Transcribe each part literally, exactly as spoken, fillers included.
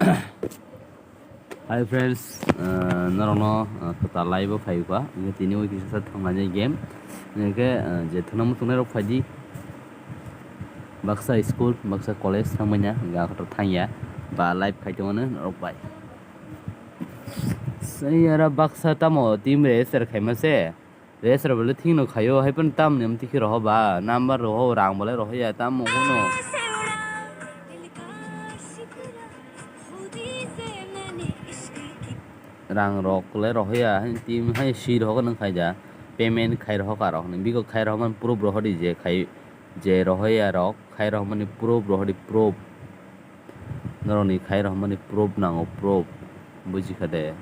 Hi friends, uh, norokno uh, kwtal live o phai kha. Hingke tini o kisa thangmani game. Hingke uh, je thangna muchungnai rok phaidi. Baksa school, baksa college thangmanya, hingke akhato thangya. Ba live khai tongmani norok bai. Sai ara baksa tamo team register khaima se. Register bole thik no khayo, hai phano tamni amtwi khe roho ba, number roho, rang bole roho ya, tamo kuno. Rang rok le roho ya, hai team hai si roho nang khai ja, payment khai roho ka rok ni, biko khai roho man proof roho di je khai, je roho ya rok, khai roho mani proof roho di proof. Norok ni khai roho mani proof nango, proof. Buji kha de.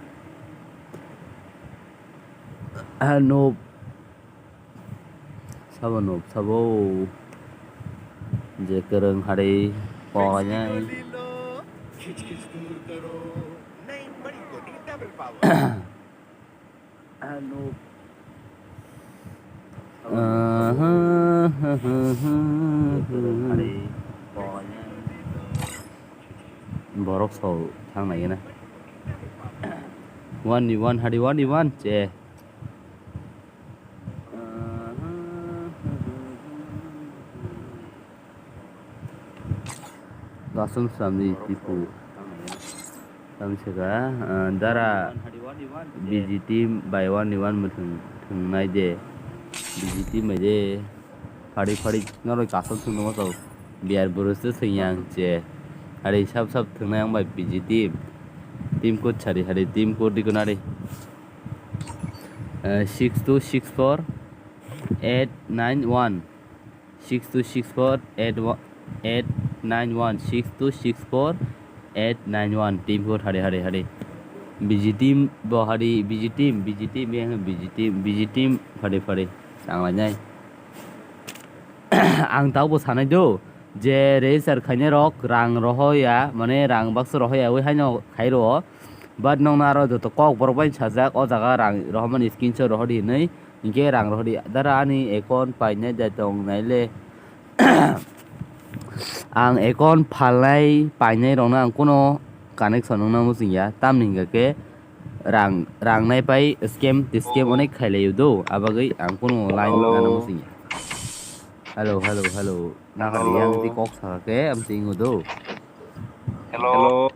Ah, noob. Sabo noob, sabo. Je kwrwng hari pohainai. Ah, noob. Borok so thang nai na. One ni one, hari one ni one, che. Kasum samni tipu. Tamsika, ah, dara B G team by one ni one muthung thung nai de. B G team bai de. Phari phari noroi kasum thung namo tau. Biar burus se sing yang che. Hari sap sap thung nai ang bai B G team. Team code chari hari team code di kunari. Eh, six two six four eight nine one. Six two six four eight one, eight nine one, six two six four eight nine one. Team code hari hari hari. B G team bo hari, B G team, B G team, yang B G team, B G team hari hari. Tanglainai. Ang taubo sanai do, je register khainai rok rang rohoya, mane rang baksa rohoya, ui haino khairo. But nokna aro joto kok borok bai sajak, o jaga rang rohormani screenshot rohor di hinui. Hinkhe rang rohor di. Dara ani account painai da tong naile. Ang account phalnai painai rokno ang kuno connection wngna muchungya. Tamni hingkha khe rang, rang nai pai scam, scam onek khailaiyo do. Abagwi ang kuno line Hello. Nana muchungya. Hello, hello, hello. Nakha Hello. Yang ti kok sakha khe, am ti ingo do. Hello. Hello.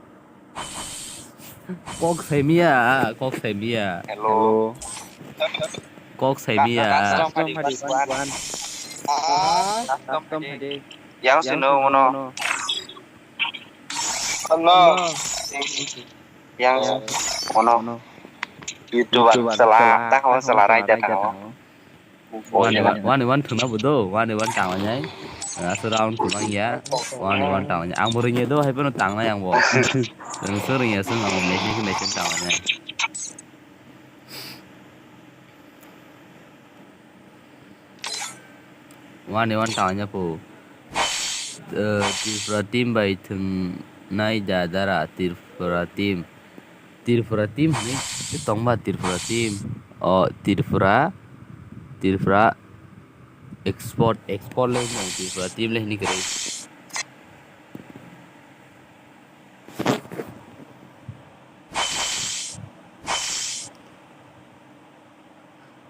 Kok saimia, kok saimia. Hello. Kok saimia. Custom hari one one. Ah, custom hari. Yang sino mono. Hello. Yang mono. YouTube sala, tak sala rai jata. One one, one one thwngna bo do, one one tanglainai. Aswk round kwbang ya, one one tanglainai. Ang bo ringya do, hai phano tangnai ang bo. Nwng swk ringya swk, ang bo machine khe machine tanglainai. One one tanglainai po. Eh, Tripura team bai thwngnai da dara, Tripura team. Tripura team hinwi tongba Tripura team. O Tripura, Tripura export, export le hinwi Tripura team le hinwi kwrwi.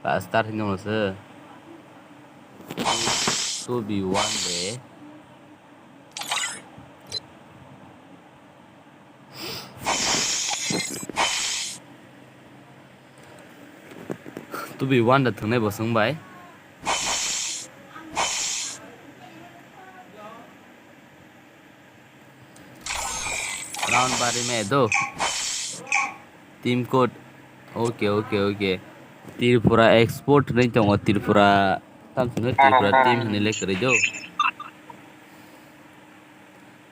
Pastor hinwi se. Two v one de. Two v one da thwngnai bo swng bai. Round bari me do. Team code. Okay, okay, okay. Tripura export hinwi tongo, Tripura. Tamsino Tripura team hinwi le kwrwi do.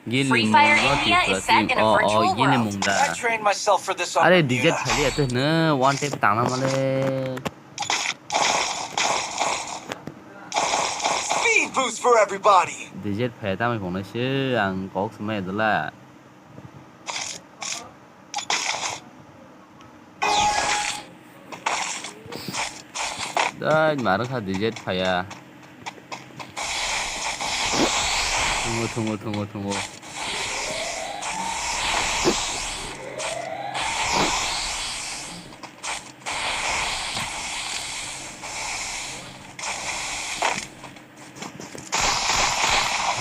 Gini mung no Tripura team. Oh, oh, gini mung da. Are, D Z phali ate hne, one tap tangna male. Speed boost for everybody. D Z phai tamo phone se ang kok smai dola. Dai, ma rwkha D Z phaiya. Thungo, thungo, thungo, thungo.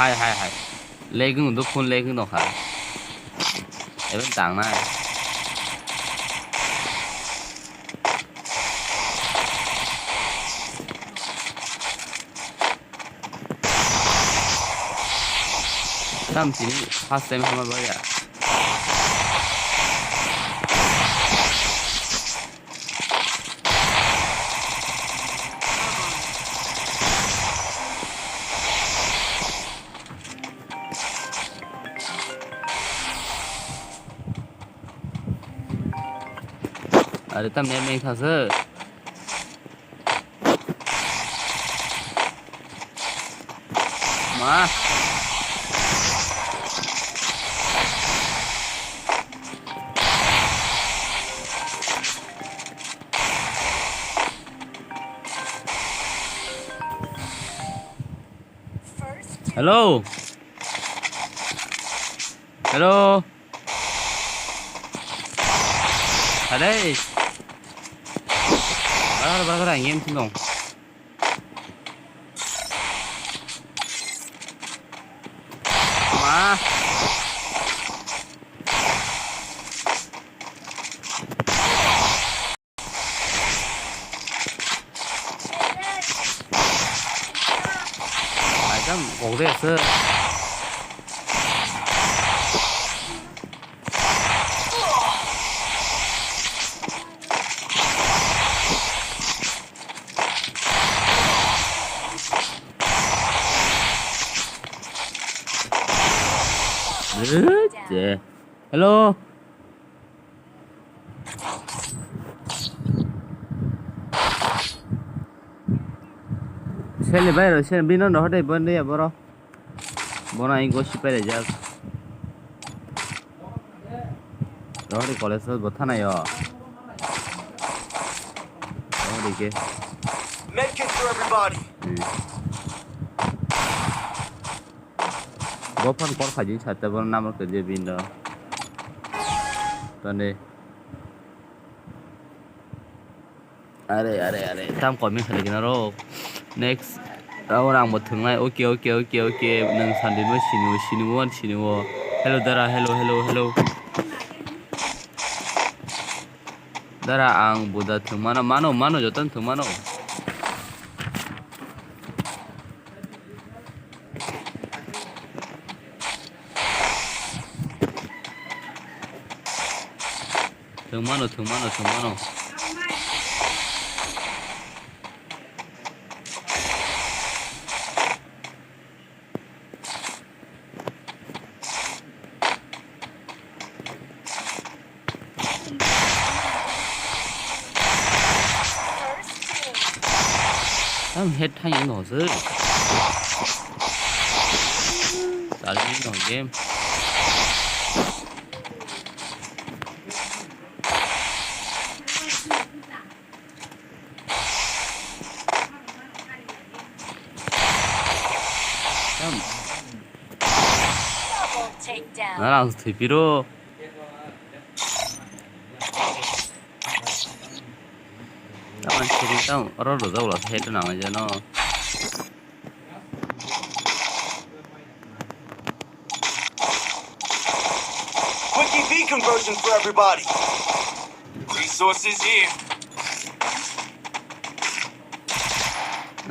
Hai, hai, hai. Lagging do phone lagging no kha. Even tang nai. Tam tini first time hama baya. Are tam nem nem khase. Ma. Hello. Hello. Adai. Bara bara bara game sing dong. Ma. Aidam gogde ase. Hello. Seli bai ro, seli bino no hodai bon dia boro. Bono ai gosi pere jak. Rohori college o bo thana yo. Rohori ke. Medkit for everybody. Hmm. Bo phone call khaijin sa tei bono number khe je bini do. Tande. Are, are, are. Tam comment khaijin aro. Next round ang bo thwngnai. Okay, okay, okay, okay. Nang sandi no sini o, sini o, sini o. Hello, dara. Hello, hello, hello. Dara ang buda thwngmano, mano, mano, jotono thwngmano. Thwngmano, thwngmano, thwngmano. Tam head thang yang no se. Tali no game. Tam. Double takedown. Narang thwi piro. Taman siri tam oro rojak ulo head nang jeno. Quickie V conversion for everybody. Resources here.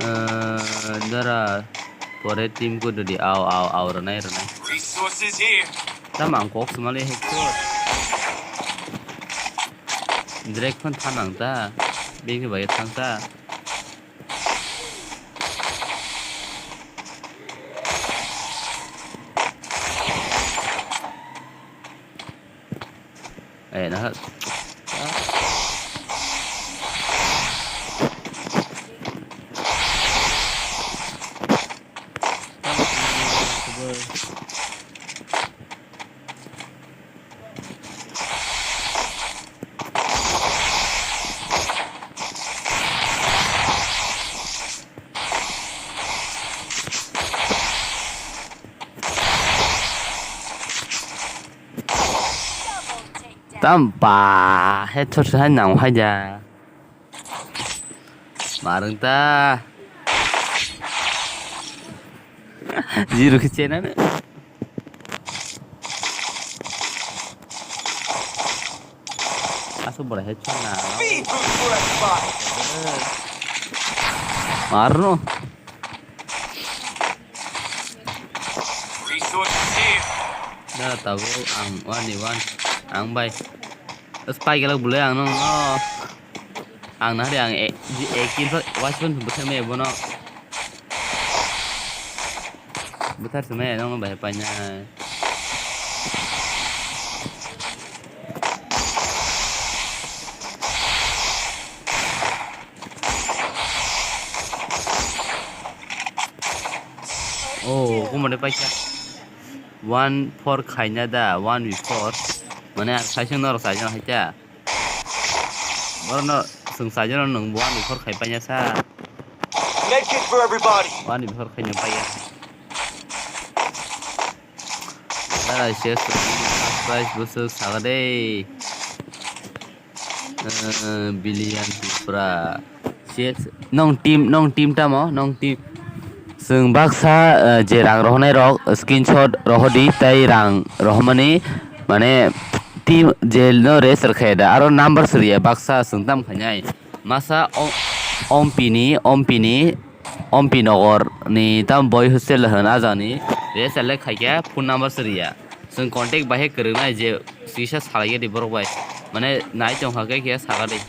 Eh, dara pore team ko dodi au, au, au, ranai, ranai. Resources here. Tamang kok sumali hekto. Direct phan thamang ta. Bini bai thang ta. Eh, nah. Tam ba, he thor hai nang hai ja. Marung ta. Zero khe chena na. Aswk bwrwi hai chwng na. Speed boost for everybody. Marno. Resources here. Da tabuk ang one ni one. Ang bai. Spy gelak bwlai ang nung no. Ang nahari ang e, e kill pa, watchman bwthai maya bono. Bwthar se maya nung bai paina. Oh, kumane paikha. One four khaina da, one before. Mane ang saisung norok saijak hai ta. Borokno chwng saijak rw nwng bo ani before khai paina sa. Med kit for everybody. Bo ani before khaina paiya. Tara se first prize bwswk saka de. Eh, Billion Tripura. Se nong team, nong team tamo, nong team. Chwng baksa, eh, je rang rohonai rok screenshot rohodi tei rang rohomani mane team je no race rwkhe da aro number suriya baksa chwng tam khainai masa o-, ompini ompini ompi nogor ni tam boy hostel hwn a jani race le khaikhe phone number suriya chwng contact bai khe kwrwngnai je sisa salai di borok bai mane nai tongkha khe khe sakadi.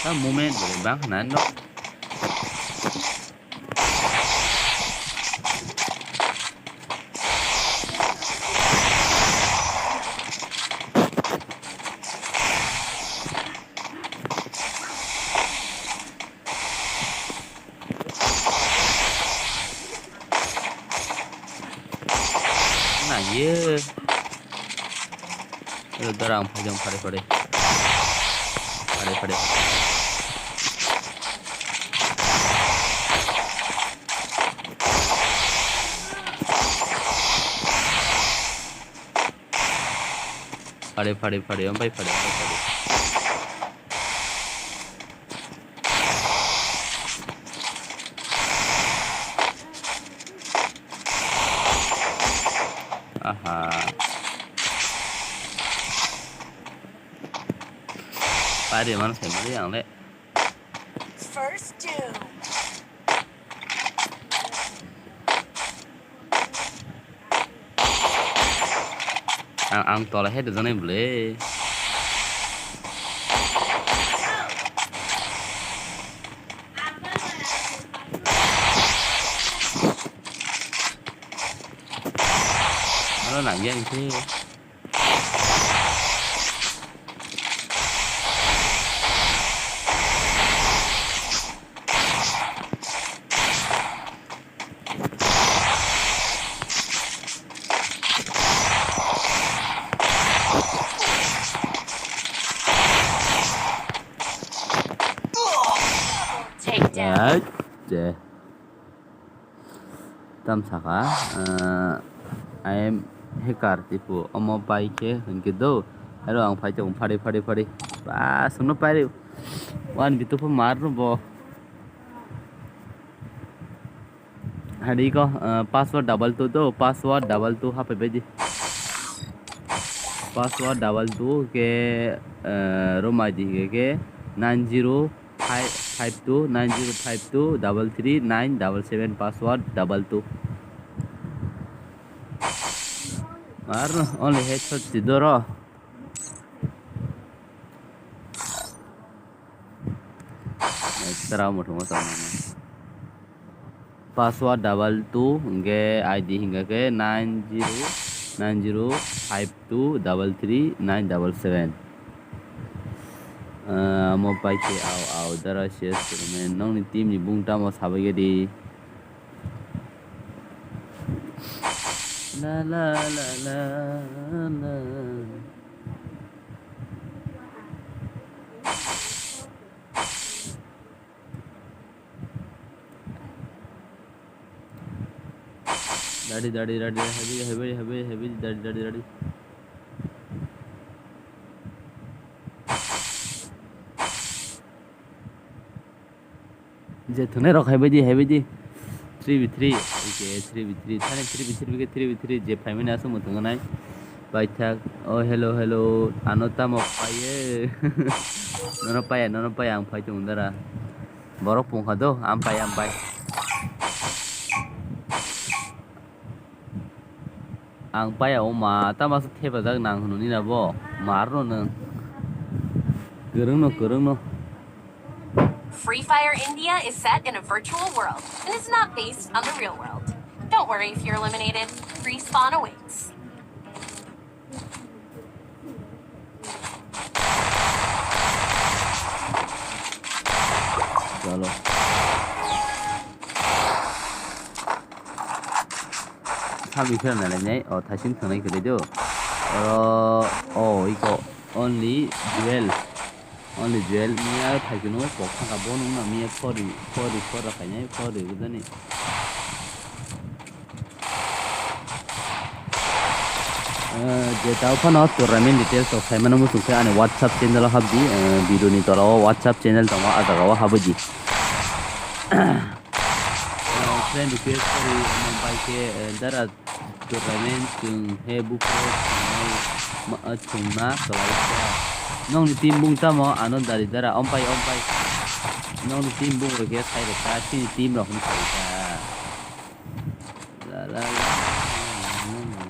Ta moment bole bang na no. Naiyo. Ero dora ang phaijong phare phare. Phare phare. Phare phare phare, ampai phare, ampai phare. Aha. Pari mana sai mari ang le. First doom. Ang, ang tola he dojana bwle. Ano nangya nisi. Take down. Tam saka, eh, I am hacker tipo, omo pai khe hwnkhe do. Aro ang phai tong phari phari phari. Ba, sumno pai re. Wan bitu pho mar no bo. Hari ko, eh, password double two do, password double two hapai bai di. Password double two ke, eh, room I D ke, ke nine zero five five two nine zero five two double three nine double seven, password double two. Mar only headshot si doro. Extra mo thungo sa mama. Password double two, hingke I D hingke ke nine zero nine zero five two double three nine double seven. Ah, mo pai ke au au dara ses men nong ni team ni bung tamo sabai di. La la la la la. Dadi, dadi, dadi, heavy, heavy, heavy, heavy, dadi, dadi, dadi. Je thunai rok haibaidi, haibaidi. Three v three, okay, three v three. Thani three v three, three v three, je phaimani aswk muthungo nai. Paithak, oh, hello, hello, ano tamo paiye. Nono paiya, nono paiya, ang phai tongo dara. Borok pungkha do, ang pai, ang pai. Ang paya o ma, tamo se thepajak nang hwnwi na bo? Mar no nwng. Kwrwng no, kwrwng no. Free Fire India is set in a virtual world and is not based on the real world. Don't worry if you're eliminated. Respawn awaits. Chalo. Sabi khe nalai nai, o thaisin thwngnai kwrwi do. Oro, o iko only duel. Only duel miya thaikhe no kok thangkha bo nung na miya four four four rok khainai four rok jani. Eh, je tao phano tournament details rok saimano muchung khe ani WhatsApp channel o habdi, eh, video ni tola o WhatsApp channel tongo, ah jaga o habwi di. Eh, friend request kari, omo bai khe, eh, dara tournament chwng he buphuru thwngnai ma-, eh, thwngna kwlai kha. Nokni team bung tamo? Ano dari dara, ompai, ompai. Nokni team bung rok khe sai rwkha, chini team rok hwn sai rwkha. La, la, la, la, la, la.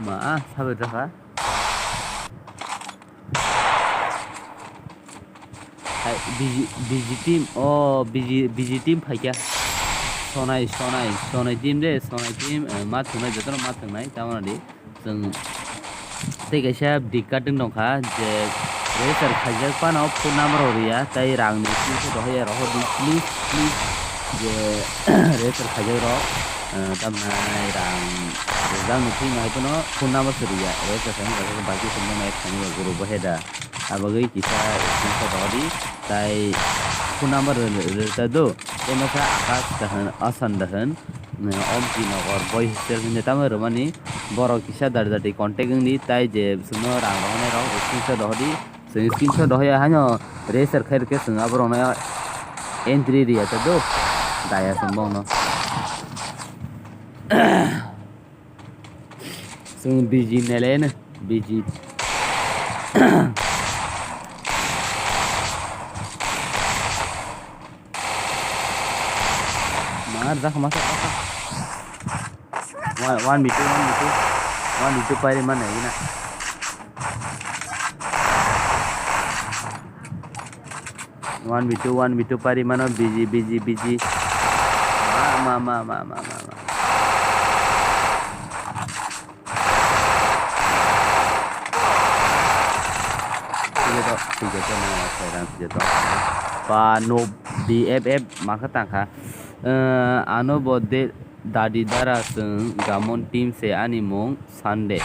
Ma, ah, sabai rwkha. Hai, B G, B G team, oh, B G, B G team phaikha. Sonai, Sonai, Sonai team de, Sonai team, eh, ma thwngnai, jotono ma thwngnai, tamo di. Chwng tei kaisa big cutting tongkha, je register khaijak phano phone number rok riya, tei rangni screenshot rohorya, rohordi, please, please, je register khaijak rok, eh, tamnai rang rijak nukhi, nai phano phone number se riya, register khaina bagwi tongmani khainai group o heda. Abagwi kisa screenshot rohordi, tai phone number rw-, rw-, rwjak do, tei masa Akash Dahan, Asan Dahan, Ompi Nogor boy hostel hinwi tamo rwmani, borok kisa dari dari contact wngdi, tai je chwngno rang rohornai rok screenshot rohordi, chwng screenshot rohorya haino register khai rwkhe chwng aborokno entry riya ta do, daya chwng bongno. Chwng B G nelen, B G. Mar jakha masa jakha. One, one v two, one v two. One v two pairi mana ina. One v two, one v two pairi mano, B G, B G, B G. Ma, ma, ma. Sijak, sijak, sijak, sijak. Pa, no, B F F, ma kha tang kha. Eh, ano bo de, dadi dara chwng gamon team se ani mung Sunday.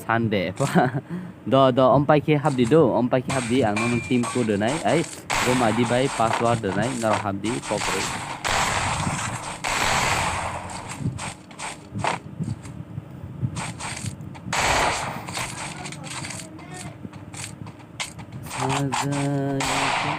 Sunday. Do, do, ompai khe habdi do, ompai khe habdi, ang nono team code rwnai, ai, room I D bai password rwnai, norok habdi, kok rw. Sajaya.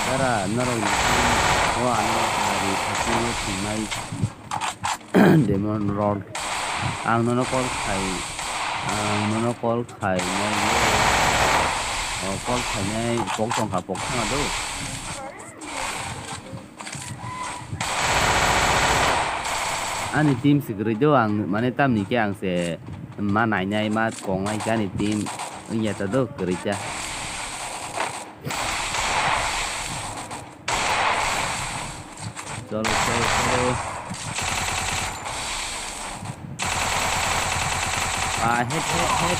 Dara, norok ni o ano gari thangwi thangnai. Demon Road. Ang nono call khai, ang nono call khai nai, o call khainai pok tongkha, pok thangma do. Ani team se kwrwi do, ang mane tamni khe ang se ma nainai, ma kongnai khe ani team wngya ta do kwrwi kha. Cholo, cholo, cholo. Ah, head, head, head.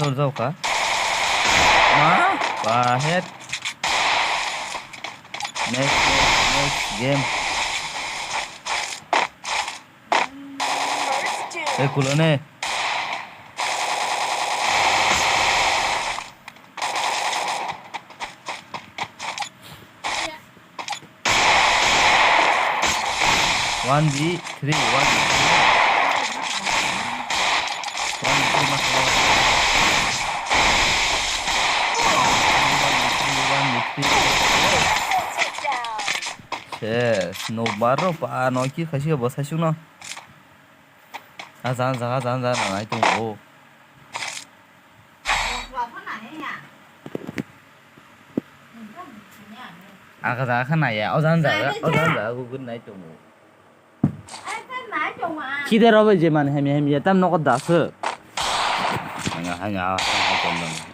Sor jao kha. Ma, ba head. Next, next, next game. Eh, kulone. One v three, one v three. One v three mas. One v three, one v three. Ses, no baro pa, no ki khasi bo sasuk no. Ajan jaga, ajan jaga nang ai tongo. Aga jaga kha nai ya, o jan jaga, o jan jaga gugur nai tongo. Khide robe je man hem hem ya tam nokot daso. Hanya, hanya, hanya, hanya, hanya.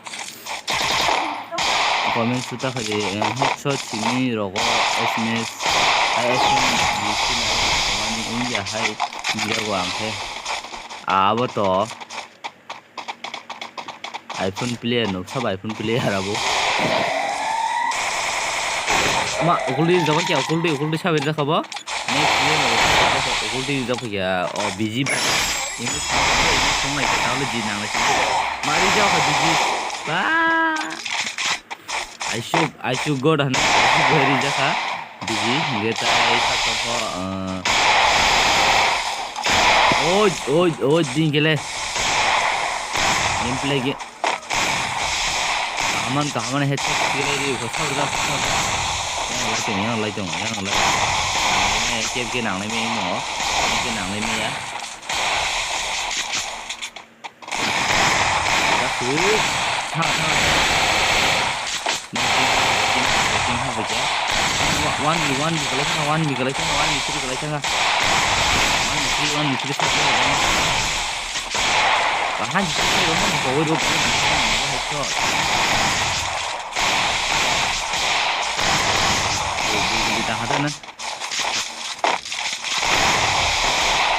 Comment suta khaje, eh, headshot simi rogo S M S, I S M, India hai, India go ang khe. Abo to. iPhone player no, sab iPhone player abo. Ma, ukuldi jaba kya, ukuldi, ukuldi sabe jaka bo. Next game abo, ukuldi jaba kya, o, B G ba. Ini song, ini song naikha, tahle ji nanglai. Mari jaka B G. Ba. Aisuk, aisuk god han, aisuk bheri jaka. B G, hingke tai sab sab ho, eh. Oi, oi, oi, ding kele. Gameplay ge. Kahaman, kahaman headshot kele di, ko sab da, sab da. Yang lai tong, yang lai tong, yang lai tong. Yang lai tong. Kep ke nang lai me mo. Kep ke nang lai me ya. One v one v kalai sanga, one v kalai sanga, one v three kalai sanga. One v three, one v three sanga. Bahai jisa yo, bahai jisa yo, bahai jisa yo.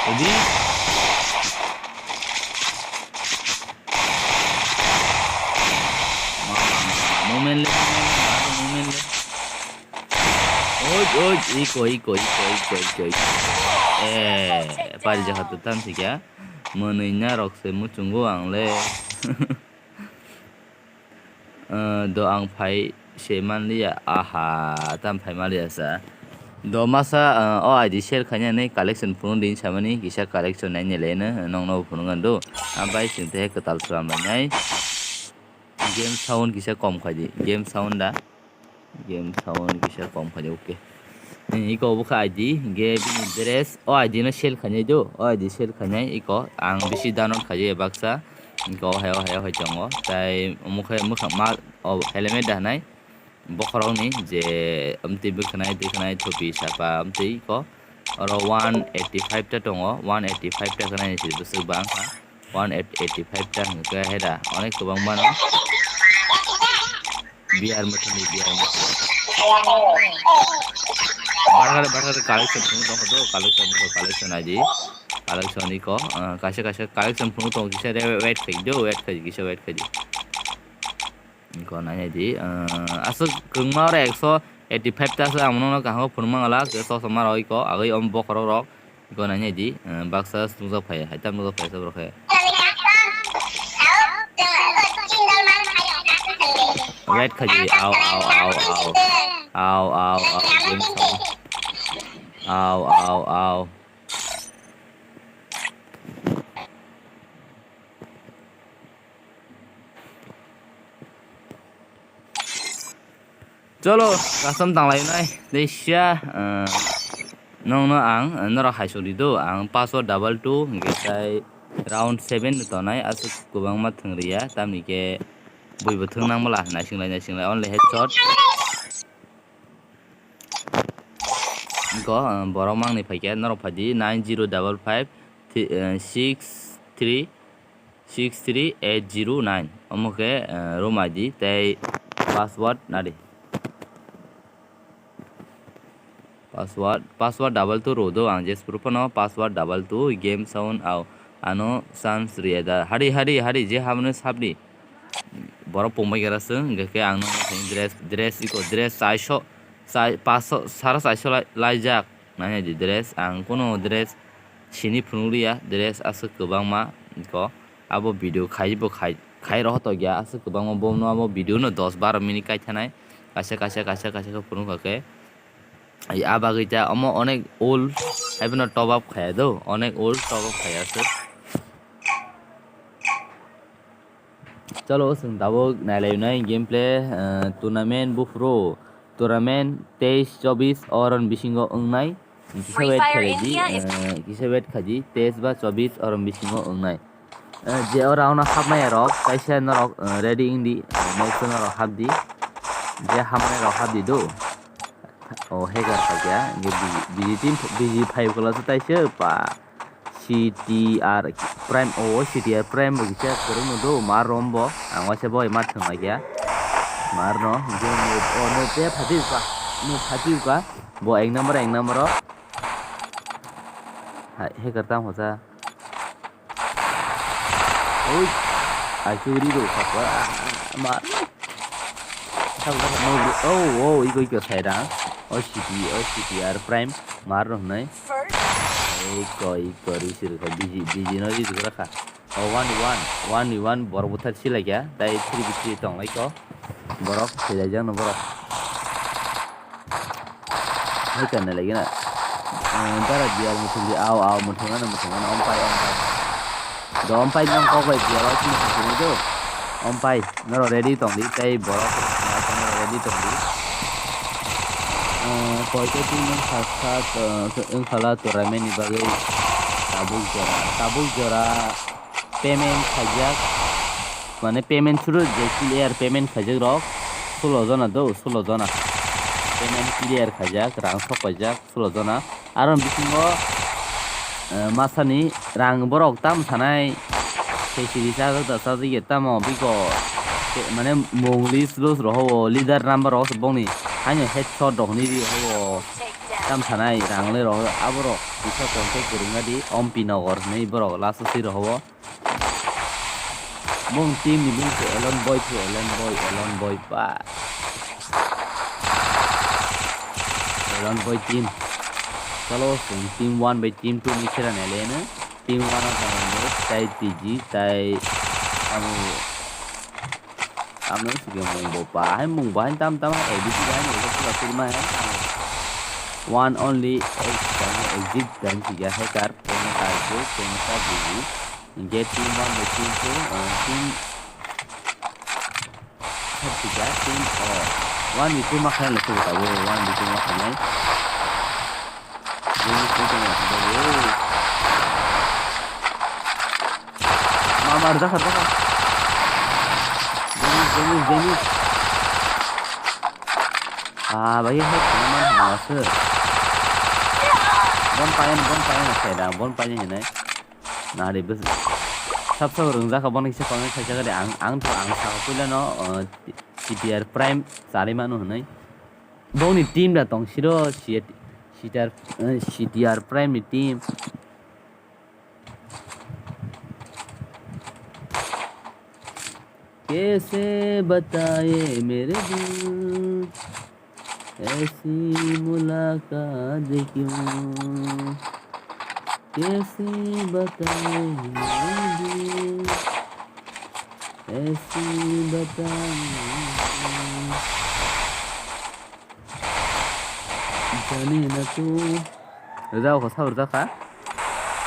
Udi. Moment le, moment le, moment le. Oi, oi, iko, iko, iko, iko, iko, iko. Eh, pari jaha tu tam sikya. Mwnwi na rok se muchungo ang le. Eh, do ang phai se manliya, aha, tam phai manliya sa. Do masa, eh, o I D share khainani collection phunuk din samani, kisa collection naini leno, nongno phunuk andu. Ampai sing te kwtal slam nai. Game sound kisa kom khaidi, game sound da. Game sound kisa kom khaidi, okay. Ni iko bukha I D, ge bini dress, o I D no sell khainai do, o I D sell khainai iko, ang bisi download khaidi baksa, iko hai, hai, hai tongo, tai mukhe, mukha ma, o helmet da nai, bokhorok ni je, amtwi bwkhanai, twi khanai, thupi sapa, amtwi iko, oro one eighty five ta tongo, one eighty five ta khanai ni se bwswk bang kha, one eighty five ta hwnkhe heda, onek kwbang mano. Biar motoni, biar motoni. Barkar, barkar collection phunuk tongkha do, collection, collection I D. Collection iko, ah, kaisa, kaisa collection phunuk tongo, kisa re wait khai do, wait khai, kisa wait khai di. Iko nai di, ah, aswk kwbangma oro ekso eighty five ta aswk ang nono kaham phunuk mangala, khe sosoma rok iko, agwi om bokhorok rok. Iko nai nai di, eh, baksa nukjak phai, hai tam nukjak phai, sabrok khe. Red khaji, au, au, au, au. Au, au, au, game sound. Au, au, au. Cholo, custom tanglai nai. Tei sia, eh, nongno ang, eh, norok hai sori do. Ang password double two, hingke tai round seven ni tonai, aswk kwbangma thwngriya, tamni ke bui bo thwng nang mala, naising lai, naising lai, only headshot. Iko, eh, borok mangni phaikhe, norok phaidi nine zero double five, thi-, eh, six three, six three eight zero nine. Omo khe, eh, room I D tei password nadi. Password, password double two rw do ang je suru phano password double two game sound au ano chance rw da. Hari, hari, hari, je habno sabdi. Borok pungbai khe ra chwng, hwnkhe khe ang no dress, dress iko, dress chaiso, chai, paso, sara chaiso lai, laijak. Nai nai di dress, ang kuno dress sini phunuk liya, dress aswk kwbangma iko. Abo video khai bo khai, khai rohor to ya, aswk kwbangma bo no abo video no dos baro minute kai thanai. Kaisa, kaisa, kaisa, kaisa khe phunuk kha khe. Ai, a bagwi ta omo onek old, haiphano top up khaya do, onek old top up khaya se. Chalo, chwng tabuk nailai nai gameplay, eh, tournament buphuru, tournament teis chobis oroni bisingo wngnai. Kisa Free wait Fire khaidi, India is eh, kisa wait khaidi, teis ba chobis oroni bisingo wngnai. Eh, je o round o hapmaya rok, kaisa norok, eh, ready wngdi, eh, next o norok hapdi. Je hapmaya rok hapdi do. O hacker kha kya, hwnkhe B G, B G team, B G five kula se taise pa. C T R Prime, o C T R Prime bo kisa kwrwngno do, ma rom bo, ang waisa bo ma thwng lai kya. Mar no, hwnkhe no, o no te phatiu ka, no phatiu ka, bo ek number, ek number o. Hai, hacker tamo sa. Oi. Ai, churi do, sapa, ah, ah, ma. Sapa, sapa, no, oh, oh, iko, iko, sairang. O C T, o C T R Prime, mar no hnai. Iko, iko, risi rikha, biji, biji no risi rikha. O one v one, one v one, borok buthar silai kya, tai three v three tong lai ko. Borok, silai jang no borok. Hai kana lagi na. Eh, dara biar muthung di, au, au, muthung na, muthung na, ompai, ompai. Do ompai nang kok bai biar wa muthung sini do. Ompai, noro ready tong di, tai borok, noro ready tong di. Eh, koito team wng kha, eh, wng khala tournament ni bagwi tabuk jora, tabuk jora payment khaijak, mane payment suru je clear payment khaijak rok, sulo jona do, sulo jona. Payment clear khaijak, rang sok paijak, sulo jona. Aro bisingo, eh, masani rang borok tam sanai, sesiri chajak da chajak ya tamo biko, te-, mane mungli slow slow ho leader number rok bongni haino headshot rok ni ri ho tam sanai rang le rok aborok bisa contact kwrwngya di Ompi Nogor hinwi borok last o swi rok ho. Bong team ni bung se Elon Boy se, Elon Boy, Elon Boy ba. Elon Boy team. Chalo, chwng team one bai team two ni khela nailai no. Team one o tamo no, tai T G, tai amo, amo sige mung bo ba, hai mung bo hai tam tam, A B C hai mung bo pura firma hai. One only exit dan sige hacker, kemo tarbo, kemo tarbo. Hingke team one bai team two, ah, team, team, oh, one bai two ma khainai khe bo tabuk, one bai two ma khainai. Team two ma khainai. Ma, ma, rwjakha, rwjakha. Damage, damage, damage. Ah, bai, hai, ma, ma, ma, sir. Bon payan, bon payan, sai da, bon payan hinai. Nari bwswk sab sab rwngjak kha, bono kisa comment khaijak di, ang, ang to ang sakha puila no, uh, C T R Prime chari mano hwnwi. Bongni team da tong siro, C T R, uh, C T R Prime ni team. कैसे बताए मेरे दिल, ऐसी मुलाकात क्यों? कैसे बताए मेरे दिल, ऐसी बताए क्यों? Jani na tu. Rwjak kho, sabo rwjak kha.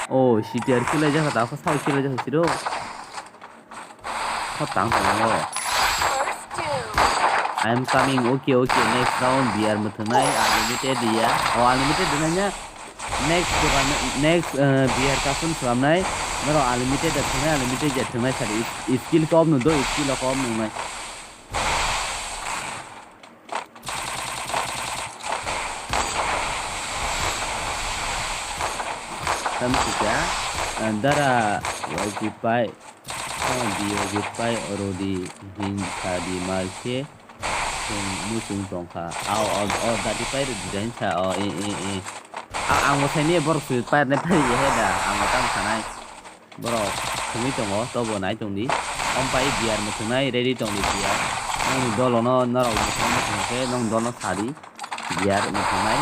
Oh, C T R kill laijak kha, ta kho sabo kill laijak kha siro. Sab tang tong o. I am coming. Okay, okay. Next round, B R mwthwngnai, unlimited ya. Oh, unlimited dina nya. Next tournament, next, uh, B R custom swnamnai. Norok unlimited ya thwngnai, unlimited ya thwngnai sadi. Skill kom no do, skill kom nungnai. Tamo sika, ah, dara wajipai, ah, di wajipai orodi hin sadi malse, chwng muchung tongkha. Ao, ao, ao, dati pai rodi jain sa, o, e, e, e. A-, ang bo saini borok sui pai ne pai ye he da, ang bo tamo sanai. Borok thwngwi tongo, tobo nai tongdi. Ompai B R mwthwngnai ready tongdi B R. Nokni dolono norok mwthwng mwthwng khe nokni dolono sadi B R mwthwngnai.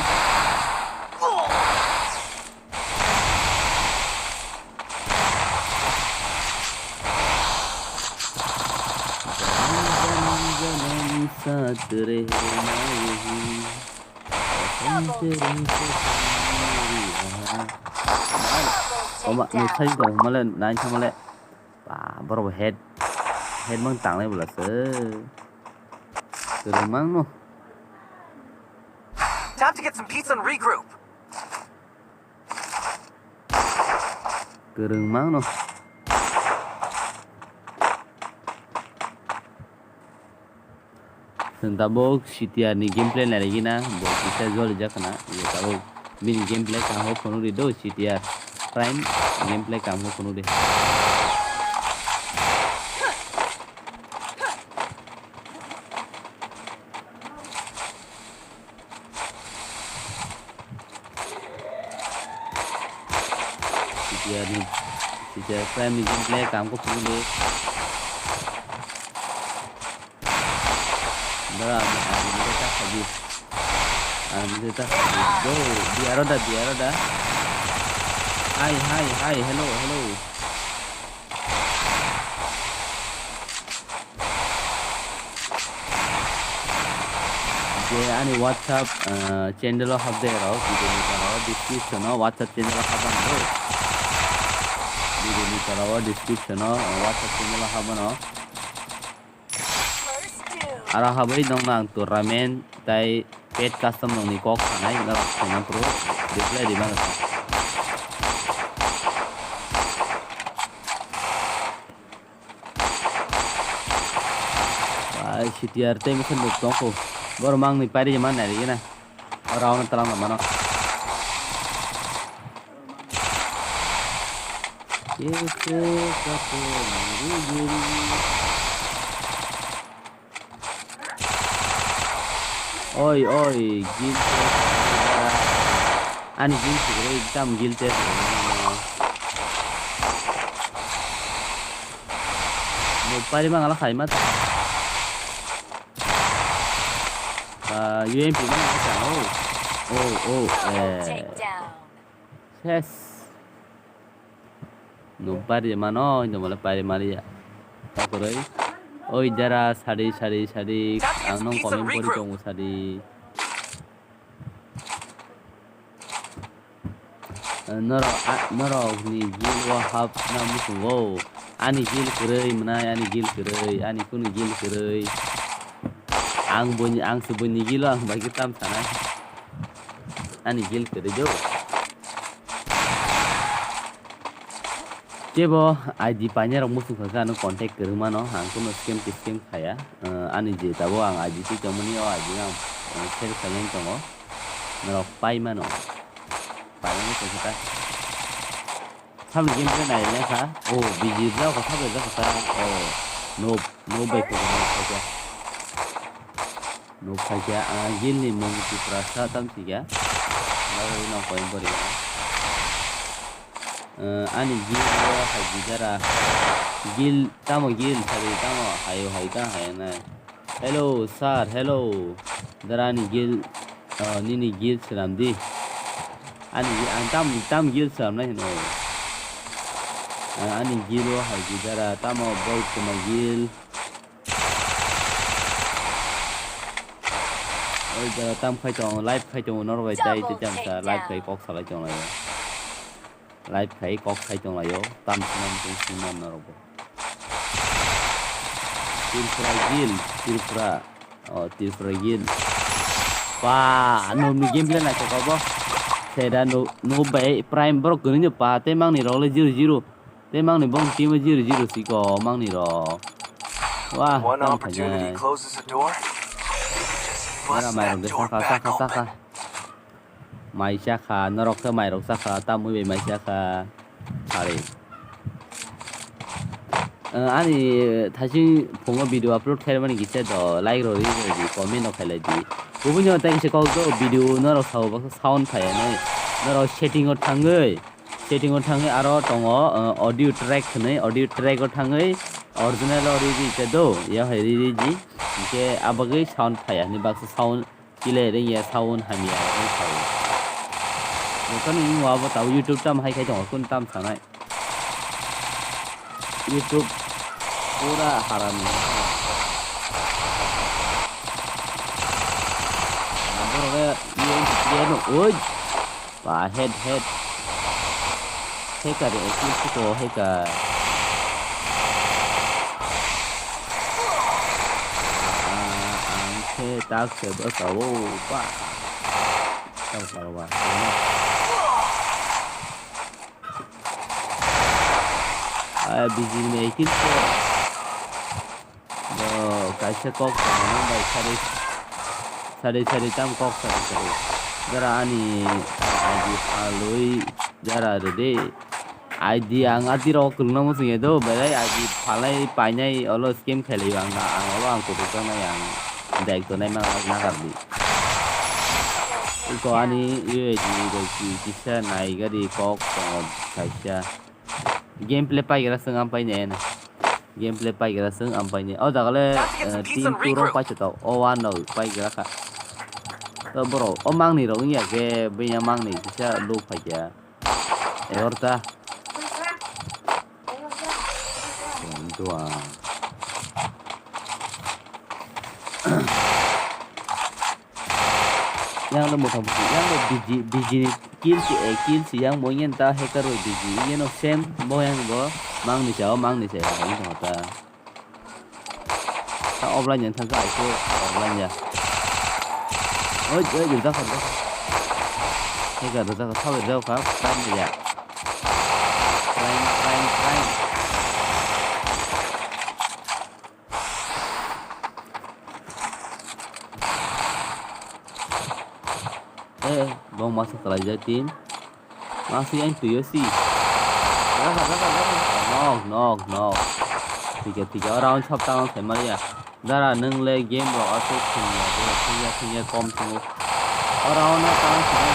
Oma, no sai tong male, nai tong male. Ba, borok bo head, head mang tangnai bwla se. Kwrwng mang no. Time to get some pizza and regroup. Kwrwng mang no. Chwng tabuk C T R ni gameplay nai rwgwi na, bo kisa joli jak khna, je tabuk bini gameplay kaham khe phunuk di do, C T R Prime gameplay kaham khe phunuk di. C T R ni, C T R Prime ni gameplay kaham khe phunuk di. Dara, ang, ang mide ta khaji. Ang mide ta khaji. Go, B R da, B R da. Hi, hi, hi, hello, hello. Je ani WhatsApp, eh, channel o habde rok, video ni tola o description o WhatsApp channel o habmano. Video ni tola o description o, eh, WhatsApp channel o habmano. Aro habwi nokno ang tournament tai pet custom rokni kok sanai norok thwngna phuru reply rwmano ta. Bai C T R tei misa nuk tongkho. Borok mangni pairi man nai rwgena. Oro ano twlang mano. Oi, oi, guild test. Ani guild kwrwi, tam guild test. Bo pari mangala khaima ta. Ah, U M P mangala ta. Oh, oh, oh, eh. Ses. No pari mano, no mala pari maria. Takoroi. Oi dara sadi, sadi, sadi. Ang nong comment pori tongo sadi. Norok, a, norok ni guild o hapna muchungo. Ani guild kwrwi mwnai, ani guild kwrwi, ani kunu guild kwrwi. Ang boni, ang se boni guild o ang bai khe tam sanai. Ani guild kwrwi do. Kebo I D painai rok muchung kha khe ano contact kwrwng mano, ang kuno scam tiscam khaya. Eh, ani je tabuk ang I D twi tongmani o I D no ang, eh, share khainani tongo. Norok pai mano. Painani tongkha ta. Samni game khe nai le kha. O, busy jak kha, sabai jak kha ta. O, no, no bai kha, no kha. Nuk phaikha, ah, guild ni mung Tiprasa tam sikha. Bagwi no koi bori. Eh, ani guild o hai gidara. Guild, tamo guild, sari tamo, hayo hai ta, hayo nai. Hello, sir, hello. Dara ani guild, oh, nini guild swnam di. Ani, ang tam, tam guild swnam nai hino. Eh, ani guild o hai gidara, tamo bol kuma guild. Oi da tam khai tong, live khai tong, norok bai tai tei tam sa live khai kok salai tong laio. Live khai kok khai tong laio, tam sinam tong sinam norok bo. Tripura Guild, Tripura. Oh, Tripura Guild. Pa, no mi gameplay na kok bo. Seda no, no bai prime borok kwrwini pa te mangni rok le zero zero. Tei mangni bong team o zero zero siko mangni rok. Wah, tam khainai. Mera mairok de saka, saka, saka. Mai saka, norok khe mairok saka, tamwi bai mai saka. Sari. Eh, ani thaising phungo video upload khaimani kisa do, like rok ri rok di, comment rok khailai di. Kubuni o tei kisa kok do video norok sao sound phaiya nai. Norok setting o thangwi. Setting o thangwi aro tongo, uh, audio track hwnwi, audio track o thangwi original o riri khe do, ya hai riri di. Hwnkhe abagwi sound phaiya hwnwi baksa sound kile ringya, sound hamya ring sao. Jotono wngwi abo tabuk YouTube tam hai khai tongo, kun tam sanai. YouTube pura harami. Borok e, e, e, oi. Ba, head, head. Hacker, eh, kill siko, hacker. Ah, ang khe tak se bwsa o, ba. Tak se ba. Ah, bijini kill se. Bo kaisa kok tongmani bai sari, sari, sari tam kok sari, sari. Jara ani agi phalwi jara rwdi. I D ang ati rok kwlwngna muchung ya do, belai I D phalnai painai olo scam khailai ang, ang olo ang kutuk tongnai ang daik tonai ma nakardi. Iko ani U A D rok ki kisa nai gari kok tongo kaisa. Gameplay paigra sung am paine ene. Gameplay paigra sung am paine. O jaga le, eh, team two rok paisa tok. O one no paigra kha. To borok o mangni rok wngya khe bini mangni kisa low phaikya. Egarota. Dua. Yang le mota moti, yang le biji, biji ni kill si, eh, kill si yang bo yang ta hacker roi biji, yang no same bo yang bo mang ni chao, mang ni chao, yang no ta. Ta offline yang thang ka, ai ko offline ya. Oi, oi, oi, da ka, da ka. Hacker da ka, thawi da ka, prime ya. Prime, prime, prime. Eh, bong masa kalaijak team. Masa yang tuyo si. Jaga, jaga, jaga. Nok, nok, nok. Tiga, tiga. Orang chop tangan saya maria. Dara nung le game rok asuk thungya, thungya, thungya, thungya, kom thungo. Oro ono tang thungo.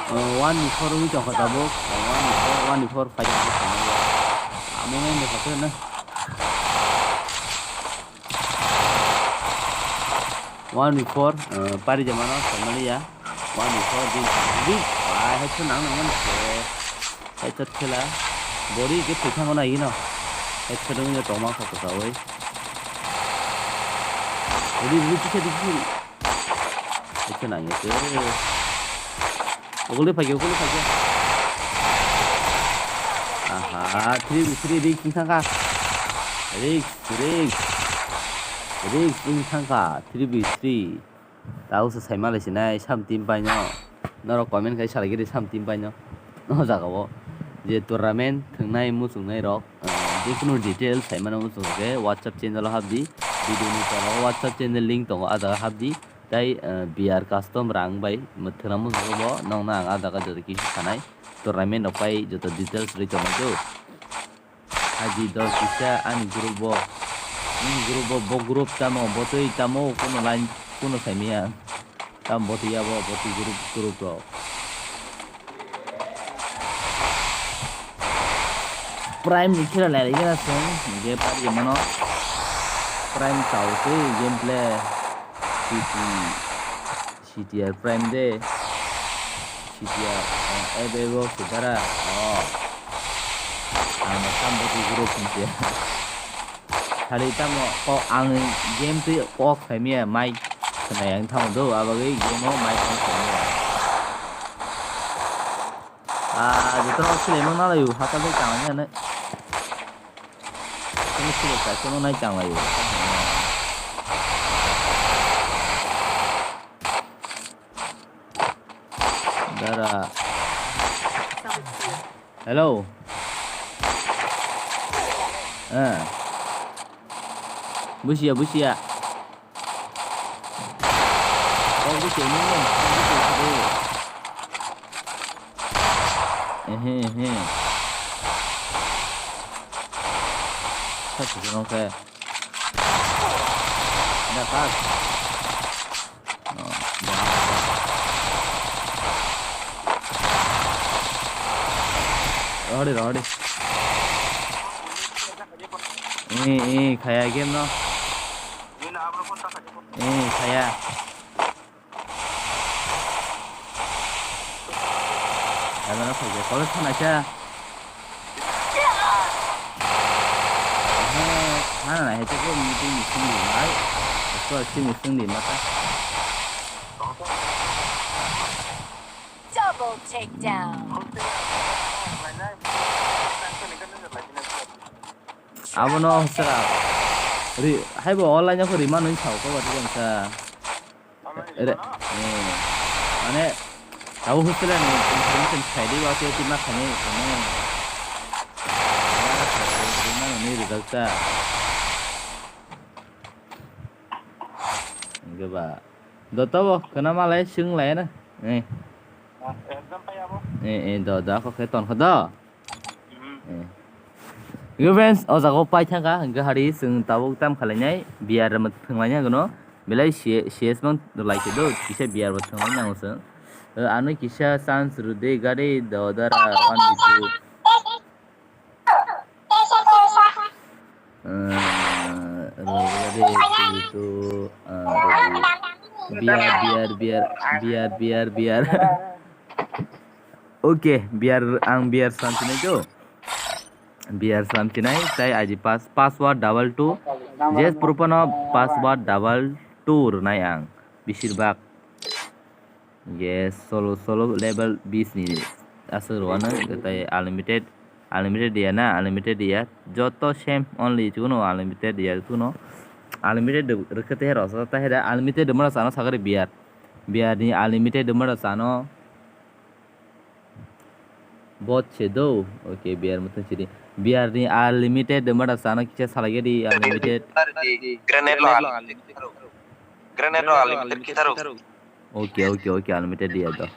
Oh, one before wngwi tongkha tabuk. Oh, one before, one before five wngwi tongkha. Amo ngai nukha khe na. One before, uh, pari jamano, family ya. One before, din, din, ah, headshot nang nang nang se. Headshot khela. Bori ke thwi thango na ino. Headshot wngya tongma kha kwchawoi. Bori, bori, kisa di, kisa di. Headshot nang ya se. Uguli phaikhe, uguli phaikhe. Aha, three v three risk wng thangkha. Risk, risk. Risk wng thangkha, three v three. Tao se saima lai sinai, sam team paino. Norok comment khai salai giri sam team paino. No jaga o. Je tournament thwngnai muchungnai rok, eh, jekunu details saimano muchung khe WhatsApp channel o habdi. Video ni tolo WhatsApp channel link tongo, ah jaga habdi. Tai, eh, B R custom rang bai mwthwna muchungo bo nokna ang ah jaga joto kisu sanai. Tournament rok pai joto details rwi tongmani do. Haji dos kisa ani group bo. Ani group bo, bo group tamo, bo twi tamo, kuno line, kuno saimanya. Tamo bo twi ya bo, bo twi group, group rok. Prime ni khela lai gana song, je pari mano. Prime tau se gameplay. C T, C T R Prime de. C T R, eh, ebe bo se dara. Oh. Ang sam bo group ni se. Hari tamo kok ang game twi kok saimaya mic khwnai ang tamo do, abagwi game o mic ang saimaya. Ah, jotono sile mang nalayo, hakal bai tang ya ne. Ini sile ka, sile mang nai tang layo. Dara. Hello. Eh. Busia, busia. Kok busia ini, kok busia ini. Ehe, ehe. Satu, satu, oke. Ada, pas. Oh, dah. Rohori, rohori. Eh, eh, khaya game no. Eh, khaya. Ano no khaya. College khana kya? Hana na hete ko meeting ni sungdi mai. Ko si ni sungdi mata. Double takedown. Abono saka ri haibo online ko rima nung sao ko bati jang sa. Re, eh, mane abo hostel ni information khaidi ba ke tima khani ne. Rima nung ni result ta. Enke ba. Do tobo khwna malai swng lai na. Eh. Exam pai abo. Eh, eh, do, do, ako khe ton kho do. Hmm. Eh. Yo friends, o jaga o pai thangkha, hwnkhe hari chwng tabuk tam khlainai, B R rwma thwnglainai gono. Belai C S mang lai khe do, kisa B R bo thwnglainai nango chwng. Eh, ano kisa chance rwdi gari do dara one two. Rwgade tu, ah, rwgade. Biar, biar, biar, biar, biar, biar. Oke, biar ang biar samsinai tu. Biar samsinai, tai aji pas, password double two. Jes purupano password double two rwnai ang. Bisir bak. Yes, solo, solo level bis ni aswk rwano, tai unlimited, unlimited ya na, unlimited ya, joto same only, chuno unlimited ya, chuno unlimited rwkhe te hero sa, ta hera unlimited mara sano sakari biar, biar ni unlimited mara sano. Bot se do, okay, biar mutung sidi, biar ni unlimited mara sano kisa salai di unlimited. Grenade lo unlimited. Grenade lo unlimited kitaro. Oke, oke, oke, unlimited dia do.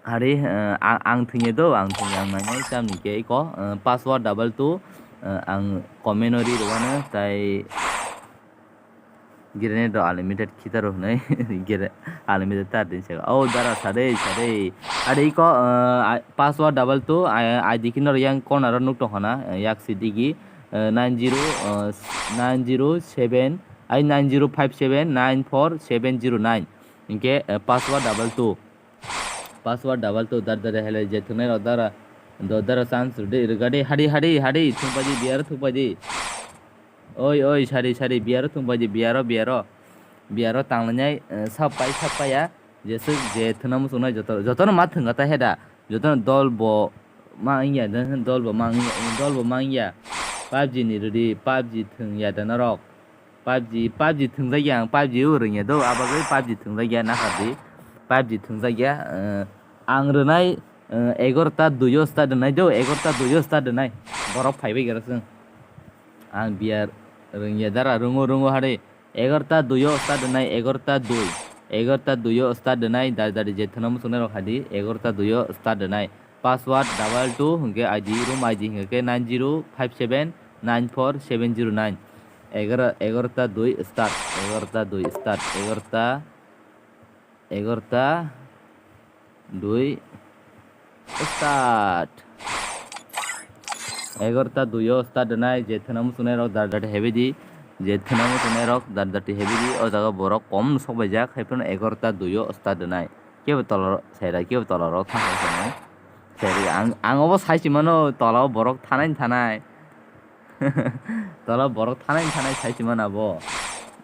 Hari, eh, ang, ang thwngya do, ang thwngya, ang nainai tamni khe iko, eh, password double two, eh, ang comment o ri rwano, tai grenade do unlimited khitaro hwnwi, gre-, unlimited tar din se. Oh, dara sadei, sadei. Ari iko, eh, password double two, I D khe norok yang corner o nuk tong khana, eh, yak si digi, eh, nine zero, eh, nine zero seven, ai nine zero five seven nine four seven zero nine. Hinkhe, eh, password double two. Password double two dar dare hele je thwngnai rok dara do dara chance rwdi rwgadi hadi hadi hadi thwngpaidi biaro thwngpaidi. Oi oi sari sari biaro thwngpaidi biaro biaro biaro tanglainai, eh, sap pai sap paiya jeswk je thwngna muchungnai joto jotono ma thwngkha ta heda jotono dol bo ma wngya dol bo ma wngya dol bo ma wngya. PUBG ni rwdi PUBG thwngya da norok. PUBG, PUBG thwngjakya ang, PUBG o rwngya do, abagwi PUBG thwngjakya, nakardi. PUBG thwngjakya, eh, ang rwnai, eh, egarota dui o start rwnai do, egarota dui o start rwnai. Borok phaibai gra chwng. Ang biar rwngya dara, rwngo, rwngo hari. Egarota dui o start rwnai, egarota dui. Egarota dui o start rwnai, dari, dari je thwngna muchungnai rok hadi, egarota dui o start rwnai. Password double two hwnkhe I D, room I D hwnkhe nine zero five seven nine four seven zero nine. Egarota dui start, egarota dui start, egarota, egarota dui start. Egarota dui o start rwnai, je thwngna muchungnai rok dar dar hebai di, je thwngna muchungnai rok dar dar hebai di, o jaga borok kom sok bai jak, hai phano egarota dui o start rwnai. Kebo tola saira, kebo tola rok thang thang. Seri ang, ang obo sai si mano, tola o borok thanai thanai. Tola o borok thanai thanai sai si mano abo.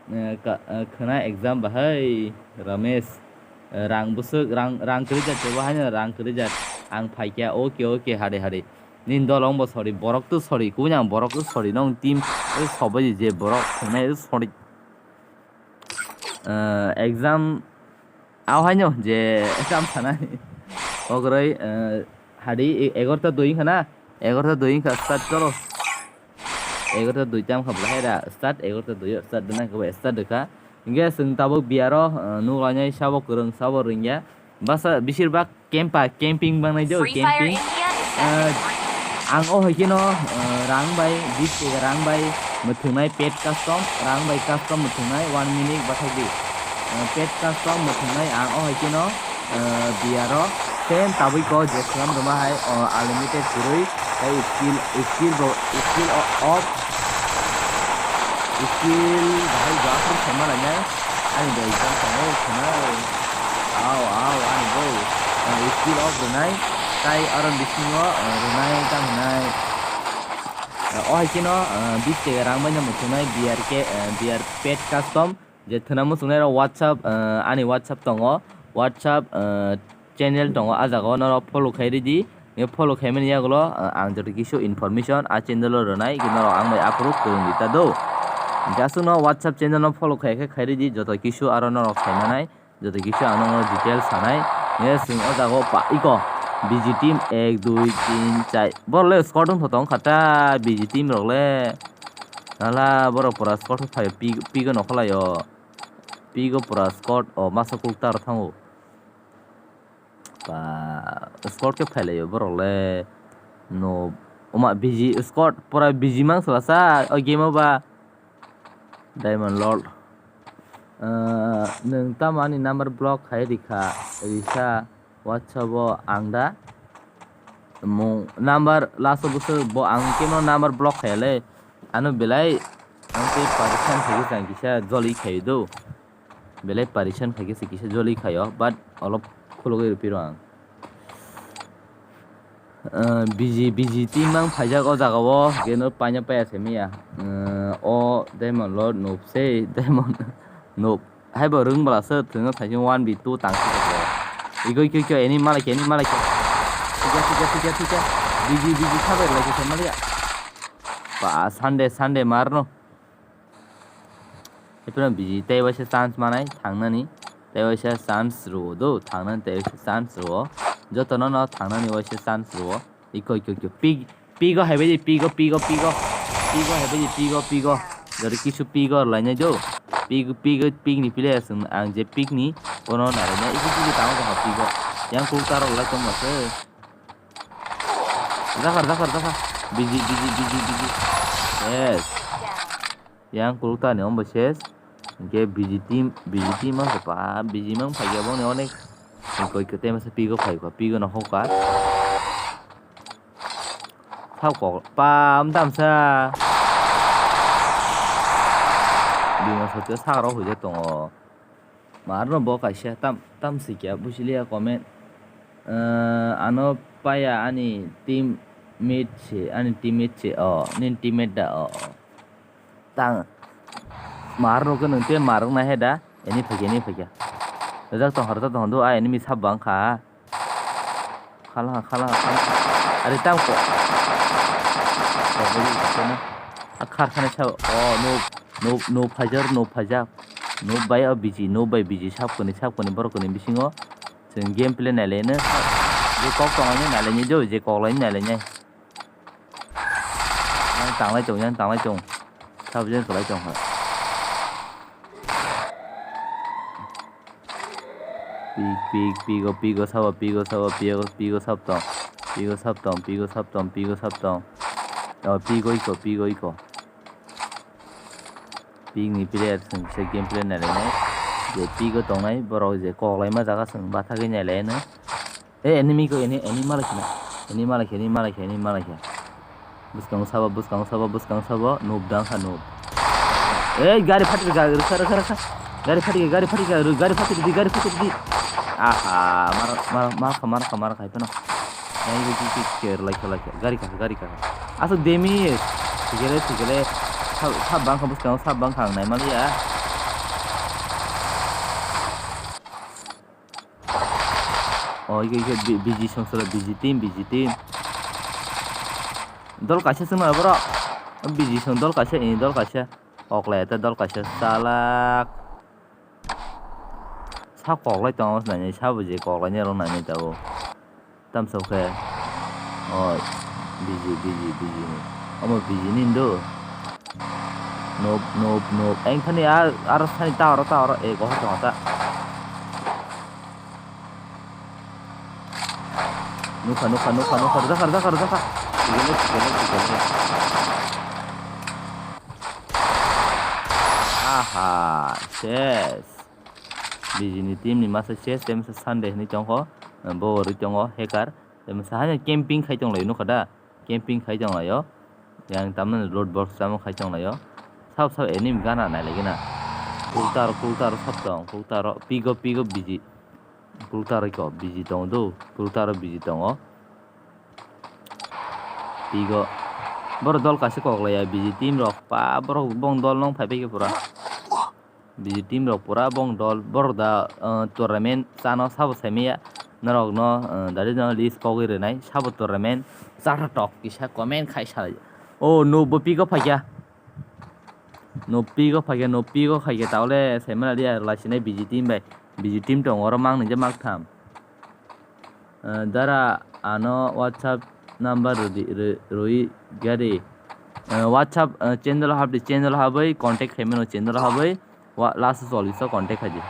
Eh, ka, eh, khwna exam bahai, Ramesh. Eh, rang bwswk, rang, rang kwrwi jat, tebo haino rang kwrwi jat. Ang phaikya, okay, okay, hade, hade. Nini dol wng bo sorry, borok to sorry, kubuni ang borok to sorry, nong team, eh, sobai je borok, khwnai sorry. Eh, exam, Aw haino je tam sanai. Ogroi, eh, hadi e-, egarota dui wngkha na? Egarota dui wngkha, start cholo. Egarota dui tam kha bwlai da, start, egarota dui start dena kha start dekha. Hingke chwng tabuk biaro, eh, nuk lainai sabo kwrwng, sabo rwngya. Basa bisir bak camp pa, camping bangnai jo, Free Fire camping. India is Eh, ang o hai keno, eh, rang bai, bis taka rang bai, mwthwngnai pet custom, rang bai custom mwthwngnai, one minute bathai di. Eh, pet custom mwthwngnai ang o hai keno, eh, biaro, Ten tabui ko je khwnam rwma hai, o, unlimited kwrwi, tei skill, skill bo, skill o-, off, skill bahai bo aphuru khaima lainai, ani bo exam tongo khwnai, au, au, ani bo, o, skill off rwnai, tai aro bisingo, o, rwnai tamo hwnai, o, o hai kheno, o, bis taka rang baino muchungnai B R K, o, B R Pet Custom, je thwna muchungnai rok WhatsApp, ah, ani WhatsApp tongo, WhatsApp, ah, channel tongo, ah jagao norok follow khai ridi, nge follow khaimani yagulo, ah, ang joto kisu information ah channel o rwnai, norok ang bai aphuru kwrwng rita do. Hwnkhe aswkno WhatsApp channel no follow khai khe khai ridi, joto kisu aro norok saimanai, joto kisu ang norok details sanai, nge swng o jagao pa iko, B G team ek, dui, tin, char, borok le squad wngthoto wngkha ta, B G team rok le. Hala borok pura squad phaio, pik, pik no khlaio. Pigo pura squad, o masa kuk tar thango. Pa squad khe phailaio borok le. No, oma B G squad pura B G mang sala sa o game o ba. Diamond Lord. Ah, nwng tamo ani number block khai rikha, risa WhatsApp o ang da. Mung number last o bwswk bo ang kemo number block khaiya le. Ano belai ang tei parisan khaikhe chang kisa joli khaio do. Belai parisan khaikhe se kisa joli khaio, but olop khulugwi rw phiro ang. Ah, B G, B G team mang phaijak o jaga o, keno paina paya se maya. Ah, o Diamond Lord noob se, Diamond noob. Haibo rwng bwla se thwngno thaising one v two tang si khe. Iko, iko, iko, eni malai khe, eni malai khe. Thika, thika, thika, thika. B G, B G khabai lai khe maliya. Pa Sunday, Sunday marno. Ephano B G tei waisa chance manai thangnani. Tei waisa chance rwo do thangnani, tei waisa chance rwo. Jotono no thangnani waisa chance rwo. Iko, iko, iko. Pig, pigo haibai di, pigo, pigo, pigo. Pigo haibai di, pigo, pigo. Jori kisu pigo lainai do. Pig, pigo, pig ni player sung ang je pig ni kono naraina. Iko, iko, tamo tongkha pigo. Yang kuk taro lai tongma se. Dakar, dakar, dakar. B G, B G, B G, B G. Yes. Yang kuluk ta ni ombo ses. Hingke B G team, B G team mang sepa, B G mang phaikhe bongni onek. Koi kete masa pigo phaikha, pigo no hokha. Thao kok, pa, amdam sa. Bima sotio sagrok huijak tongo. Marno bo kaisa tam, tam sikya, busi liya comment. Eh, ano paya ani team mate se, ani team mate se, o, nini team mate da, o. Tang, mar rok nung te mar rok nai he da, eni phaikya, eni phaikya. Rwjak tong, rwjak tong, do, a enemy sab bang kha. Khala, khala, khala. Ari tam ko. A khar khana sa, o, no, no, no phajar, no phajar. No bai o B G, no bai B G sab kani, sab kani, borok kani bisingo. Chwng gameplay nai lai no. Je kok tong ani nai lai ni do, je kok lai nai lai nai. Yang tanglai tong, yang tanglai tong. Sabo jeng kwlai tong kha. Pik, pik, pigo, pigo, sabo, pigo, sabo, pigo, pigo, sab tong. Pigo, sab tong, pigo, sab tong, pigo, sab tong. Oh, pigo iko, pigo iko. Pik ni player chwng kisa gameplay nai lai nai. Je pigo tongnai, borok je kok lai ma jaga chwng bathagwi nai lai no. Eh, enemy ko, eni, eni malai khna. Eni malai khe, eni malai khe, eni malai khe. Bwskango sabo, bwskango sabo, bwskango sabo. Noob dang kha, noob. Eh, gari phatri ga, rwkha, rwkha, rwkha. Gari phatri ga, gari phatri ga, rw-, gari phatri di, gari phatri di. Aha, mar, mar, mar kha, mar kha, mar kha, phano. Yang iki, iki, iki, ker lai kha, lai kha. Gari kha, gari kha. Aswk damage. Thikele, thikele. Sab, sab bang kha, bwskango sab bang kha, ang nai maliya. Oh, iko, iko, B-, B G song solo, B G team, B G team. Dol kaisa chwng nai borok. B G song dol kaisa, ini dol kaisa. Oklai ta dol kaisa, salak. Sa koklai tongo, nai, nai, sabo je koklai ni rok nai, nai tabo. Tamsa khe. Oh, B G, B G, B G ni. Omo B G ni ndo. Noob, noob, noob. Eng thani a, aro thani ta oro, ta oro. E, gohor tongo ta. Nukha, nukha, nukha, nukha. Rwjakha, rwjakha, rwjakha. Tigene, tigene, tigene. Aha, ses. B G ni team ni masa ses, tei masa Sunday hinwi tongkho. Bo rwi tongo hacker. Tei masa hai camping khai tong lai nukha da. Camping khai tong lai o. Yang tamni loot box tamo khai tong lai o. Sab sab enemy gana nai lai gana. Kultar kultar sab tong kultar o pigo pigo biji. Kultar ko biji tong do. Kultar biji tongo. Pigo. Boro dol kaisa kok lai ya biji team rok pa borok bong dol nong phai phai khe pura. Biji team rok pura bong dol borok da, uh, tournament chano sabo saimaya norok no, uh, dadi no list kogwi rwnai sabo tournament chara tok kisa comment khai salai o no bo pigo phaikya no pigo phaikya no pigo khaikya taole saimana dia laisinai biji team bai biji team tongo oro mang nung je mak tham. Uh, dara ano WhatsApp number rwdi, rw-, rwi gari. Uh, WhatsApp, uh, channel habdi, channel habwi contact khaimano channel habwi. Wa last cholish o contact khaidi.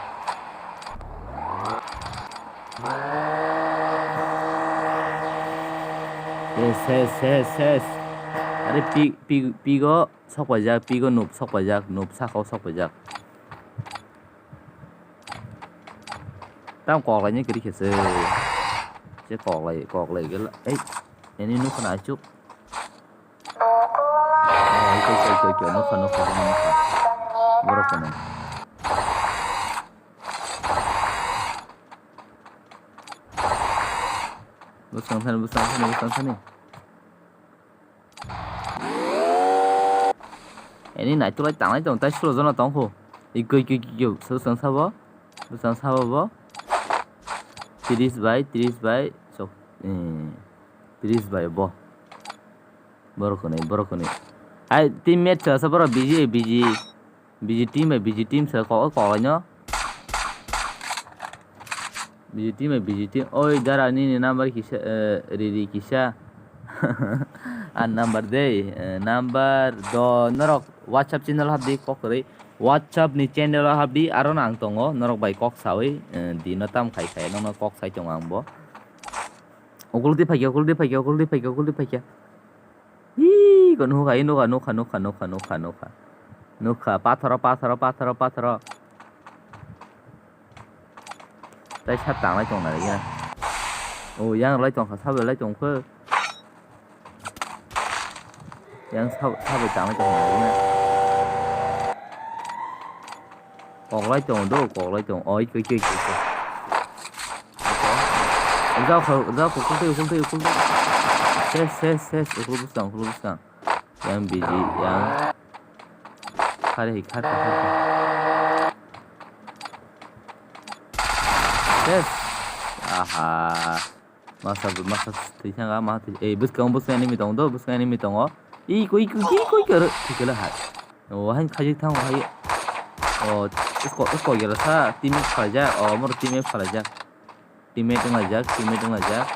Ses ses ses ses. Are pi pi pigo sokpaijak, pigo noob sokpaijak, noob sakao sokpaijak. Tam koklai ni kwrwi khe se. Se koklai, koklai gela. Ei, nini nukha na achuk. Oh, ikoi, ikoi, ikoi, ikoi. Nukha, nukha, nukha, nukha. Borok kono. Bwsang thani, bwsang thani, bwsang thani. Ani naitok lai tanglai tong tai sulo jono tong kho. Ikoi koi koi koi bwsang sabo. Bwsang sabo bo. Tris bai, tris bai. Sok. Eh, tris bai bo. Borok kwnwi, borok kwnwi. Hai teammate sa sa borok biji biji. Biji team bai biji team sa kok kok laino. Biji team bai biji team. Oi dara nini number kisa, eh, riri kisa. An number dei, eh, number do norok WhatsApp channel habdi kok kwrwi. WhatsApp ni channel habdi aro no ang tongo norok bai kok sawi, eh, dino tam khai khai nono kok sai tongo ang bo. Okoldi phaikya, okoldi phaikya, okoldi phaikya, okoldi phaikya. Ih, ko nukha, ih, nukha, nukha, nukha. Nukha, pathoro, pathoro, pathoro, pathoro. Tai sat tanglai tong nai ya. O, yang lai tong kha, sabai lai tong kha. Yang sab-, sabai tanglai tong nai ya. Koklai tong do, koklai tong. Oi, koi, koi, koi, koi. Jao kha, jao kha, ukultwi, ukultwi, ukultwi. Ses, ses, ses, ukul bwskang, ukul bwskang. Yang biji, yang. Khare hi, khare, khare. Ses. Aha. Masa, masa thwi thanga, ma thwi, eh, bwskang, bwskang enemy tongo, do, bwskang enemy tongo. Ih, koi, koi, koi, koi, koi, thwi kela hai. O, hain khaijak thango hai. O, isko, isko gela sa, teammate phalajak, o, moro teammate phalajak. Teammate wnglaijak, teammate wnglaijak.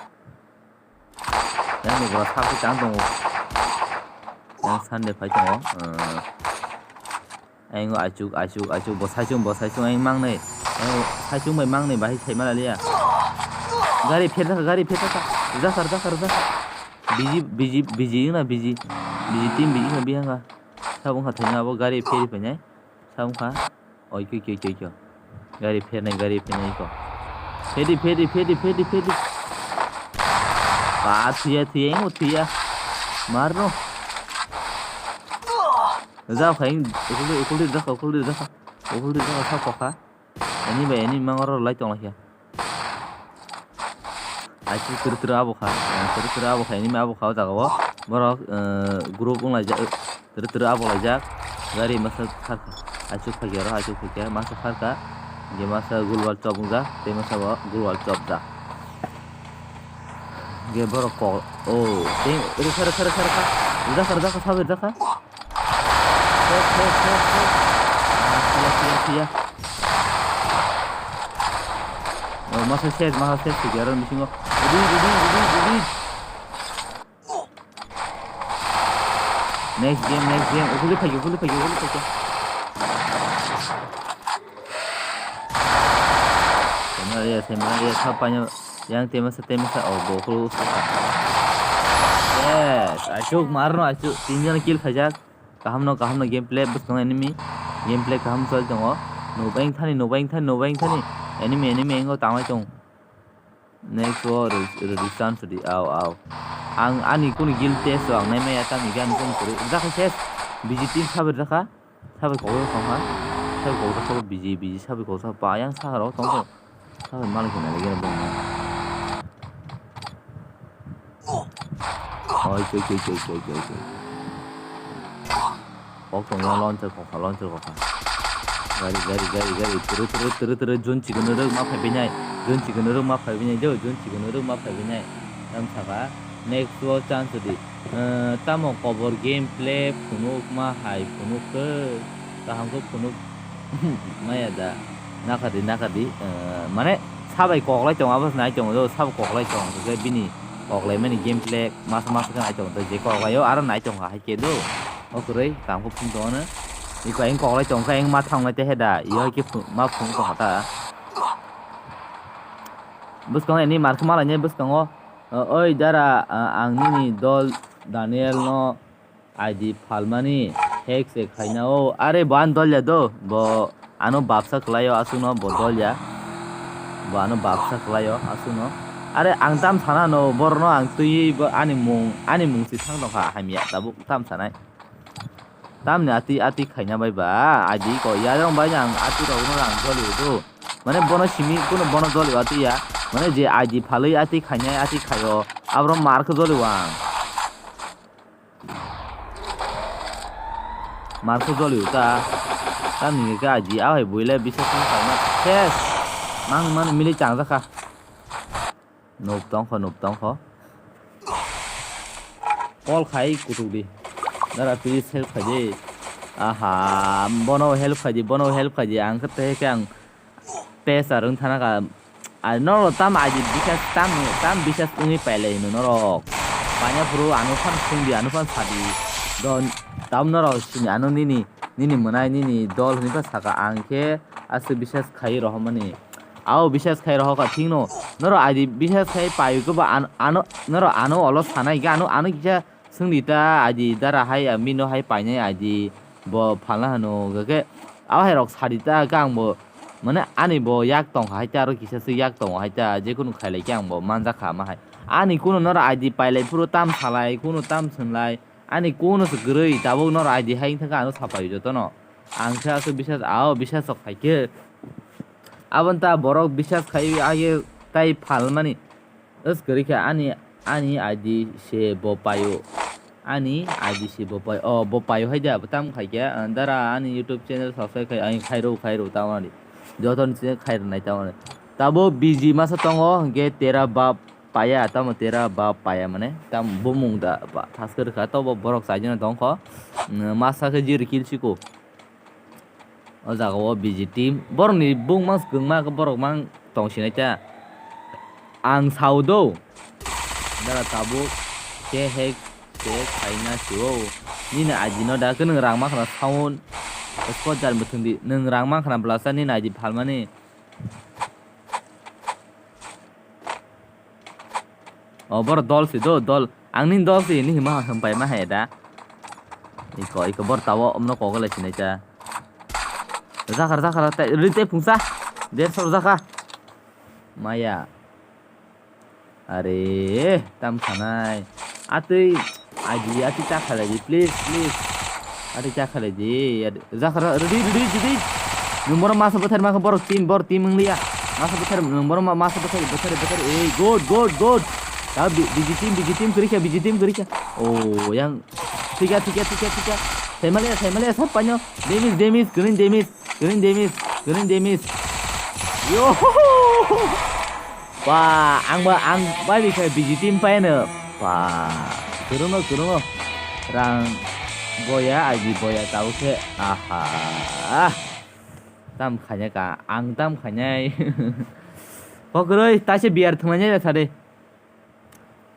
Yang ni bora sakti tang tongo. Yang Sunday phai tongo. Eh. Ayang o aichuk, aichuk, aichuk, bo saichung, bo saichung, ayang mangnai. Ayang o saichung bai mangnai bahai sai mala liya. Gari pher jakha, gari pher jakha. Jakha, jakha, jakha. Biji, biji, biji wngna biji. Biji team biji wngna bihang kha. Sabung kha thaina abo gari pheri phainai. Sabung kha. Oi, kyo, kyo, kyo, kyo. Gari phernai, gari phernai ko. Phedi, phedi, phedi, phedi, phedi. Ba, thuya, thuya, emo thuya. Marno. Jao kha, ing, ukuldi, ukuldi jakha, ukuldi jakha. Ukuldi jakha, sa kokha. Ani bai, ani mangoro lai tong lakha. Aichu turu turu abo kha, turu turu abo kha, enemy abo kha o jaga o. Borok, eh, group wng laijak, turu turu abo laijak. Gari masa kharkha. Aichu phaikhe oro, aichu phaikhe masa kharkha. Ge masa gulwal chop wngjak, tei masa bo gulwal chopjak. Ge borok kok, o, tei rwkha, rwkha, rwkha, rwkha. Rwjakha, rwjakha, sabai rwjakha. Ses, ses, ses, ses. Ah, thuya, thuya, thuya. Oh, masa ses, masa ses, thuya, aro bisingo. Ready, ready, ready, ready. Next game, next game. Ukuldi phaikhe, ukuldi phaikhe, ukuldi phaikhe. Semra ya, semra ya, sapaino. Yang temasa, temasa. Oh, bokol. Yes, asuk, marno, asuk. Tinjon kill khaijak. Kaham no, kaham no gameplay bwskango enemy. Gameplay kaham choli tongo. Nubai thani, nubai thani, nubai thani. Enemy, enemy engo tangwi tong. Next o rw-, rwdi chance di, au, au. Ang ani kunu guild test o ang naimaya, tamni gani kunu kwrwi. Rwjakha ses, B G team sabai rwjakha. Sabai kok rwjakha. Sabai kok rwjakha B G, B G sabai kok rwjakha. Bayang sakha rok tongkha. Sabai malik khe nai gena bong. Oi, oi, oi, oi, oi, oi, oi. Kok tongya launcher kokha, launcher kokha. Gari, gari, gari, gari. Turu, turu, turu, turu. Jun chikon rwk ma phai binai. Jun chikon rwk ma phai binai. Jo, jun chikon rwk ma phai binai. Tam saka. Next o chance di. Eh, tamo kobor gameplay phunuk ma hai phunuk khe. Kaham khe phunuk maya da. Nakadi, nakadi. Eh, mane sabai koklai tongo, abo nai tongo. Jo, sabo koklai tongo. Khe bini koklai mani gameplay masa masa khe nai tongo. Je koklai o aro nai tongo hai khe do. O kwrwi, tamo phung tongo no. Iko ayang koklai tongkha, ayang ma thang lai te heda. Iyo hai khe phung, ma phung tongkha ta. Bwskango ani mar khe ma lainai bwskango. O, oi dara, a, ang nini dol Daniel no I D phalmani hack se khaina o. Are bo ani dol ya do. Bo ano babsa kwlai o aswk no bo dol ya. Bo ano babsa kwlai o aswk no. Are ang tam sana no borno ang twi bo ani mung, ani mung si thang tongkha hamya tabuk tam sanai. Tamni ati, ati khaina bai ba, I D ko ya rong bai ang ati rok no rang joli do. Mane bono simi kuno bono joli ati ya. Mane je I D phalwi ati khainai ati khaio. Abro mar khe joli wang. Mar khe joli ta. Tamni ke I D a hai buile bisa khaina. Ses. Mang man mili chang jakha. Noob tongkho, noob tongkho. Call khai kutuk di. Dara please help khai di. Aha, bono help khai di, bono help khai di. Ang khe tei khe ang pesa rwng thana ka. Ai no tam I D bisas tam, tam bisas wngwi pailai no norok. Panya phuru ano phan sung di, ano phan sa di. Don tam norok sini ano nini, nini mwnai nini dol hwnwi pha saka ang khe aswk bisas khai rohormani. Ao bisas khai rohor kha thikno. Norok I D bisas khai paio khe bo ano, ano, norok ano olo sanai khe ano, ano kisa swngdi ta I D dara hai, ah, mino hai painai I D bo phalna hwno hwnkhe. Abo hai rok sadi ta khe ang bo mane ani bo yak tongkha hai ta aro kisa se yak tongo hai ta jekunu khailai khe ang bo manjakha ma hai. Ani kunu norok I D pailai phuru tam salai, kunu tam swnglai. Ani kunu se kwrwi tabuk norok I D hai wngkha khe ano sapai jotono. Ang khe aswk bisas, ao bisas rok khai khe. Aboni ta borok bisas khai age tai phalmani. Wng kwrwi kha ani, ani I D se bo paio. Ani I D se bo paio. O, bo paio hai da, bo tamo khai khe, ah, dara ani YouTube channel subscribe khai, ani khairo, khairo, tamo ani. Joto ni se khai rwnai tamo ani. Tabo B G masa tongo, hwnkhe tera bap paya, tamo tera bap paya mane, tamo bumung da ba, thaskhe rwkha, tobo borok chaijano tongkho. Mm, masa khe jiri kill siko. O jaga o B G team. Borok ni bung mang swkang ma khe borok mang tong sinai ta. Ang sao do. Dara tabuk. Te hek. Te khaina sio. Nini I D no da khe nwng rang ma khna sound. Spot jar muthung di. Nwng rang ma khna blasa nini I D phalmani. O, borok dol si do, dol. Ang nini dol si, nini hima hempai ma hai da. Iko, iko, bor tawo, omno kogole sinai ta. Jakar, jakar, tai, ri tai phungsa. Derso jakha. Maya. Are, tam sanai. Atwi, aji, atwi ta khalai di, please, please. Atwi ta khalai di. Jakar, ready, ready, ready. Nwng bono masa bwthar mangkha borok team, borok team wng liya. Masa bwthar, nwng bono ma-, masa bwthar, bwthar, bwthar. Ei, good, good, good. Ta B-, B G team, B G team kwrwi kha, B G team kwrwi kha. Oh, yang. Thika, thika, thika, thika. Saimaliya, saimaliya, sab panyo. Damage, damage, green damage, green damage, green damage. Yo. Ba, ang ba, ang bai bi khe B G team paino. Ba, kwrwngno, kwrwngno. Rang boya, agi boya, tau khe. Aha. Tam khainai ka, ang tam khainai. Kokroi, taise beer thwngnai ya thade.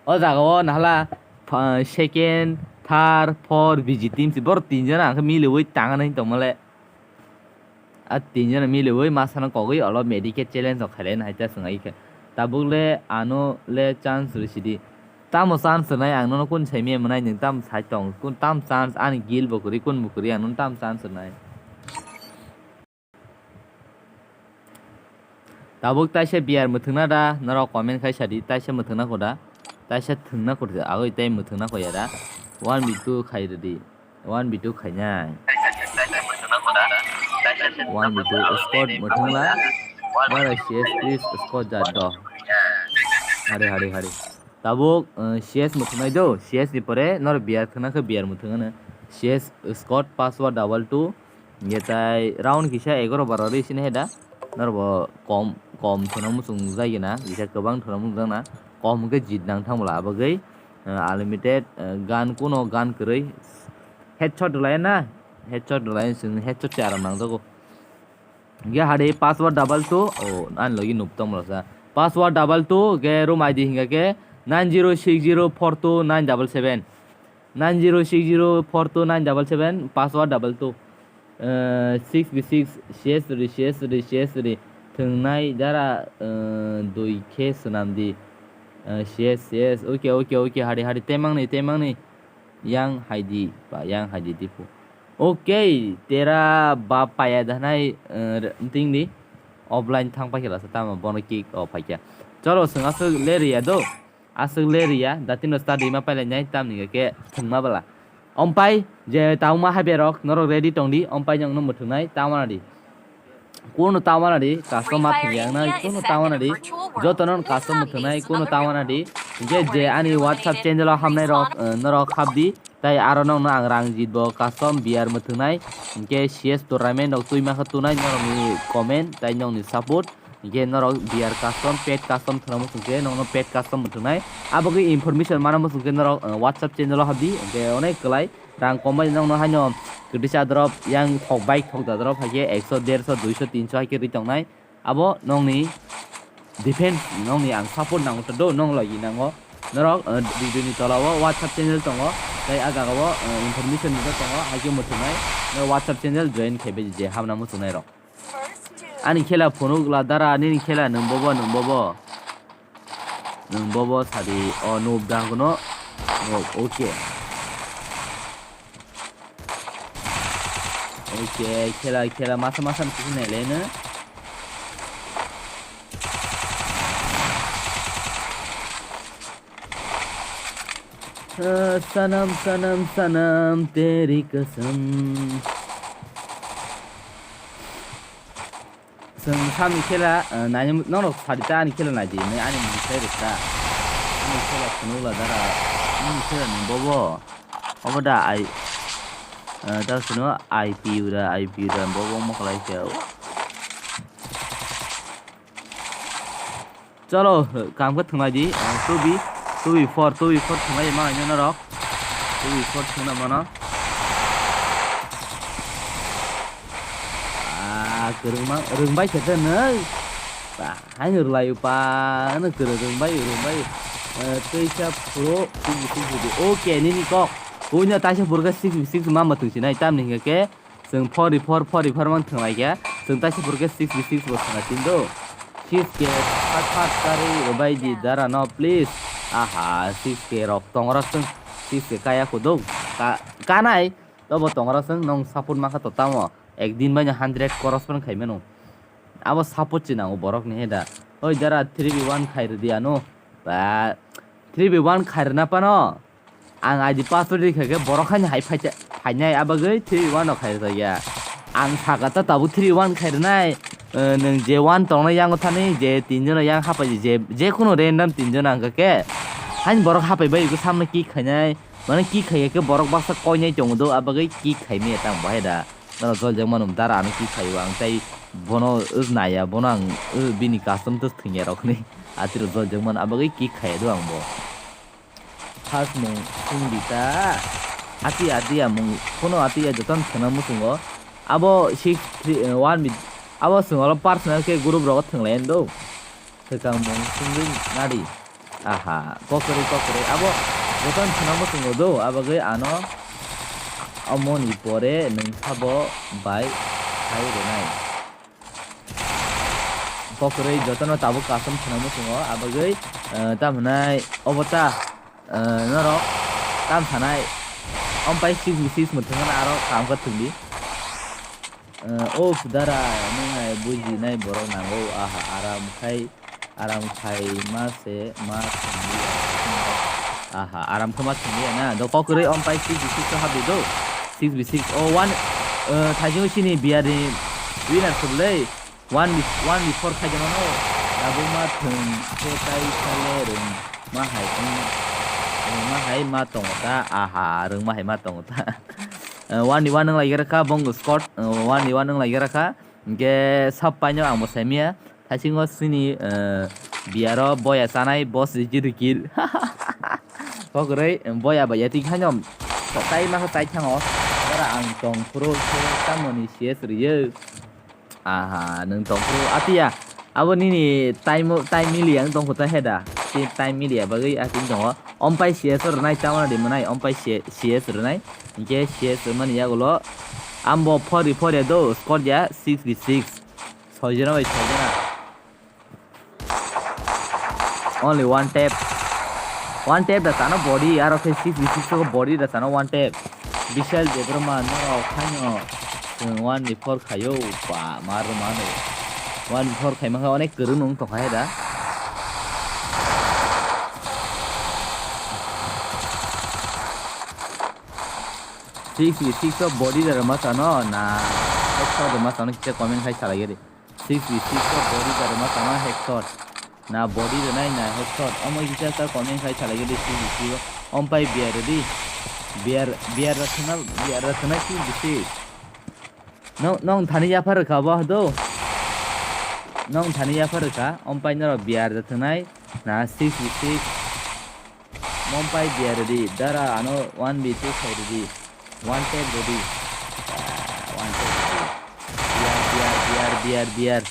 O jaga o nahala, pha-, second, third, fourth, B G team si. Borok tin jona ang khe miliwi tangana hin tongmale. A tin jona miliwi masano kogwi olo Medicaid challenge rok khailai nai ta swngwi khe. Tabuk le ano le chance rw sidi. Tamo chance rwnai ang nono kun saimaya mwnai nwng tamo sai tong, kun tam chance ani guild bo kwrwi kun bo kwrwi ang nono tam chance rwnai. Tabuk taisa beer mwthwngna da, norok comment khai sadi, taisa mwthwngna kho da, taisa thwngna kho da, agoi tei mwthwngna kho ya da, one v two khai rwdi, one v two khainai, one v two squad mwthwngla, bara C S please squad jat do, hari hari hari. Tabuk, eh, C S mwthwngnai do, C S ni pore norok beer thwngna khe beer mwthwng ano. C S squad password double two, hingke tai round kisa egaroh baro rwi sini hai da. Norok bo kom, kom thwngna muchung jai gana, kisa kwbang thwngna muchung jakna. Kom hwnkhe jit nang thang bwla, abagwi, eh, unlimited, eh, gun kuno gun kwrwi. Headshot rwlai na, headshot rwlai chwng headshot se aram nang jago. Ge hari password double two, oh, ani logi nuk tong molo sa. Password double two, ge room I D hinga ke nine zero six zero four two nine double seven. Nine zero six zero four two nine double seven, password double two. Eh, six v six, C S three, C S three, C S three. Thwngnai dara, eh, dui khe swnam di. Eh, C S, C S, okay, okay, okay, hari, hari, temang ni, temang ni. Yang hai di, ba, yang hai di, dipu. Okay, tera ba paya danai, eh, ting di. Offline thang paikha lasa tamo bono kick off paikha. Cholo, swng aswk le riya do. Aswk le riya, datino study ma pailai nai, tamni ke thwngma bwla. Ompai, je tauma hai berok, norok ready tong di, ompai nokno mwthwngnai, tauma di. Kuno tawana di, custom ma thwngya wngnai, kuno tawana di, joto no custom ma thwngnai, kuno tawana di, je, je ani WhatsApp channel o hamnai rok, eh, norok hap di, tai aro nokno ang rang jit bo custom beer ma thwngnai, hinkhe C S tournament rok twi ma khe tunai norok ni comment, tai nokni support, hinkhe norok beer custom, pet custom thwngna muchung khe nokno pet custom ma thwngnai, abo khe information mana muchung khe norok, eh, WhatsApp channel o hap di, hinkhe onek kwlai. Rang kom bai nokno haino kwtwi cha drop, yang thok bike thok da drop, hai khe ekso, derso, duiso, tinso hai khe rwi tongnai. Abo nokni defense, nokni ang support nango to do, nong logi nango. Norok, eh, video ni tola o WhatsApp channel tongo, tei ah jaga o, eh, information bo tongo, hai khe mwthwngnai. Norok WhatsApp channel join khai bai di je hamna muchungnai rok. Ani khela phunuk la dara, nini khela nwng bobo, nwng bobo. Nwng bobo sadi, o noob da hwnkhe no. Noob, okay. Okay, khela, khela masa masa ni kisi nailai no. Ah, sanam, sanam, sanam, teri kasam. Chwng samni khela, ah, nainwi norok sadi ta ani khela naidi hinwi ani mung sai rwkha. Ani khela phunukla dara, ani khela ni bobo. Obo da I, ah, ta sino I P U da, I P U da, bobo wngma khlai khe. Cholo, kam khe thwnglai di, ah, two B, two B four, two B four thwnglai mano norok. Two B four thwngna mano. Ah, kwrwngma, rwngbai khe tei nw. Ba, hai rwlai pa, ano kwrwng rwngbai, rwngbai. Eh, teisa pro, six B six di. Okay, nini kok. Buino taisa burkha six B six ma mwthwng sinai, tamni hingkha khe. Chwng four by four, four by four mang thwnglai khe, chwng taisa phuru khe six by six bo thwngna tin do. Six K phat phat karwi rwbai di dara no, please. Aha, six K rok tongra chwng, six K kaya kuduk. Ka-, kanai, tobo tongra chwng nong support ma kha to tamo. Ekdin bai no hundred crores phan khai mano. Abo support se nango borok ni he da. Oi dara three by one khai rwdi ano. Ba, three by one khai rwna phano. Ang I D password rikha khe borok haino hai phaita-, phainai, abagwi three one no khairwkya. Ang sakha ta tabuk three one khairwnai, eh, nwng je one tongnai yango thani je tinjono yang hapai je, je kuno random tinjono hwnkha khe haino borok hapai bai samno kick khainai, mane kick khaiya khe borok baksa koinai tongo do, abagwi kick khaimaya tang bahai da. Norok joljak mano dara ano kick khaio ang tei bono naiya, bono ang bini custom to thwngya rok hinwi atiro joljak mano, abagwi kick khaiya do ang bo. First mung sung di ta. Ati ati ya mung, phone ati ya joto no thwngna muchungo. Abo six three, eh, one bit. Abo chwng oro personal khe group rogo thwnglai do. Swkang mung sungwi nadi. Aha, kokrwi kokrwi. Abo joto no thwngna muchungo do. Abagwi ano omoni pore nwng sabo bai khai rwnai. Kokrwi jotono tabuk custom khwnamo tongo, abagwi, eh, tamo hwnai obo ta, eh, norok tam sanai, ompai six by six mwthangna aro kam khe thwngdi. Eh, o pudara, nung hai Bujinai borok nango, aha, aram khai, aram khai ma se ma thwngli ya. Aha, aram khe ma thwngli ya na. Do kok kwrwi om pai six v six o habdi do. Six v six o one, eh, thajingo chini biyar ni winner khwlai. One v, one v four khai jama no. Abo ma thwng khe tai sale rwng ma hai wng, rwng ma hai ma tongo ta. Aha, rwng ma hai ma tongo ta. Eh, one v one wng lai gra kha, bong squad, eh, one v one wng lai gra kha. Hingke sab paino ang bo saimaya. Thaisingo sini, eh, biyaro boya chanai, boss rikir rikir. Kok kwrwi, boya bai yatik haino. Tai ma khe tai thango. Ora ang tong phuru khe tamoni C S rwyo. Aha, nwng tong phuru. Atiya, abo nini time, time miliya wng tong kho ta heda. Ti time miliya bagwi ating tongo. Om pai C S rwnai, tamoni di mwnai, om pai C S rwnai. Hingke C S rwmani yagulo. Ambo four v four ya do, squad ya, six v six. Soi jona bai soi jona. Only one tap. One tap da chano body, aro khe six v six o body da chano one tap. Bishal Debbarma norok khaino chwng one v four khaio, ba, mar mano. One v four khaima khe onek kwrwng nung tongkha he da. Six v six o body da rwma chano na headshot rwma chano kisa comment khai salai gede. Six v six o body da rwma chano headshot. Na body rwnai na headshot. Omo kisa sa comment khai salai gede six v six o. Om pai biyar rwdi. Biyar, biyar rwthwna, biyar rwthwna six v six. Nong, nong thani yaphar rwkha bo do. Nong thani yaphar rwkha. Om pai norok biyar rwthwnai na six v six. Mom pai biyar rwdi, dara ano one v two khai rwdi. One tap rwdi. Ah, one tap rwdi. Biyar, biyar, biyar, biyar, biyar.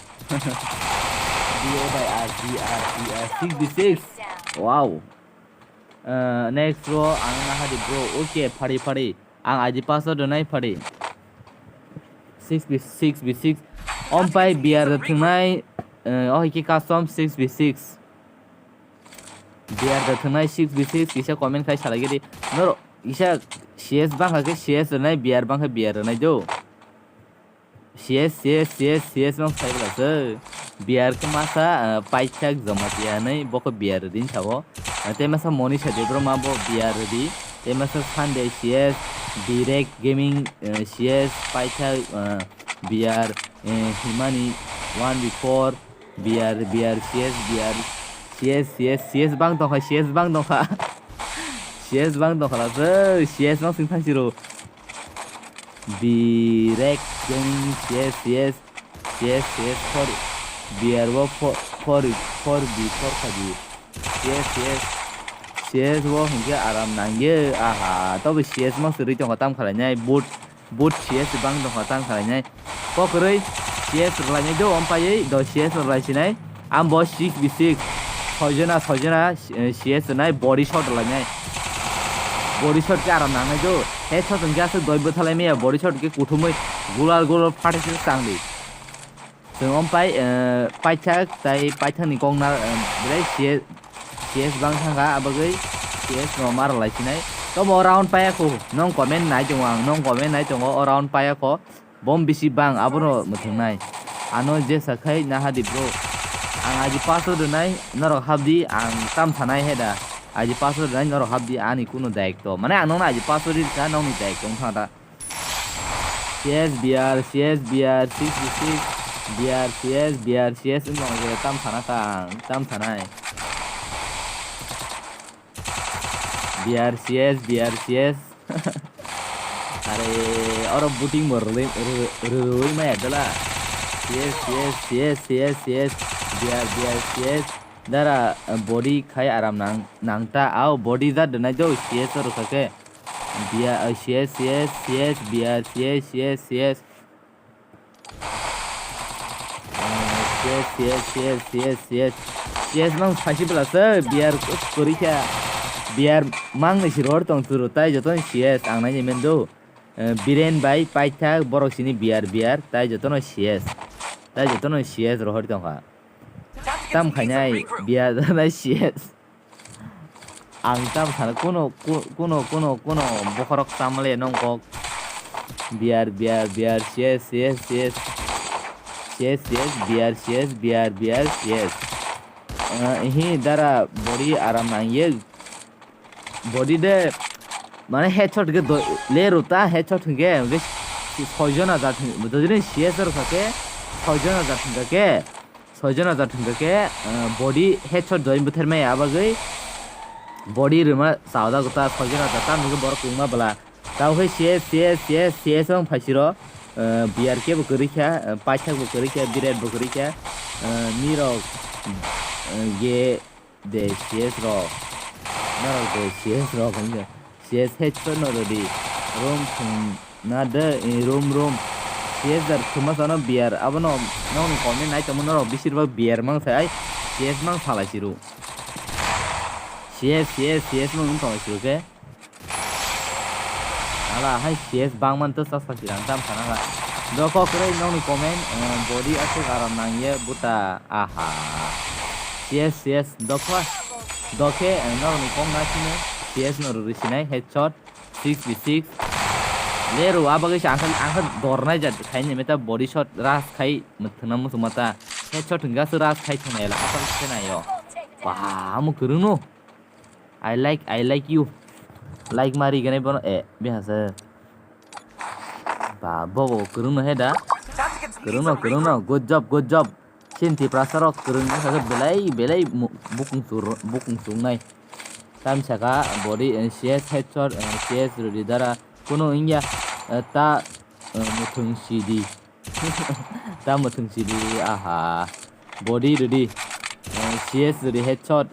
B A by R, B R, B R, six v six. Wow. Uh, next bro, ang nahadi bro. Okay, phari, phari. Ang aji password rwnai phari. Six v six v six. Om pai biyar rwthwngnai, uh, oh, iki custom six v six. Biyar da thwngnai six v six kisa comment khai salai gidi. Noro kisa C S bangkha khe C S rwnai, biyar bangkha biyar rwnai do. C S, C S, C S, C S bang sai bwla se. Biyar khe masa, ah, paithak Jamatia hinwi bokhe biyar rwdi sabo. Ah, tei masa Monisha Debbarma bo biyar rwdi. Tei masa Sunday C S, Direct Gaming, eh, C S paithak, ah, biyar, eh, himani one v four. Biyar, biyar, C S, biyar, C S, C S, C S bang tongkha, C S bang tongkha. C S bang tongkha la se, C S bang sing thang siro. Birek jeng C S, C S, C S, C S four, biyar bo four, four, four B, four khaji. C S, C S, C S bo hingke aram nangye, aha, tobo C S bang siri tongkha tam khalai nai, boot. Boot C S bang tongkha tang khlainai. Kokrwi C S rwlainai do, ompaiwi do C S rwlai sinai. Ambo six v six. Soijona, soijona, eh, C S rwnai, body shot rwlainai. Body shot khe aram nangnai do. Headshot hwnkhe aswk doi bwthalai maya, body shot khe kuthumwi gulal gulal phatwi se changdi. Chwng ompai, eh, paithak tai paithakni kokna, eh, belai C S, C S bang thangkha, abagwi C S no ma rwlai sinai. Tobo round paiya kho, nong comment nai tongo ang, nong comment nai tongo, o round paiya kho. Bom bisi bang, abono mwthwngnai. Ano jesa khai nahadi bro. Ang aji password rwnai, norok hapdi, ang tam sanai heda. Aji password rwnai, norok hapdi, ani kuno daikto. Mane ang nokno aji password risa, nokni daikto wngkha da. C S B R, C S B R, six v six, B R, C S, B R, C S wngkha je tam sana kha ang, tam sanai. B R C S, B R C S. Are, oro booting bo rwlwi, rw-, rwrwi maya dala. C S, C S, C S, C S, C S, B R, B R, C S. Dara, uh, body khai aram nang, nangta. Au body jat dwnai do, C S oro kha khe. B R, uh, C S, C S, C S, B R, C S, C S, C S. Uh, C S, C S, C S, C S, C S. C S mang phaisi bwla se, B R kwrwi kha. B R mang ni si rohor tong chwrw, tai joto ni C S ang nai men do. Uh, Biren bai paithak borok sini B R, B R, tai joto no C S. Tai joto no C S rohor tong kha. Tam khainai, B R nai C S. Ang tam sana kuno, ku-, kuno, kuno, kuno bokhorok tamle nong kok. B R, B R, B R, C S, C S, C S. C C S, C S, B R, C S, B R, B R, C S. Ah, ihi dara body aram nang ye. Body de, mane headshot ke do, le ruta headshot hingke, hingke soijon hajar hing, dojini C S rok ke soijon hajar hingke, soijon hajar hingke, ah, body headshot doi buther mai abagoi body rima sauda gota soijon hajar tam hingke borok kungma bela. Tao khe C S, C S, C S, C S wng phaisiro, eh, B R K bo kwrwi kha, eh, paithak bo kwrwi kha, biret bo kwrwi kha, eh, mirok, eh, ge de C S rok, norok de C S rok wngkha. C S headshot no rwdi, room thwng na de, eh, room, room. C S jar thwma sano B R, abono nokni comment nai tongma norok bisir bak B R mang sai, C S mang salai siru. C S, C S, C S mang wng tong siru khe. Ala hai C S bangman to sa sa sirang tam sana la. Doko kwrwi nokni comment, eh, body aswk aram nang ye buta. Aha. C S, C S, doko. Dokhe, eh, nokni kok na sini C S no rwrwi sinai headshot six v six. Leru abagwi sa angkhe, angkhe dornai jat khaini meta body shot ras khai mwthangna muchungma ta. Headshot hwnkhe aswk ras khai thangnai la aswk se naio. Ba, amo kwrwngno. I like, I like you. Like mari gane bono, eh, bihasa. Ba, bobo, kwrwngno he da. Kwrwngno, kwrwngno, good job, good job. Chini Tiprasa rok kwrwng wngkha khe belai, belai mu-, bukung chur-, bukung chungnai. Tam saka body, eh, C S headshot, eh, C S rwdi dara. Kuno wngya, eh, ta, eh, mwthwng sidi. Ta mwthwng sidi, aha. Body rwdi. Eh, C S rwdi headshot.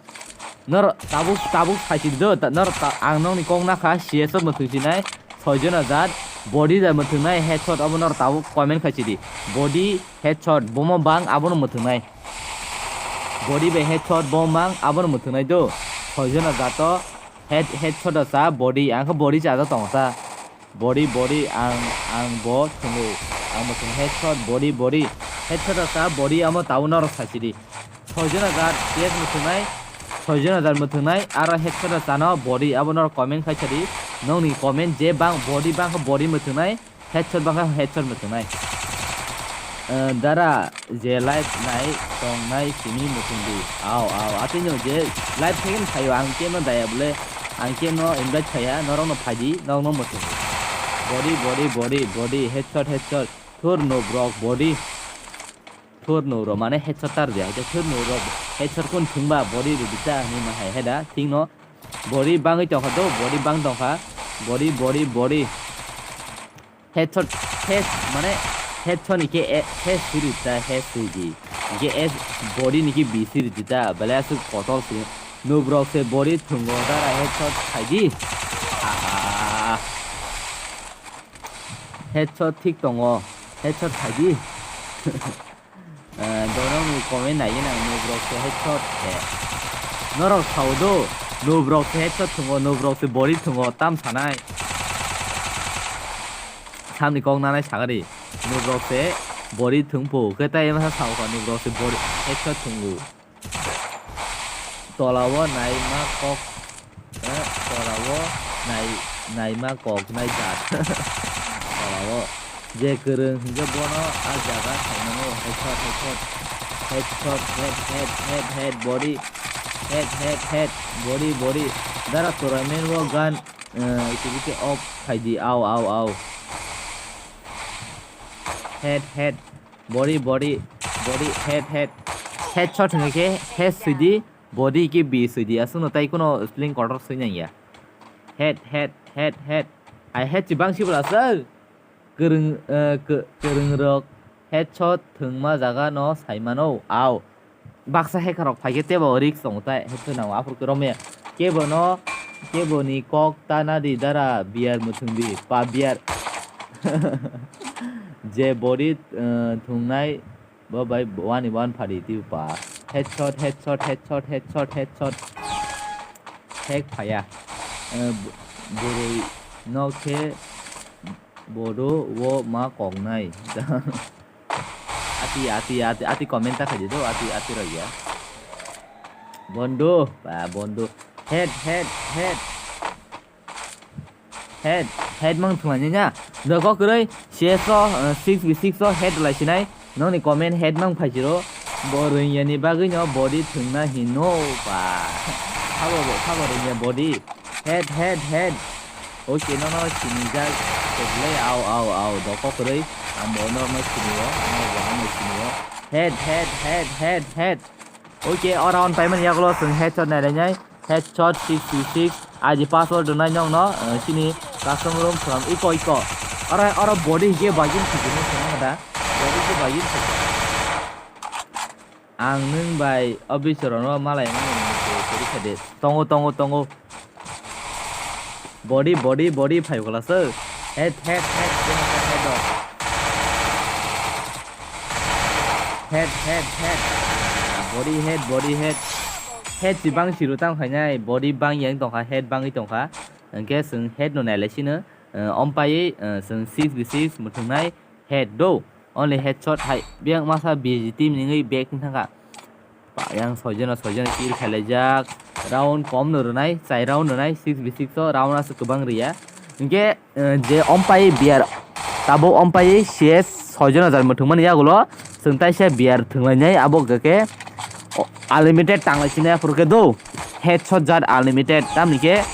Nor tabuk, tabuk sai sidi do. Ta-, nor ta-, ang nokni kok nakha C S o mwthwng sinai. Soijon hajar. Body da mwthwngnai headshot obo nor tabuk comment khai sidi. Body headshot bomo bang abono mwthwngnai. Body bai headshot bomo bang abono mwthwngnai do. Soijon hajar to head, headshot o sa body. Ang khe body cha tongo sa. Body, body, ang, ang bo thwngo. Ang bo thwngo headshot, body, body. Headshot o sa body amo tabuk norok sai sidi. Soijon hajar C S mwthwngnai, soijon hajar mwthwngnai, aro headshot o sano body abo norok comment khai sadi. Nokni comment je bang body bang khe body mwthwngnai, headshot bang khe headshot mwthwngnai. Eh, dara je live nai tongnai simi mwthwng di. Ao, ao, atwino je live second phaio ang keno daya bole, ang keno invite phaiya, norokno phaidi, norokno mwthwng di. Body, body, body, body, headshot, headshot, thur no brok body. Thur no ro mane headshot tar dia, thur no ro headshot kun thwngba body ro bisa ni ma hai heda, thing no body bangwi tongkha do, body bang tongkha, body, body, body. Headshot, head, mane, headshot ni khe, eh, head siri ta, head siri. Khe S body ni khe B siri ta, belai aswk kotor siri. Nubrok se body thwngo dara headshot khaidi. Ah. Headshot thik tongo. Headshot khaidi. Eh, norokni comment naiwi nang, nubrok se headshot khe. Norok sao do, nubrok se headshot thwngo, nubrok se body thwngo, tam sanai. Samni kok nanai sagari. Nubrok se body thwngpo, khe tai masa sao kha nubrok se body headshot thwngo. Tolao naima kok, eh, tolao nai, naima kok nai jat. Tolao je kwrwng hwnkhe bono a jaga khainao headshot, headshot, headshot, head, head, head, head, body, head, head, head, body, body. Dara tournament o gan, eh, activity off khaidi, au, au, au. Head, head, body, body, body, head, head. Headshot hwnkhe head swidi, body khe B swidi. Aswkno tai kheno spelling kotor swi nangya. Head, head, head, head. Ai head chibang sibla sir. Kwrwng, eh, kw-, kwrwng rok headshot thwngma jaga no sai mano. Au. Baksa hacker rok phaikhe tebo risk tongo tai, headshot nango aphuru khe romya. Kebo no, kebo ni kok ta nadi dara beer mwthwng di, pa beer. Je body, eh, thwngnai bo bai wani wan phadi twi pa. Headshot, headshot, headshot, headshot, headshot. Hack phaya. Eh, b-, bwrwi no khe Bodo wo ma koknai. Ati, ati, ati, ati comment ta khaidi do, ati, ati rok ya. Bondo, ba, bondo. Head, head, head. Head, head mang thumani nya. Do ko kwrwi, C S o, eh, six v six o head lai sinai. Nokni comment head mang phaisiro, bo rwngya ni bagwi no body thwngna hino ba. Sabo bo, sabo rwngya body. Head, head, head. Okay, no, no, sinijak. Kwrwlai, au, au, au, doko kwrwi. Ang bo no, no sinio, ang bo ano sinio. Head, head, head, head, head. Okay, o round paimani yagulo chwng headshot nailainai. Headshot six six six. Aji password rwnai nokno, eh, chini custom room from iko, iko. Oro, oro body hwnkhe bagin sikini swngo da. Body hwnkhe bagin sikini. Ang nwng bai o bichorono malai mani se kwrwi kha de. Tongo, tongo, tongo. Body, body, body phai bwla se. Head, head, head, head, head, head, head. Head, head, head. Body, head, body, head. Head si bang siru tang khainai, body bang yang tongkha, head bangwi tongkha. Hwnkhe chwng head no nailai sino, eh, ompaiwi, eh, chwng six v six mwthwngnai. Head do. Only headshot hai. Biyang masa B G team ningwi back ni thangkha. Pa, yang soijono, soijono kill khailaijak. Round kom no rwnai, chai round rwnai, six v six o round aswk kwbang rwya. Hinkhe, eh, je ompai beer, tabuk ompai C S soijono jar mwthwngmani yagulo, chwng taisa beer thwnglainai, abo hwnkhe o, unlimited tanglai sinai aphuru khe do. Headshot jar unlimited, tamni khe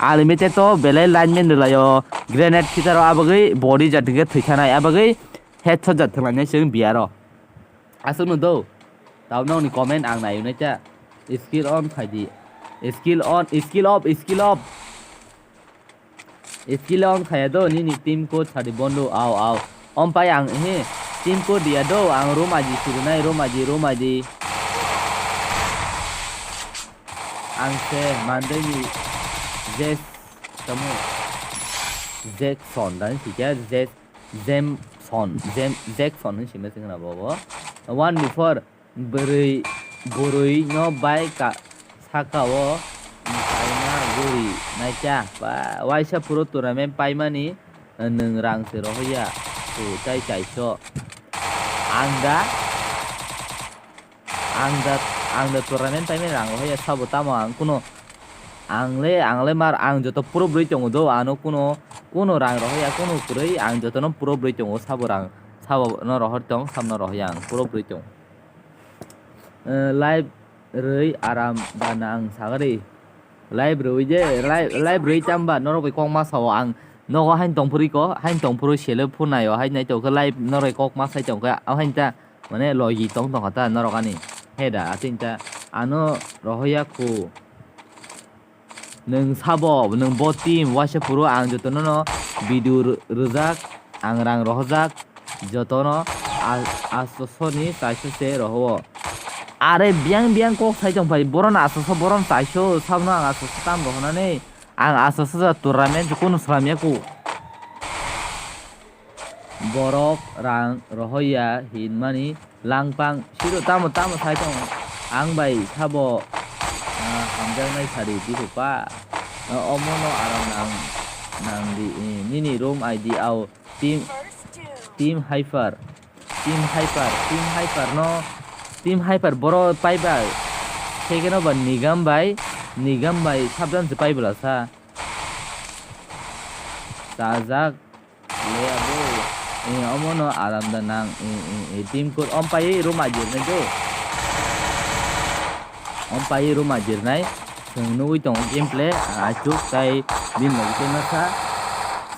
unlimited to belai lineman rwlaio, grenade khicharo, abagwi body jar hwnkhe thwikhanai, abagwi headshot jat thwnglainai chwng beer o. Aswkno do. Tabuk nokni comment ang naio naikha. Skill on khaidi. Skill on, skill off, skill off. Skill on khaya do, nini team code sadi bondo, au, au. Ompai ang, he, team code dia do, ang room aji sirinai, room aji, room aji. Ang se mandai ni Jess, tamo? Jackson, dan sikya, Jess. Jameson, Jam-, Jackson hinwi sima chwng rw bo. One before bwrwi, bwrwi no bai ka, saka o kaina guri naikha. Ba, waisa phuru tournament paimani, eh, nwng rang se rohorya. Tu tai kaiso. Ang da Ang da, ang da tournament time rang rohorya sabo tamo ang kuno, ang le, ang le mar, ang joto pro bwrwi tongo do, ano kuno, kuno rang rohorya, kuno kwrwi, ang jotono pro bwrwi tongo, sabo rang, sabo no rohor tong, sabo no rohorya ang pro bwrwi tong. Eh, live rwi aram da nang sagari. Live rwi je, live, live rwi tamba norok bai kok ma sao ang. Nogo hain tongphuru ko, hain tongphuru sele phunai o, hain nai tongkhe live norok kok ma sai tongkhe, o hain ta. Mane logi tong tong kha ta norok ani. He da, ating ta ano rohoya khu. Nwng sabo, nwng bo team, waisa phuru ang jotono no video rw-, rwjak, ang rang rohorjak, jotono a-, asoso ni chaiso se roho. Are biyang biyang kok sai tong phai, boron asoso, boron chaiso, sabno ang asoso tam rohonani, ang asoso ja tournament kunu slamya ku. Borok rang rohoya hinmani langpang siro tamo tamo sai tong ang bai sabo, ah, hamjaknai sari tito pa. Ah, omono aram nang, nang di, eh, nini room I D au team, team hyper, team hyper, team hyper no, team hyper boro pai bai. Second o ba nigam bai, nigam bai sabdan se pai bwla sa. Chajak. Le abo, eh, omono aram da nang, eh, eh, eh, team code om pai room ajirnai do. Om pai room ajirnai. Chwng nugui tongo gameplay, achuk tai bini logi tei masa.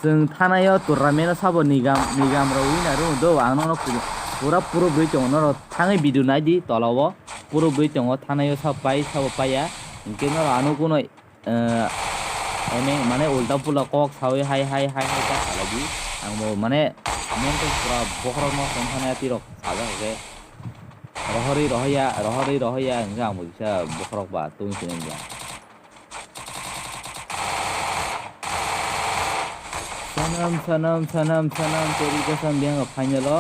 Chwng thanaio tournament o sabo nigam, nigam rok winner rw do, ang nono pu-, pura pro bwrwi tongo, norok thangwi video naidi tola o, pro bwrwi tongo, thanaio sabo pai, sabo paiya, hinkhe norok ano kuno eh, emeng mane ulta pula kok sawi hai, hai, hai, hai ta salai di. Ang bo mane mental pura bokhorok no tong thani ati rok sajak khe. Rohorwi rohoya, rohorwi rohoya hwnkhe ang bo kisa bokhorok ba tong sini wngya. Sanam, sanam, sanam, sanam, teri kasam biyang final o.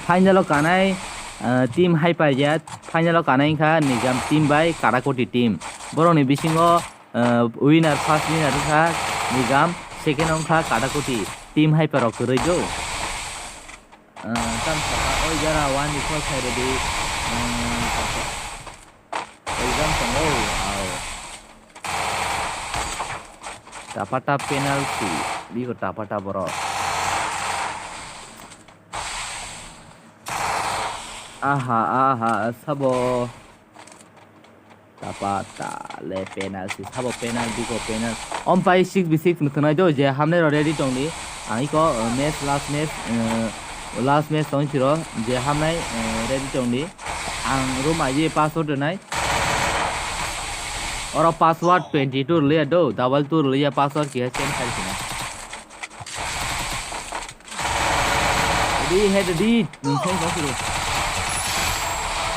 Final o kanai, ah, team Hyper Jet, final o kanai wngkha Nigam team bai Katakoti team. Borokni bisingo, ah, winner, first winner wngkha Nigam, second wngkha Katakoti. Team Hyper rok kwrwi do. Ah, tam sakha, oi jara one equal side di, ah, exam tongo, au. Tapata penalty, bibo tapata borok. Aha, aha, sabo. Tapa ta le penalty, sabo penalty ko penalty. Om pai six v six muthunai do je hamne ro ready tong di. Ang iko, uh, match last match, uh, last match tong siro je hamnai, uh, ready tong di. Ang room aji password nai. Oro password twenty two le do, double two le password ki change khai sina. Di head di, ni change ko siro.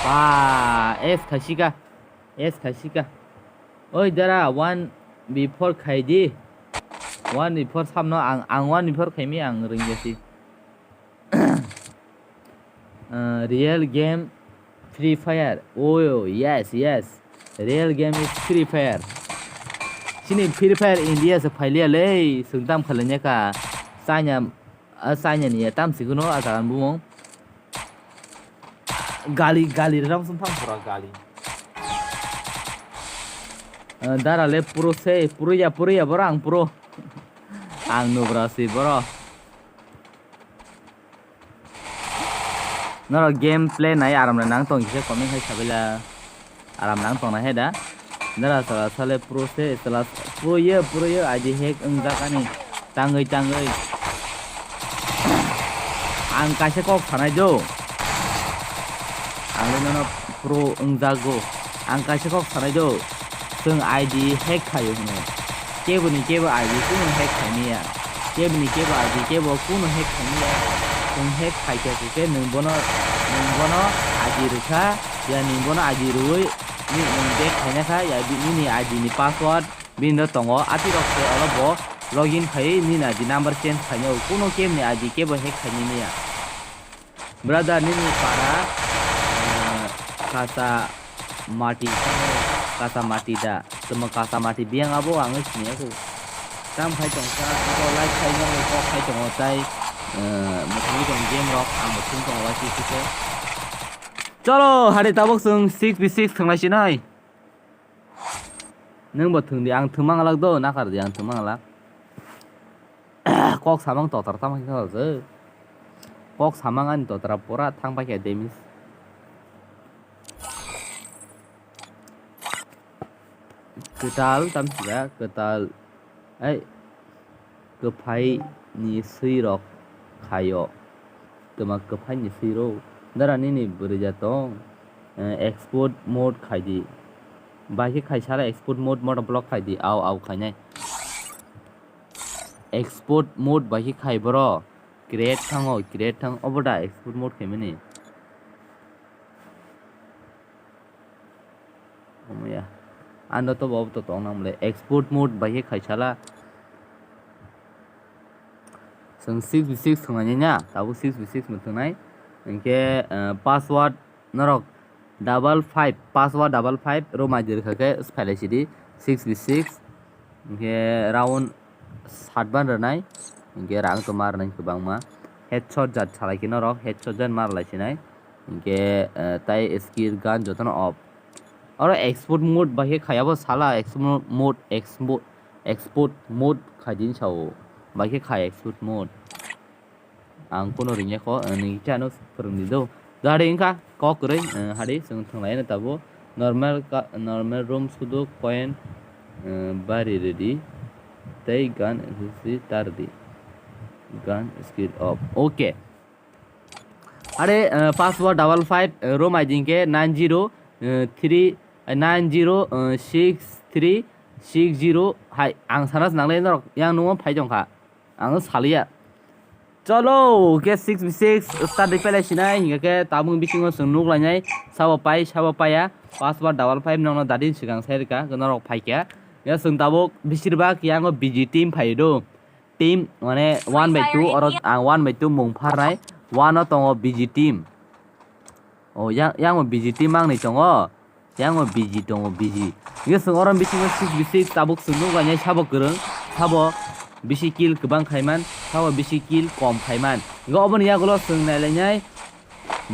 Pa, S khasika. S khasika. Oi dara, one before khai di. One before samno ang, ang one before khaimi ang ringjasi. Uh, real game Free Fire. Oh yes, yes. Real game is Free Fire. Chini Free Fire India se phailiya le, sungtam khalanya ka. China, a China ni tam sikuno a jagan bumung. Gali, gali ram sum phang pura gali. Eh, dara le pro se, pro ya, pro ya, boro ang pro. Ang nubra si boro. Noro game play nai aram le nang tong kisa comment hai sabila. Aram nang tong na he da. Nara sala sale pro se, sala pro ye, pro ye, aji hack wng jakani. Tangwi, tangwi. Ang kaisa kok sanai do. Ang le nono pro wng jago. Ang kaisa kok sanai do. Chwng I D hack khaio hwno. Kebo ni kebo I D kuno hack khaimiya. Kebo ni kebo I D kebo kuno hack khaimiya. Chwng hack khaikha khe nwng bono, nwng bono I D rwkha, ya nwng bono I D rwui ni nwng back khaina kha, ya bi-, nini I D ni password bini tongo, atirok se oro bo login khai nini I D number change khainai, kuno kebni I D kebo hack khainai niya. Brother, nini para, eh, kasa mati, kasa mati da, tamo kasa mati biyang abo ang siniya ko. Tam khai tong sa, abo like khai nang ko khai tong tai, eh, mutui tong game rok ang mutui tong wasi sise. Cholo, hari tabuk sung six v six thang lai sinai. Nwng bo thwng di, ang thwngma ngalak do, nakar di, ang thwngma ngalak. Kok samang totra tamo khe khe se. Kok samang ani totra pura thang pai khe damage. Kwtal tam sida, kwtal. Ai. Kwphai ni swi rok khaio. Twma kwphai ni swi rok. Dara nini bwrwi ja tong. Eh, export mode khai di. Bai khe khai sala export mode mono block khai di. Au, au khainai. Export mode bai khe khai boro. Create thango, create thang. Obo da export mode khaimani. Omoya. Ano to bo to tong nang le export mode bai khe khai sala. Chwng six v six thwngnai na, tabuk six v six mung thwngnai. Hinkhe, eh, password norok double five, password double five, roma dir kha khe phailai sidi six v six. Hinkhe round satban rwnai. Hinkhe rang to mar nai kwbangma. Headshot jat salai khe norok, headshot jat mar lai sinai. Hinkhe, eh, tai skill gun jotono off. Oro export mode bai khe khayabo sala, export mode, expo-, export mode khai din sao. Bai khe khai export mode. Ang kuno ringya kho, eh, nini chano phwrwng di do. Gari wngkha kok kwrwi, eh, hari chwng thwnglai no tabuk. Normal ka, normal room sudu coin, eh, bari ready. Tei gun history tar di. Gun skill off. Okay. Are, eh, password double five, eh, room I D hinkhe nine zero, eh, three, eh, nine zero, eh, six three six zero. Hai, ang sana se nangle norok yang nungo phai tongkha. Ang saliya. Cholo, ke six v six start di pelai sinai, hinkhe ke tabung bisingo chwng nuk lainai, sabo pai, sabo paiya, password double five nokno dadin swkang sai rwkha, norok phaikha. Ya chwng tabuk bisir bak yango B G team phaido. Team, mane, one by two, oro ang one by two mung pharnai, one o tongo B G team. O, yang, yango B G team mangnwi tongo. Yango B G tongo, B G. Hinkhe chwng oro bisingo six v six tabuk chwng nuk lainai sabo kwrwng, sabo bisi kill kwbang khaiman, sabo bisi kill kom khaiman. Hinkhe oboni yagulo chwng nailainai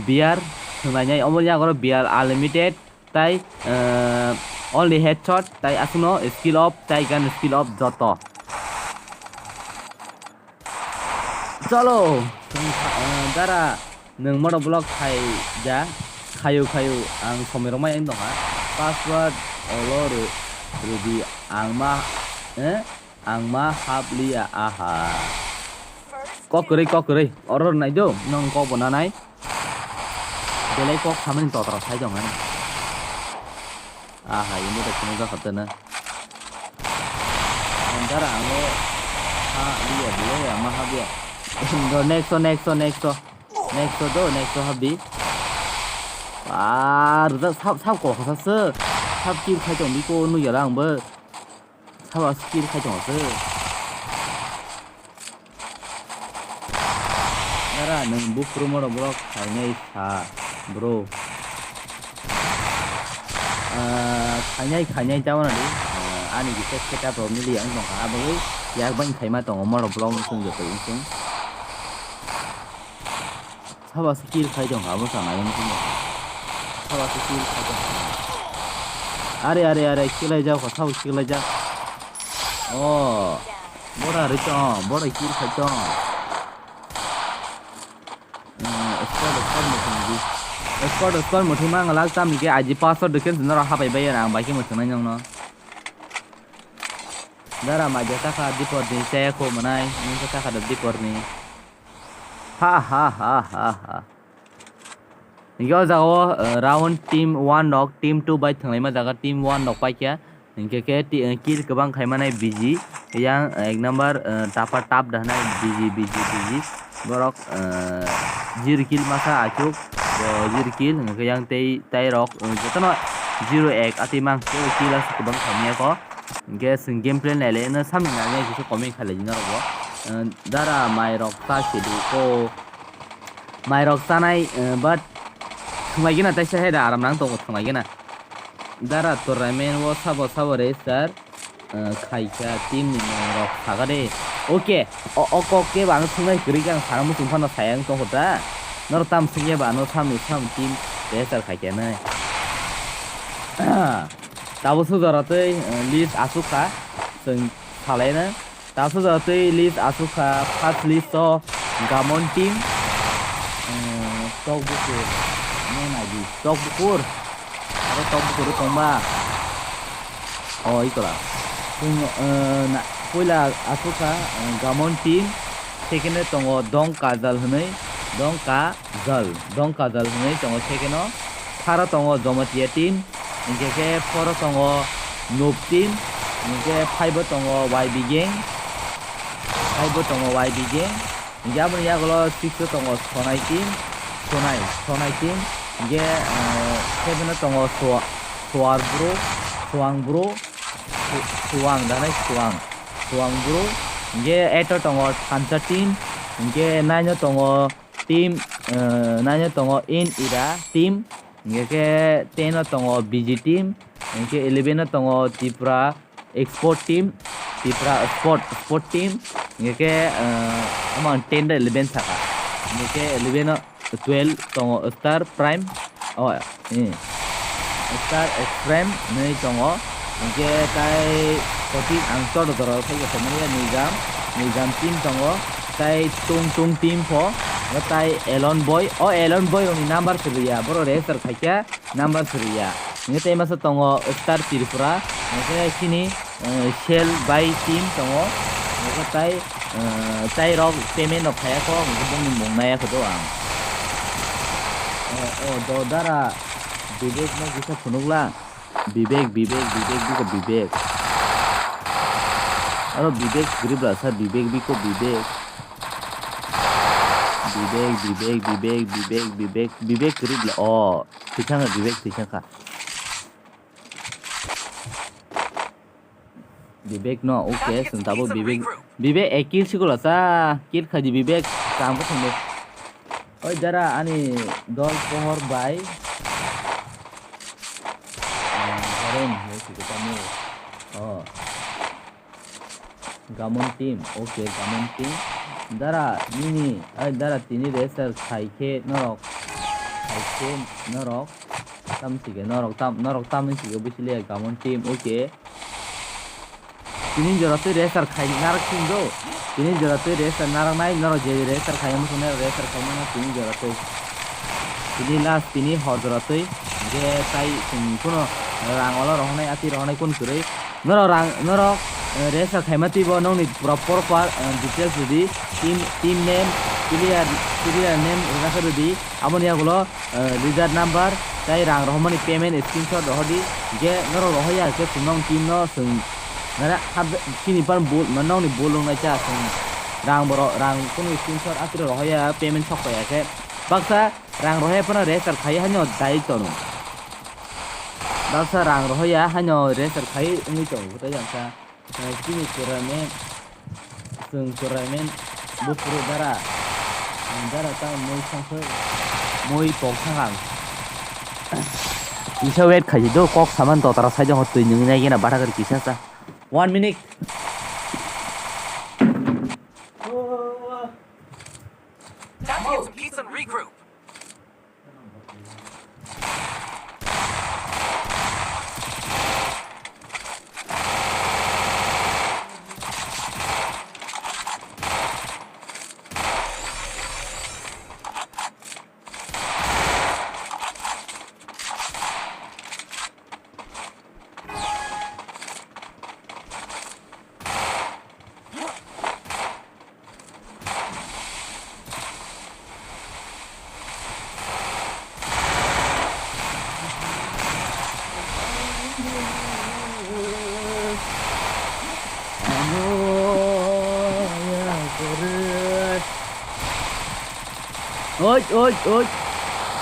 bear thwnglainai, oboni yagulo bear unlimited, tai, eh, only headshot, tai aswkno skill off, tai gun skill off joto. Cholo, chwng, eh, dara Nwng moto vlog khai ja, khayu khayu ang somoi rok mai wng tongkha. Password olo rw-, rwdi ang ma, eh, ang ma hap liya aha. Kok kwrwi, kok kwrwi, oro nai do, nwng kok bo nanai. Belai kok samani totra sai tong ani. Aha, ini tak kunu ka khatana. Antara ano ha dia dia ya maha dia. Do next o, next o, next o. Next o do, next o habi. Ar da sab sab ko khasa se. Sab kill khai tong di ko nu ya lang ba. Sab as kill khai tong se. Dara, nwng buphuru moro borok khainai sa, bro. Ah, khainai, khainai, tabana di. Ah, ani kisa setup rok mili ang tongkha, abagwi yak bai khaima tongo moro vlog wng chwng joto wng chwng. Sabo se kill khai tongkha, abo sa nai wng chwng. Sabo se kill khai tongkha. Are, are, are, kill ai jak, sabo kill ai jak. Oh. Bora rito, bora kill khaito. Eh, squad, squad muthung di. Squad, squad muthung mang lak tam ni ke aji password de ken nora hapai bai ang bai ke muthung nai nong no. Dara ma je taka dipor ni se ko manai, ni se taka dipor ni. Ha ha ha ha ha. Hingke o jaga o, eh, round team one rok team two bai thwnglaima jaga team one rok paikha. Hingke khe ti-, eh, kill kwbang khaimani B G. Yang ek number, eh, tapa tap da hwnai B G, B G, B G. Borok, eh, zero kill masa achuk, bo zero kill. Hingke yang tei, tei rok, eh, jotono zero ek ati mang kill asa kwbang khaimya kho. Hingke chwng gameplay nailai no samni nailai kisa comment khailai di norok bo. Eh, dara mai rok ta sidu ko. Mairok chanai, eh, but thwnglaigena taisa hai da aram nang tongo thwnglaigena. Dara tournament o sabo sabo register, eh, khaikha team ni nongrok saga de. Okay, o, o kok khe ba ano thwngnai kwrwi khe ang sana muchung phano saya wng tongkho da. Norok tam swngya ba ano samni sam team register khaikha nai. Tabuk sujora tei, eh, list aswk kha, chwng salaina. Tabuk sujora tei list aswk kha, first list o Gamon team, eh, Tokbukur, no naidi, Tokbukur, aro Tokbukur tongba, o ikola. Chwng, eh, na, puila aswk kha, eh, Gamon team, second o tongo Dong Kajal hwnwi, Dong Ka, Jal, Dong Kajal hwnwi tongo second o. Third o tongo Jomatia team, hingke khe fourth o tongo Noob team, hingke five o tongo Y B gang, five o tongo Y B gang, hingke aboni yagulo six o tongo Sonai team, Sonai, Sonai team, hingke, eh, seven o tongo Swa-, Swar bro, Swang bro, Su-, Swang, danai Swang, Swang bro, hingke eight o tongo Thansa team, hingke nine o tongo team, eh, nine o tongo In Ira team, hingke khe ten o tongo B G team, hingke eleven o tongo Tripura Export team, Tripura Sport, Sport team, hingke khe, eh, omo ang ten da eleven saka, hingke khe eleven o, twelve tongo Star Prime, oh, eh, Star Extreme hwnwi tongo. Hingke tai fourteen ang choro jora khe tongmani ya Nizam, Nizam team tongo. Tai Tung Tung team pho, tai Elon Boy, o Elon Boy rokni number kwrwi ya, borok register khaikha number kwrwi ya. Hingke tai masa tongo Star Tripura, hingke chini, eh, Shell bai team tongo, hingke tai, eh, tai rok payment rok khaya kho, hingke bongni mung naya kho do ang. Oh, oh, do dara Vivek no kisa phunukla. Vivek, Vivek, Vivek, biko Vivek. Aro Vivek kwrwi bla sa Vivek, biko Vivek. Vivek, Vivek, Vivek, Vivek, Vivek, Vivek kwrwi bla. Oh, thwichang kha Vivek, thwichang kha. Vivek no, okay, chwng tabuk Vivek, Vivek ek kill sikula sa, kill khaidi Vivek, chwng bo thangdi. Oi dara ani dol pohor bai. Ah, Harun, hai sikita mo. Oh. Gamon team, okay, Gamon team. Dara, nini, ai dara tini register khai khe norok, khai khe norok, tam si khe norok, tam, norok tam si khe busi le Gamon team, okay. Tini jora tei register khai narak sing do. Tini jora tei register narak nai, norok je register khai musu nai register khai mano tini jora tei. tini last tini hor jora twi, hwnkhe tai chwng kuno rang olo rohornai, atwi rohornai kun kwrwi. Norok rang, norok, eh, register khaima twibo nokni pura proper, eh, details rwdi, team, team name, player, player name rwjakhe rwdi, aboni yagulo, eh, leader number, tei rang rohormani payment screenshot rohordi, hwnkhe norok rohorya hwnkhe chwng nokni team no chwng, mane, hab-, chini pan bul, mane, nokni bul wngnaisa chwng rang borok, rang kunu screenshot atwrwk rohorya payment sok paiya khe, baksa rang rohorya phano register khai haino dai tono. Baksa rang rohorya haino register khai wngwi tongo, tei jang kha, eh, chini tournament, chwng tournament buphuru dara, dara ta mui songkhe, mui kok thang ang. Kisa wait khai di do, kok saman dotara side o twi nungwi nai gena bathakar kisa sa. One minute. Time to get some heat and regroup. Oi, oi, oi.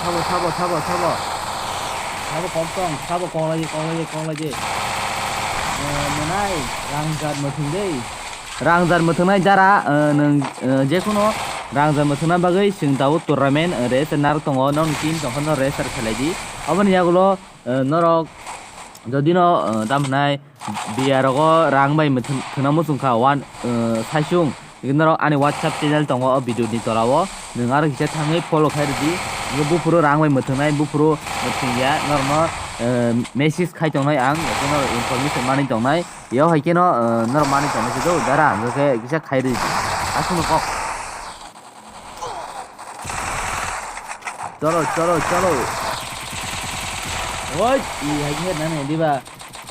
Sabo, sabo, sabo, sabo. Sabo kok tong, sabo kok lai, kok lai, kok lai. Eh, mwnai, rang jar mwthwng dei. Rang jar mwthwngnai dara, eh, nwng, eh, jekhuno rang jar mwthwngna bagwi chwng tabuk tournament, eh, re se narwk tongo, nokni team tongkha no register khlai di. Aboni yagulo, eh, norok jodi no, eh, tamo hwnai biya rogo rang bai mwthwng-, thwngna muchung kha, one, eh, saisung. Norok ani WhatsApp channel tongo o video ni tola o. Nwng aro kisa thangwi follow khai rwdi. Nw buphuru rang bai mwthwngnai, buphuru mwthwng ya. Norokno, eh, message khai tongnai ang, norok information manwi tongnai. Yo hai khe no, eh, norok manwi tongma se do, dara, hwnkhe kisa khai rwdi. Aswkno kok. Cholo, cholo, cholo. Oi, i hai khe nani diba.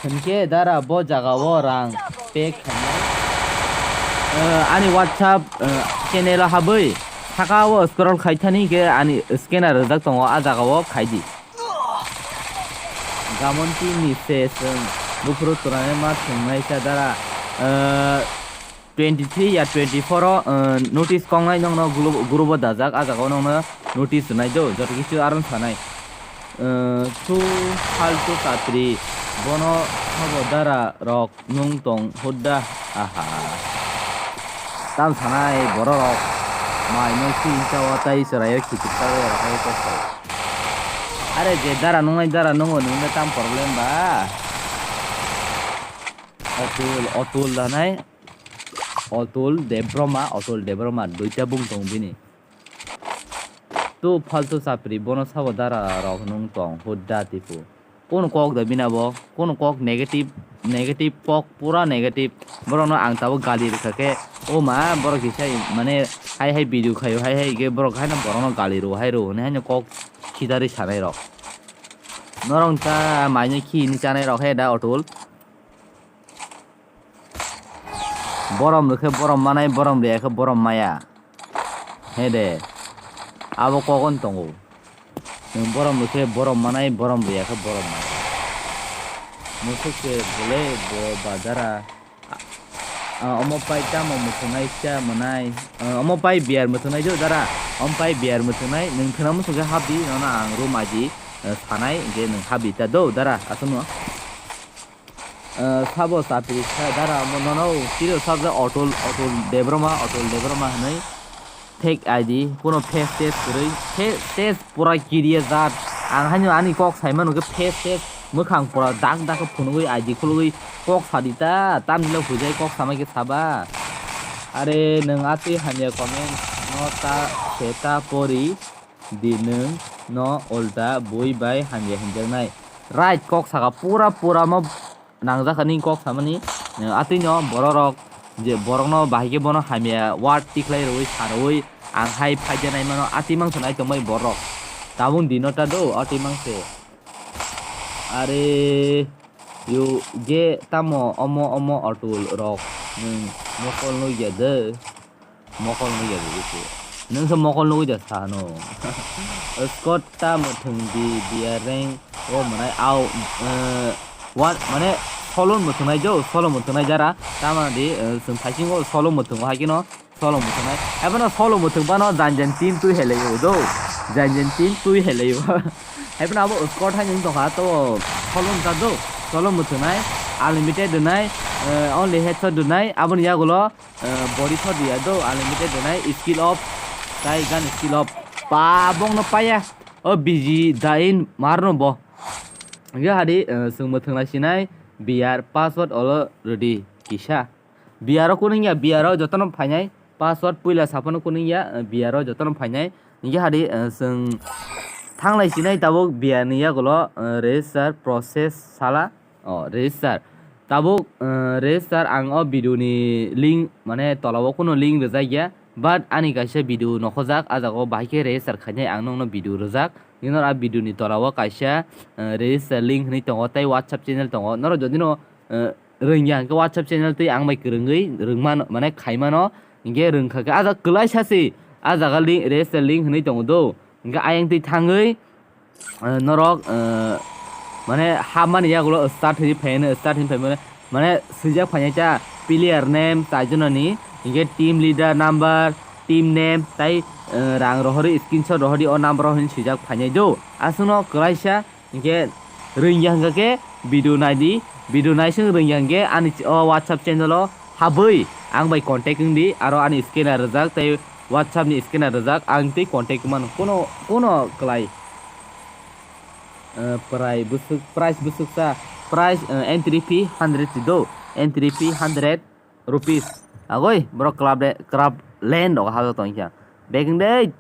Hwnkhe dara bo jaga o rang pay khainai. Eh, ani WhatsApp, eh, channel o habwi saka o scroll khai thani khe ani scanner rijak tongo, a jaga o khai di. Gamon team ni se chwng buphuru tournament ma thwngnaisa dara, eh, twenty three ya twenty four o, eh, notice kongnai nokno group, group o dajak, a jaga o nokno notice rwnai do, joto kichu aron sanai. Eh, thu faltu kapri, bono sabo dara rok. Nung tong hudda, aha. Tam sanai borok rok mai no si incha o tai chwrai o khitik ta rok hai kok. Are je dara nungnai dara nungo nungna tam problem ba. Otul, Otul danai. Otul Debroma, Otul Debroma duita bung tong bini. Tu faltu chapri, bono sabo dara rok nung tong, hudda tipu. Kono kok da bina bo, kono kok negative, negative kok, pura negative. Borok no ang tabuk gali rwkha khe, o ma, borok kisa mane hai hai video khaio, hai hai khe borok haino borok no gali rwo, hai rwo, hwnwi haino kok khidarwi sanai rok. Norok ta mai no khi hwnwi chanai rok he da Otul. Borom rwkhe borom manai, borom rwya khe borom maya. He de. Abo kokon tongo. Nwng borom rwkhe borom manai, borom rwya khe borom maya. Musuk se bole bo badara. A, omo pai tamo mwthwngnai cha mwnai. A, omo pai biyar mwthwngnai do dara. Omo pai biyar mwthwngnai. Nwng thwna muchung khe habdi, nono ang room aji, a, sanai, hwnkhe nwng habdi ta do dara. Aswkno. Ah, sabo chapri sa dara mo nono tiro sabjak Otul, Otul Debroma, Otul Debroma hwnwi fake I D, kuno face test kwrwi, face test pura kiria jat. Ang haino ani kok saimano khe face test, mwkhang pura dak dak khe phunugwi I D khulugwi kok sadi ta, tamni le hujai kok samai khe saba. Are nwng atwi hamya comment no ta se ta pori. Di nwng no ulta bui bai hamya hinjaknai. Right kok saka pura pura mo nangjak ani kok samani, eh, atwi no borok rok je borok no bahai khe bono hamya word tikhlai rwui sa rwui ang hai phaida nai mano atwi mangsa nai tongbai borok. Tabuk dino ta do, ati mangse. Are, yo, je tamo omo omo otul rok, nwng mokol nukya de. Mokol nukya de bisi. Nwng se mokol nukya de sano. Scott ta mwthwng di, biya rank o mwnai au, eh, one, mane solo mwthwngnai jo, solo mwthwngnai jara. Tamo di, eh, chwng phaisingo solo mwthwngo haikhe no. Solo mwthwngnai. Ebono solo mwthwng phano jan jan team twi helai o do. Jan jan team twi helai o. Haiphano abo squad hai wng tongkha to solo wngkha do. Solo mwthwngnai. Unlimited rwnai. Eh, only headshot rwnai. Aboni yagulo, eh, body shot rwya do. Unlimited rwnai. Skill off. Tai gun skill off. Pa bongno paya. O B G dain marno bo. Hingke hadi, eh, chwng mwthwng lai sinai. B R password olo rwdi kisa. B R o kuning ya, B R o jotono phainai. Password puila saphano kuning ya, eh, B R o jotono phainai. Hingke hadi, eh, chwng thanglai sinai tabuk B R ni yagulo, eh, register process sala. Oh, register. Tabuk, eh, register ang o video ni link, mane tola o kuno link rwjak ya. But ani kaisa video nokhojak, ah jaga o bahai khe register khainai ang nokno video rwjak. Nini a video ni tola o kaisa, eh, register link hinwi tongo, tei WhatsApp channel tongo. Norok jodi no, eh, rwngya hwnkhe WhatsApp channel twi ang bai kwrwngwi rwngmano, mane khaimano, hwnkhe rwngkha khe ah jaga kwlaisa se, ah jaga link, register link hinwi tongo do. Hwnkhe ayang twi thangwi, eh, norok, eh, mane hapmani yagulo start hinwi phaino, start hinwi phaimano, mane swijak phainai ta player name chaijonani, hwnkhe team leader number, team name, tai, eh, rang rohorwi screenshot rohorwi o number o hinwi swijak phainai do. Aswkno kwlaisa. Hingke rwngya hingka khe video naidi, video naising rwngya hingke ani ch-, o WhatsApp channel o habwi ang bai contact wngdi, aro ani scanner rwjak tei WhatsApp ni scanner rwjak ang tei contact mano kuno, kuno kwlai. Eh, prai bwswk, price bwswk sa, price, eh, entry fee hundred si do, entry fee hundred rupees. Agoi, borok club de, club land rok hajak tong kha. Beking dei.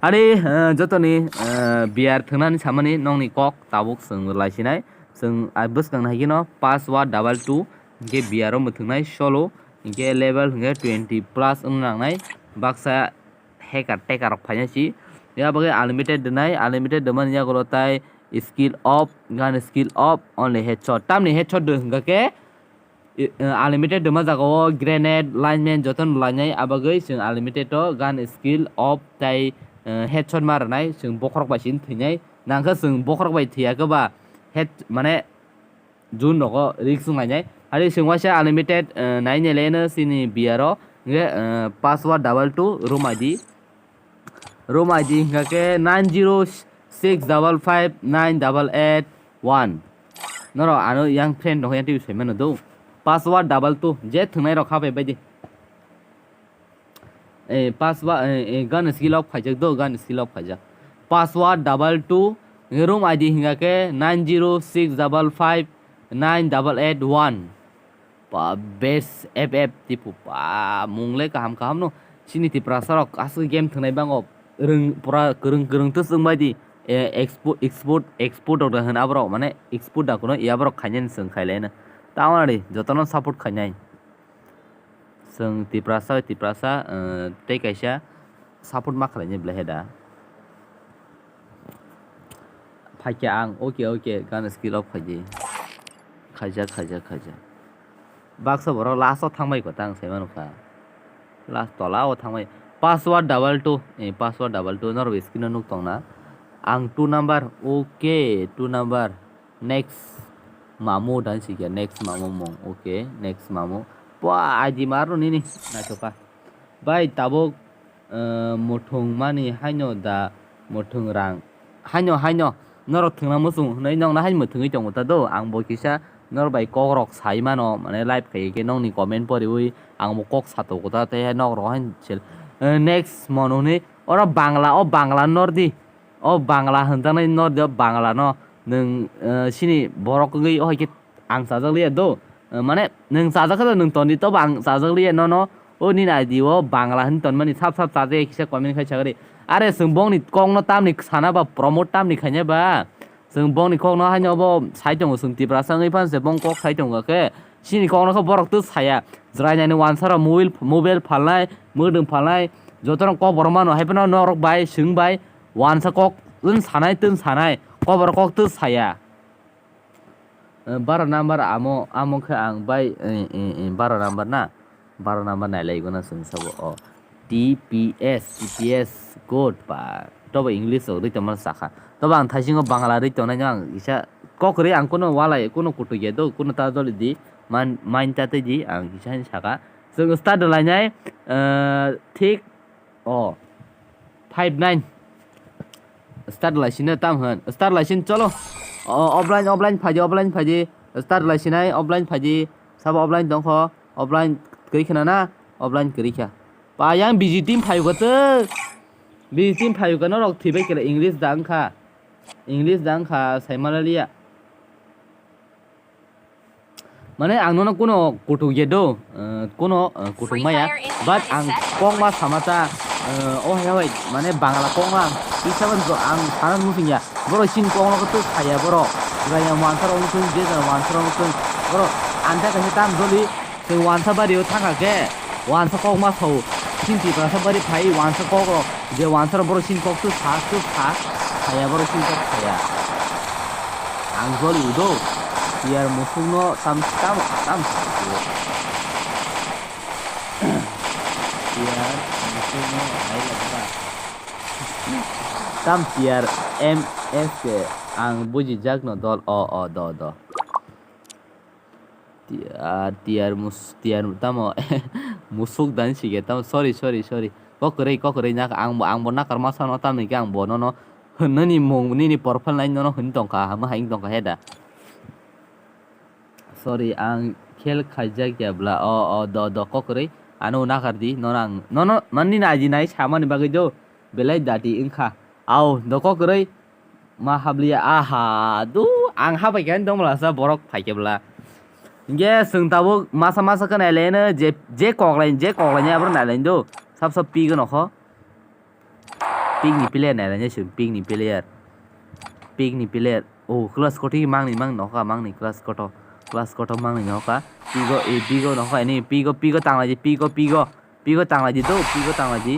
Ari, eh, jotoni, eh, B R thwngnani samani nokni kok tabuk chwng lai sinai. Chwng ai bwskang nai khe no password double two, hingke B R o mwthwngnai solo, hingke level hingke twenty plus wng nangnai. Baksa hacker taker rok phainai si. Ya bagwi unlimited rwnai, unlimited rwmani yagulo tai skill off, gun skill off, only headshot. Tamni headshot do hingka khe, i, eh, unlimited rwma jaga o grenade, lineman jotono lainai, abagwi chwng unlimited o gun skill off tai, eh, headshot ma rwnai, chwng bokhorok bai sini thwinai. Nangkhe chwng bokhorok bai thwiya khe ba head, mane, June rogo risk wng lainai. Hari chwng waisa unlimited, eh, nai nai laino chini B R o. Hingke, eh, password double two room I D. Room I D hingka khe nine zero six double five nine double eight one. Noro ano yang friend rok yang twi soi mano do. Password double two. Je thwngnai rok kha bai bai di. Eh, password, eh, eh, gun skill off khaijak do, gun skill off khaijak. Password double two, room I D hingka khe nine zero six double five nine double eight one. Pa best F F tipo pa mung le kaham kaham no. Chini Tiprasa rok aswk game thwngnai bango. Rwng pura kwrwng kwrwng twi chwng bai di. Eh, expo-, export, export rok da hwn aborok mane export da kuno ya borok khainani chwng khailai no. Tamari jotono support khainai. Chwng Tiprasa, Tiprasa, eh, tei kaisa support ma khlainai belai hai da. Phaikha ang, okay, okay, gana skill off khaidi. Khaijak, khaijak, khaijak. Baksa borok last o thangbai kho ta ang sai mano kha. Last tola o thangbai. Password double two, eh, password double two, norok screen o nuk tong na. Ang two number, okay, two number. Next mamu dan sikya, next mamu mung. Okay, next mamu. Pua, I D mar nini. Naithoka. Bai, tabuk, eh, muthung mani haino da muthung rang. Haino, haino. Norok thwngna muchung hwnwi nokna hai muthungwi tongo ta do. Ang bo kisa norok bai kok rok sai mano, mane live khai khe nokni comment poriwi ang bo kok sato kota tei hai nok rok hai sel. Eh, next mono hwnwi oro Bangla, o Bangla nor di. O Bangla hwnjaknai nor di, o Bangla no nwng, eh, sini borok wngwi o hai khe ang chajak liya do. Eh, mane nwng chajak khe nwng toni tobo ang chajak liya nono. O nini I D o Bangla hwn tonmani sap sap chajak kisa comment khai sagri. Are chwng bongni kokno tamni sana ba promote tamni khaina ba. Chwng bongni kokno haino bo sai tongo chwng Tiprasa wngwi phan se bong kok sai tongo khe. Sini kokno khe borok tw saya. Jwrainani wansaro mobile, mobile phalnai, mwdwng phalnai. Jotono kok borok mano hai phano norok bai, chwng bai. Wansa kok tun sanai, tun sanai, kobor kok tun saya. Eh, baro number amo, amo khe ang bai, eh, eh, eh, baro number na, baro number nailai gona chwng sabo o. T P S, T P S, good ba. Tobo English rok rwi tongma sakha. Tobo ang thaisingo Bangla rwi tongnai no ang kisa kok rwi ang kuno walai, kuno kutu ya do, kuno ta joli di, man, main ta twi di, ang kisa hin saka. Chwng start lainai, eh, thik o, five nine. Start laisina tam hwn. Start laisin cholo. O, offline, offline phaidi, offline phaidi. Start laisinai, offline phaidi. Sabo offline tongkho. Offline kwrwi khna na? Offline kwrwi kha. Pa yang B G team phayu kha tw. B G team phayu kha norok thwibai kela English da wngkha. English da wngkha saimalalia. Mane ang nono kuno kutuk ya do, eh, kuno, eh, kutuk maya, but ang kokma sama ta, eh, o hai hai, mane Bangla kokma ang, isa ban ang sana nusing ya, boro sin kokno kutuk saya boro, gaya wansa rong sung, je jana wansa rong sung, boro anta kasi tam joli, sing wansa bari o thangka ke, wansa kokma sau, sin ti prasa bari phai, wansa kok rok, je wansa rok boro sin kok tu sa, tu sa, saya boro sin kok saya. Ang joli udo. Tiar musukno tam, tam, tam. Tiar musukno hai lagba. Tam tiar M S K ang bujijakno dol o, o, do, do. Tiar, tiar mus-, tiar tamo musuk dan sige tamo, sorry, sorry, sorry. Kokroi, kokroi nak ang bo, ang bo nakar masa no tam ni ke ang bo nono nini mung, nini profile nai nono hwn tongkha, hama haing tongkha heda. Sorry, ang khel khaijak ya bla. O, o, do, do, kokroi. Ano nakar di, nono ang, nono, nani na aji nai samani bagwi do. Belai dati wngkha. Au, do kokroi. Ma habliya, aha, do, ang habai khe dong bla sa borok phai khe bla. Hingke chwng tabuk masa masa khe nai le no je, je koklai, je koklai ni abro nai le do. Sab sab pik no kho. Pik ni player nai le chwng, pik ni player. Pik ni player. Oh, class koto mangni, mangni nokha, mangni class koto. Class koto mangni nokha. Pigo, eh, pigo nokha, ini pigo, pigo tanglai di, pigo, pigo. Pigo tanglai di do, pigo tanglai di.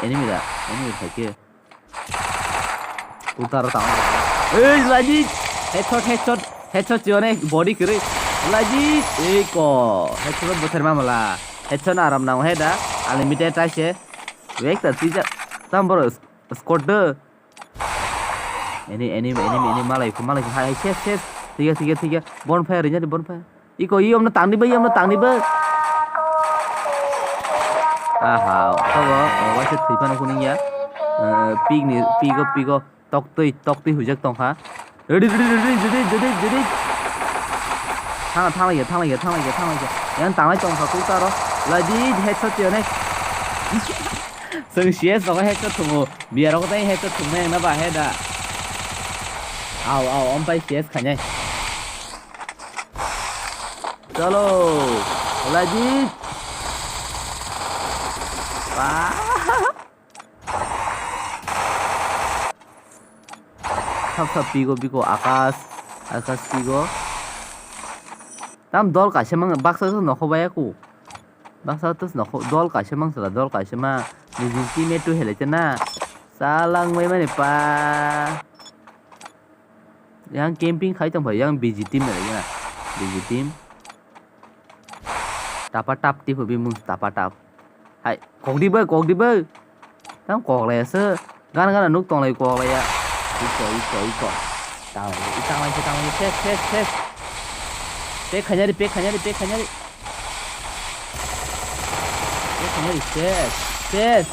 Enemy da, enemy phaikhe. Utaro tanglai. Ei, laji. Headshot, headshot, headshot chione body kiri. Laji, ei ko. Headshot bother mamala. Headshot aram nang he da. Unlimited taise. Wek ta tija. Tam boro squad de. Enemy, enemy, enemy, enemy, malai ko, malai ko, hai, hai, ses, ses. Tiga, tiga, tiga. Bonfire, rinjani bonfire. Iko, iyo, omno tangni ba, iyo, omno tangni ba. Aha, tobo, oh, waisa thwi phano kuning ya. Eh, pik ni, pigo, pigo. Tok twi, tok twi huijak tongkha. Ready, ready, ready, ready, ready, ready. Thang, thang lai ya, thang lai ya, thang lai ya, thang lai ya. Yang tanglai tongkha, kuk taro. Ladi, headshot ya, ne. Seng C S rok headshot thungo. Biya rok tai headshot thungna yang na ba he da. Au, au, om pai C S khainai. Chalo. Lajit. Wah. Sab sab pigo, pigo, Akash. Akash pigo. Tam dol kaisa mang, baksa nokho baya ku. Baksa tus nokho, dol kaisa mang sala, dol kaisa ma. Niji teammate tu hele chana. Salang mai mani pa. Yang camping khai tong phai, yang B G team na, ya. B G team. Tapa tap tipo bimung tapa tap. Hai, kok di bai, kok di bai. Tam kok le se. Gana gana nuk tong lai kok le ya. Iko, iko, iko. Tang lai, tang lai, tang lai, ses, ses, ses. Pe khanyari, pe khanyari, pe khanyari. Pe khanyari, ses, ses.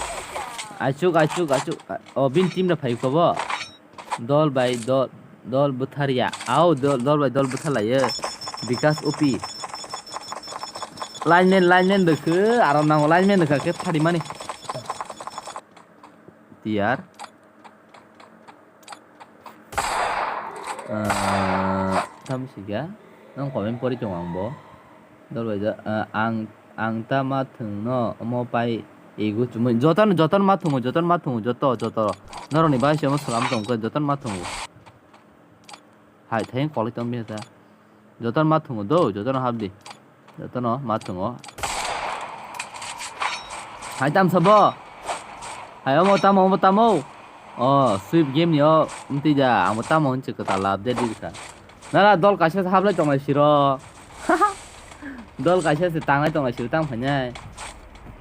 Achuk, achuk, achuk. O, bin team na phai ko bo. Dol bai dol, dol bwtharya. Au, dol, dol bai dol bwtharlaiyo. Bikas O P. Lineman, lineman rwkhe, aram nango lineman rwkha khe pharimani. Tiar. Ah, tamo sikya. Nang comment pori tongo ang bo. Dol bai da, ah, ang, ang ta ma thwng no, omo pai ego chumui. Jotono, jotono ma thwngo, jotono ma thwngo, joto, joto. Norokni bai se omo swlam tong khe, jotono ma thwngo. Hai, thayeng kolai tong bini ta. Jotono ma thwngo do, jotono hap di. Jotono ma thwngo. Hai, tam sabo. Hai, omo tamo, omo tamo. O, Swift game ni o, mtwi da, ang bo tamo hwnse kwtal update di kha. Nara dol kaisa se hablai tonglai siro. Dol kaisa se tanglai tonglai siro tang phainai.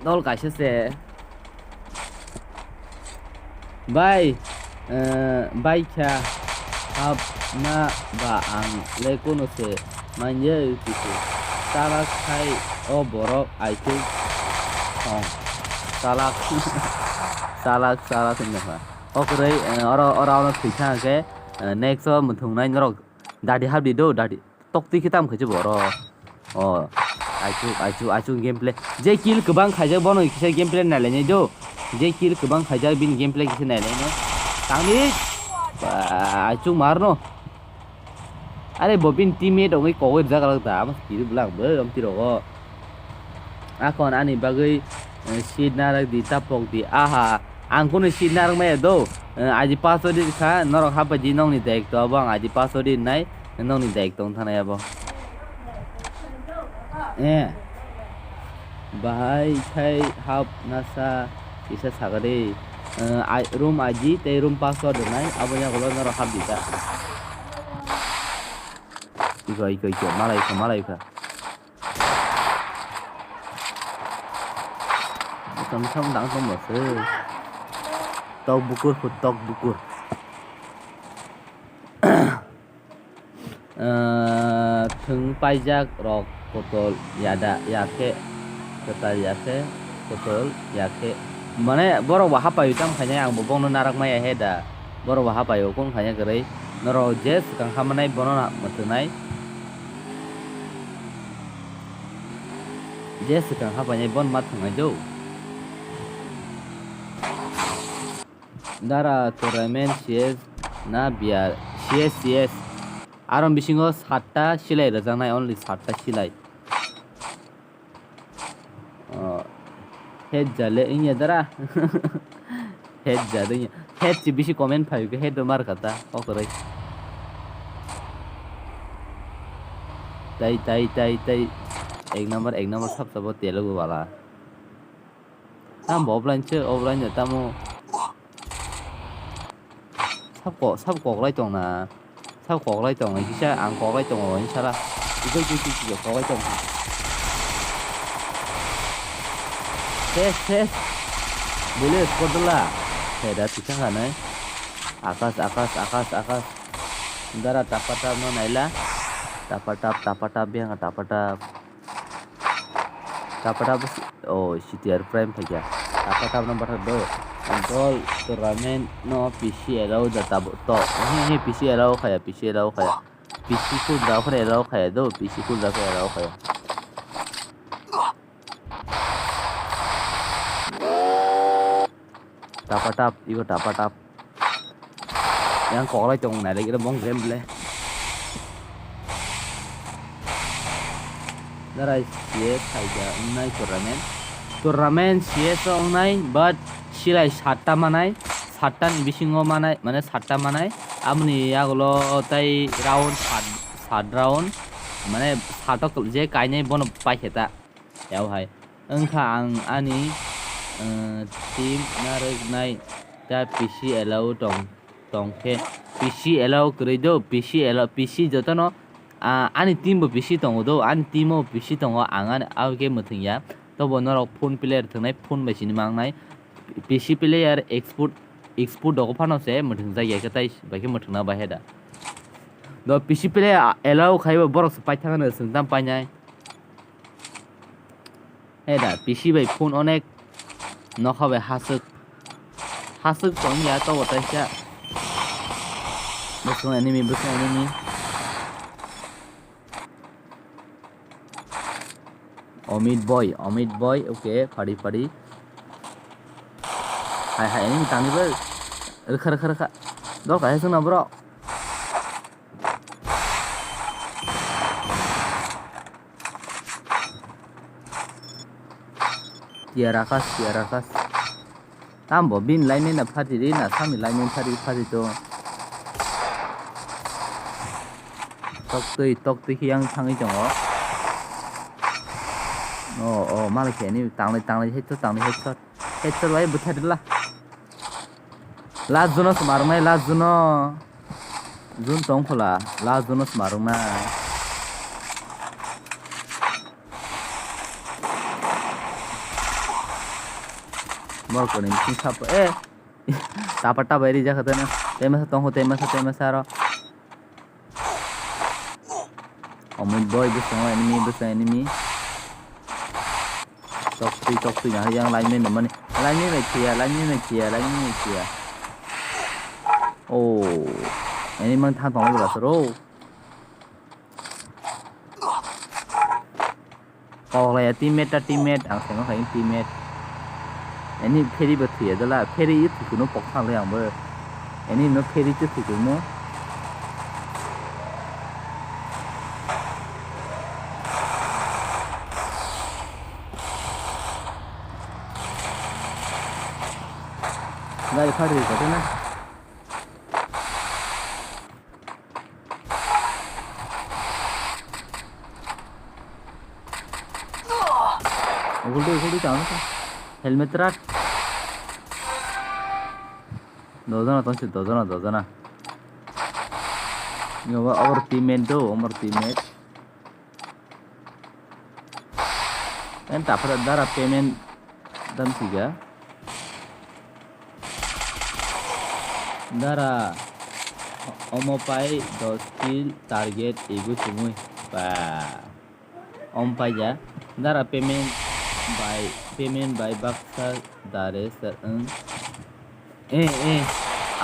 Dol kaisa se. Bai, eh, bai kha hapna ba ang le kono se manye kisu. Chalak khai o borok aitu song. Chalak, chalak, chalak hinwi kha. O kwrwi, eh, oro, oro, oro thwi kha hwnkhe, eh, next o mwthungnai norok dadi hapdi do, dadi. Tok twi khe tam khaijak bo oro. O, aichuk, aichuk, aichuk gameplay. Je kill kwbang khaijak bono kisa gameplay nailainai do. Je kill kwbang khaijak bini gameplay kisa nailainai. Tangdi. Ba, aichuk marno. Are bo bini teammate rokni kogwi rijak rok da. Amo kiri bwlang bo, amtwi rogo. Akon ani bagwi, eh, seat narwk di, tapok di. Aha, ang kunu seat narwk maya do. Eh, aji password di kha, norok hapai di nokni daikto abo ang aji password di nai, nokni daikto wng thana abo. Eh. Bahai khai hap nasa kisa saga de. Eh, ai, room aji tei room password di nai, abo yagulo norok hap di ta. Iko, iko, iko, malai kha, malai kha. Bukan, bukan, dang tong bose. Tok bukur, hu tok bukur. Eh, thwng paijak rok kotol yada, yakhe, kwtal yakhe, kotol yakhe. Mane, borok bo hapai tam khainai, ang bo bongno narak maya he da. Borok bo hapai o, kun khaina kwrwi. Norok je swkang hamanai, bono na mwthwnai. Je swkang hapainai bon ma thwngnai do. Dara tournament C S na biya C S C S. Aro bisingo satta silai rwjaknai, only satta silai. Oh, head jale inya dara. Head jale inya. Head si bisi comment phai ke head mar kata. Okoroi. Tai, tai, tai, tai. Ek number, ek number sab sabo telugu wala. Tam bo offline se, offline se tamo. Sab ko, sab koklai tong na. Sab koklai tong na. Kisa ang koklai tong o, insala. Iko, iko, iko, iko, koklai tong. Ses, ses. Bole skodla. Heda tikha hanai. Akas, akas, akas, akas. Dara tapa tap no naila. Tapa tap, tapa tap, biang tapa tap. Tapa tap, oh, C T R Prime phaikha. Tapa tap no bathar do. Dol tournament no P C allow da tabo to. He, he, P C allow khaya, P C allow khaya. P C cool da khone allow khaya do, P C cool da khone allow khaya. Tapa tap, ibo tapa tap. Yang koklai tong nai lagi bong game ble. Darai C S phaikha wngnai tournament. Tournament C S o wngnai, but silai satta manai, satta ni bisingo manai, mane satta manai. Aboni yagulo tai round sat, sat round, mane sato je kainai bono paikhe ta. Yao hai. Wngkha ang ani, eh, team narwknai ta P C allow tong, tongkhe P C allow kwrwi do, P C allow, P C jotono, ah, ani team bo P C tongo do, ani team o P C tongo, ang ani abo khe mwthwngya. Tobo norok phone player thwngnai, phone bai sini mangnai. P C player export, export dogo phano se mwthwngjakya khe tai bai khe mwthwngna bahai da. Do P C player allow khaibo borok se paithakgano chwng tam painai. He da, P C bai phone onek nokha bai haswk. Haswk tong ya to bo taisa. Bwswng enemy, bwswng enemy. Omit boy, Omit boy, okay, pari pari. Hai hai, enemy tangni bai. Rwkha, rwkha, rwkha. Dol kaisa chwngno bro. Tiar akas, tiar akas. Tambo bin laimena phati ri na, sami laimena phati, phati to. Toktwi, toktwi khe yang thangwi tongo. O, o, malai khe ni tanglai, tanglai, headshot, tanglai, headshot. Headshot bai bwthai rwla. Last zone o smarungnai, last zone o. Zone tong khola, last zone o smarungnai. Bor koni sing sap, eh. Tapa tapa eri jakha tena. Temasa tong kho, temasa, temasa aro. Omo boy bwskango enemy, bwskango enemy. Chok twi, chok twi nahai yang line man mani. Line man bai khiya, line man bai khiya, line man bai khiya. Oh. Enemy mang thang tong bwla soro. Kok laya teammate ta teammate, ang saimang kha teammate. Ani ferry bo thwiya dala, ferry i thwikuno pok thang le ang bo. Ani no ferry te thwikuno. Gari phari ko na. Uguldi, uguldi, tamo sa. Helmet rak. Dojana tongsi, dojana, dojana. Ini obo, obo teammate do, obo teammate. En tapra dara payment dam siga. Dara omo pai dos kill target ego chumui. Ba. Om paija. Dara payment by, payment by baksa dare sir, wng. Eh, eh.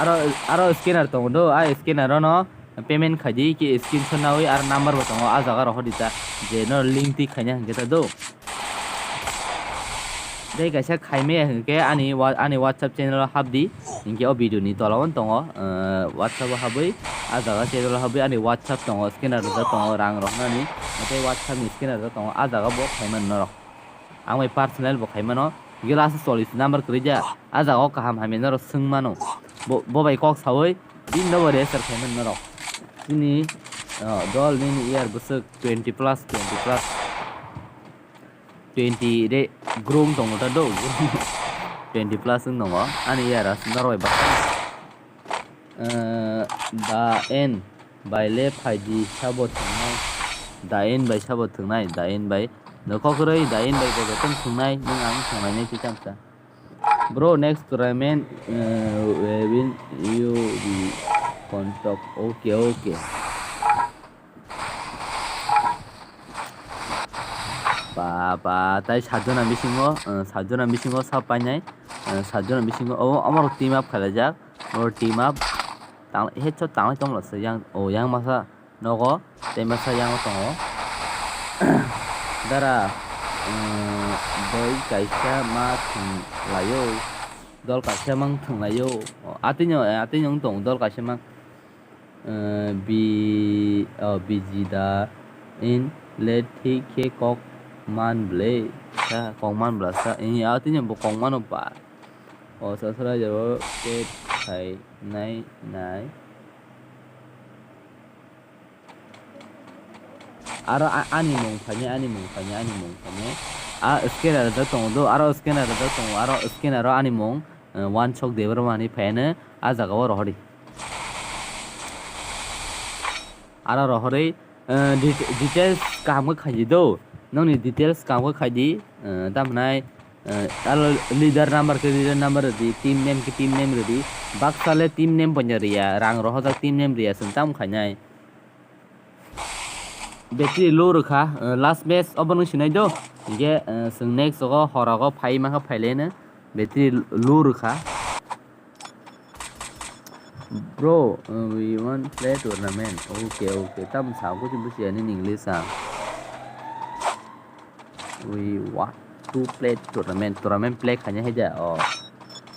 Aro, aro scanner tongo do. A scanner ono payment khaidi ki screenshot nawi aro number bo tongo. A jaga rohor di ta. Je no link tik khaina hingke ta do. Tei kaisa khaimaya hingke ani wa-, ani WhatsApp channel o hapdi, hingke o video ni tola o tongo, eh, WhatsApp o habwi, ah jaga channel o habwi ani WhatsApp tongo, scanner rijak tongo, rang rok nani, tei WhatsApp ni scanner rijak tongo, ah jaga bo khaiman norok. Ang bai personal bo khaimano, hingke last o chollish number kwrwi ja, ah jaga o kaham hamya norok swng mano, bo, bo bai kok sawi, bini no bo register khaiman norok. Chini, oh, dol nini year bwswk twenty plus, twenty plus. Twenty de grung tongo ta do, twenty plus wng tongo. Ani yara norok bai baksa. Eh, da en bai le phaidi sabo thwngnai. Da en bai sabo thwngnai, da en bai. Nokho kwrwi da en bai bo joto thwngnai, nwng ang thwngnai nai khe chamsa. Bro, next tournament, eh, we will you be contact. Okay, okay. Ba, ba, tai sajona bisingo, eh, sajona bisingo sa painai, eh, sajona bisingo, obo, omo rok team up khailaijak, oro team up, tang, headshot tanglai tongmolo se yang, o yang masa nogo, tei masa yango tongo. Dara, eh, boi kaisa ma thwng laio, dol kaisa mang thwng laio, o, atwino, atwino wng tongo dol kaisa mang. Eh, bi, oh, biji da in le thik khe kok man ble sa, kok man bla sa, eh, a tini bo kok mano ba. O sa sara jaro ke khai nai nai. Aro a-, ani mung phani, ani mung phani, ani mung phani. A scanner da tongo do, aro scanner da tongo, aro scanner o ani mung, eh, wansok Debbarma hinwi phaiano a jaga o rohordi. Aro rohorwi, eh, det-, details kaham khe khaidi do. Nokni details kaham khe khaidi, eh, tamhinai, eh, aro leader number khe leader number rwdi, team name khe team name rwdi. Baksa le team name poino rwya, rang rohorjak team name rwya, chwng tamo khainai. Battery low rwkha, eh, last match obo nung sinai do. Hinkhe, eh, chwng next o hora o phai mankha, phailaino battery low rwkha. Bro, uh, we want play tournament. Okay, okay. Tam sa ko chim busi ani English ang. We want to play tournament. Tournament play khanya hai ja. Oh.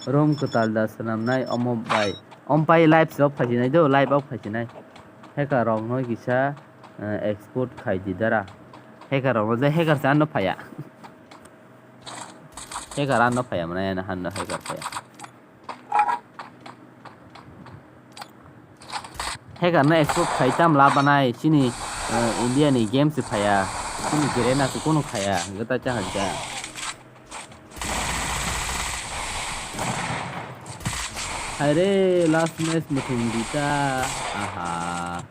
Room kwtal da swnamnai omo bai. Om pai live se off khaijinai do, live off khaijinai. Hacker rok no kisa, uh, export khaidi dara. Hacker rok no je hacker se ano phaya. Hacker ano phaya mane ano hanno hacker phaya. Hacker no export khai tam labanai chini, eh, India ni game se phaya. Chini Garena se kunu khaya. Gata cha haja. Aire last match muthung dita. Aha.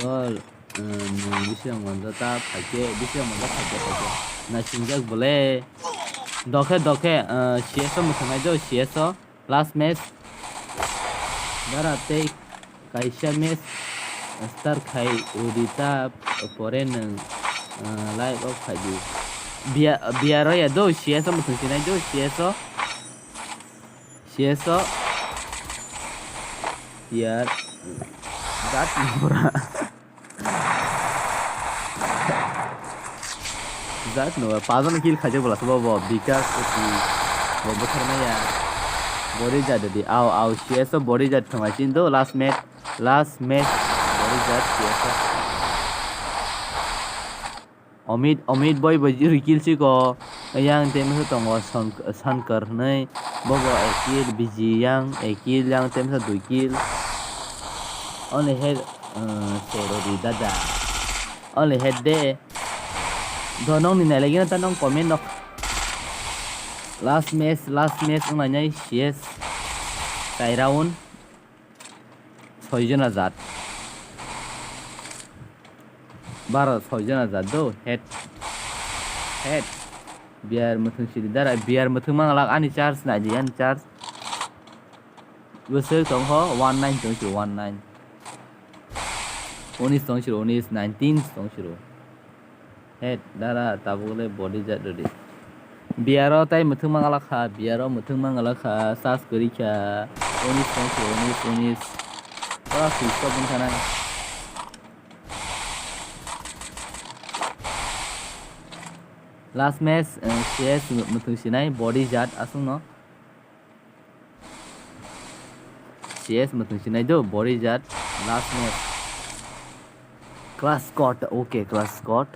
Dol, eh, nwng bising monjo ta phaikhe, bising monjo phaikhe, phaikhe. Nasingjak bole. Dokhe, dokhe, eh, C S o muthung nai do, C S o. Last match. Dara tei kaisa match start khai rwdi ta pore nwng, eh, live o phaidi. Biya, biya rw ya do, C S o muthung sinai do, C S o. C S o. Biya. Jat pura. Jat no, pajon kill khaijak bola sabo bo, Bikas oti. Bo bwthar maya. Body jat di, au, au, C S o body jat thwngmai chin do, last match, last match, body jat C S o. Omit, Omit boy bo rikil siko, yang tei masa tongo Son-, Sankar hwnwi, bobo ekil, Biji yang ekil, yang tei masa dui kill. Only head, uh, sorry dada. Only head de. Do nong ni nailagi na ta nong comment nok. Last match, last match wng nai C S. Tai round. Soi jona jat. Baro soi jona jat do. Head. Head. Biar muthung sidi dara. Biar muthung manglak ani charge nai di ani charge. Bwswk tong kho one nine tong siro one nine. Unis tong siro unis, nineteen tong siro. Head dara tabuk le body jat rwdi. Biaro tai muthung manglak kha, biaro muthung manglak kha, sas kwrwi kha. Unis tong siro unis, unis. Ora switch off wngkha nang. Last match, eh, C S muthung sinai body jat aswkno. C S muthung sinai do, body jat, last match. Class code, okay, class code.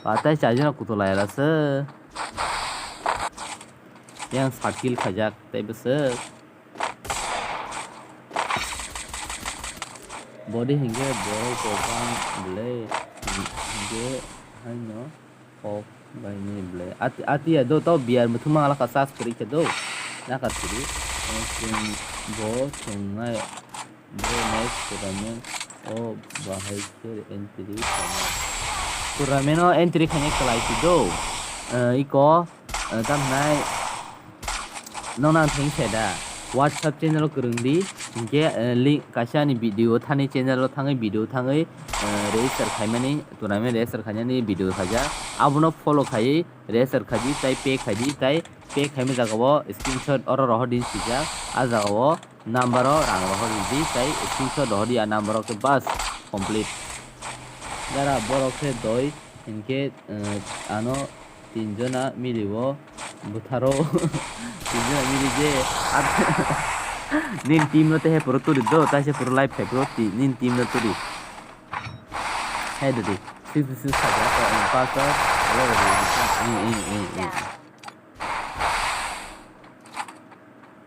Patai chajana kutu lai rasa. Yang sakil khajak, tei bwswk. Body hingke borok bo bang belai, hingke haino. Kok bai ni ble. Ati, ati ya do to biar muthung manglak ka sas kwrwi khe do. Naka siri. Chwng bo chwngnai. Bo next tournament o bahai khe entry khainai. Tournament o entry khainai kwlai si do. Eh, iko, eh, tamnai. Nokno ang thengkhe da, WhatsApp channel o kwrwng di, hinkhe, eh, link kaisa ani video thani channel o thangwi video thangwi, eh, register khaimani, tournament register khainani video khaijak. Abono follow khaiwi register khaidi, tai pay khaidi, tai pay khaima jagao screenshot oro rohor di swijak. A jagao number o rang rohor di, tai screenshot rohor di, a number o khe bas complete. Dara borok khe doi hinkhe, eh, ano Tin jona mili o butharo. Tin jona mili je. At-, nini team no tehe puro turi do, taise puro life hai puro ti-, nini team no turi. Hai dadi. Six six khaja ko, eh, pass out. Hello, hello, hello. Eh, eh, eh, eh.